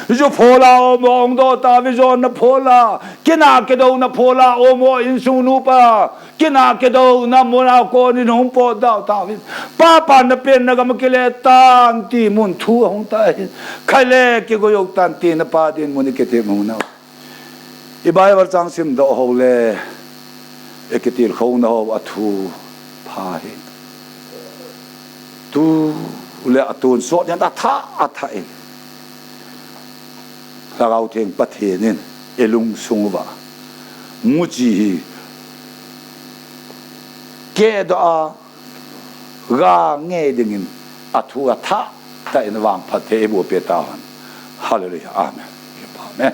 Ju phola omo, ongdoh tauve jonna phola. Kina kidouna phola omo, insung nupa. Kina kidouna muna konin hung potdoh tauvin. Papa napen nagam kile tan ti mun thu ahung tai. Khaile kigo jou tan ti napa dinmun ikiti mun nau. I Bible chang simdoh ho le, ikitilkhouna ho athu pha hi. Tu le atonsot jan atha, atha in. Lhagao Theng Pathen in ilungsung uva. Muchi hi. Kedoh a, ga nge dingin athu atha, tah in vangphat thei eiboh peh tahen. Hallelujah. Amen. Amen.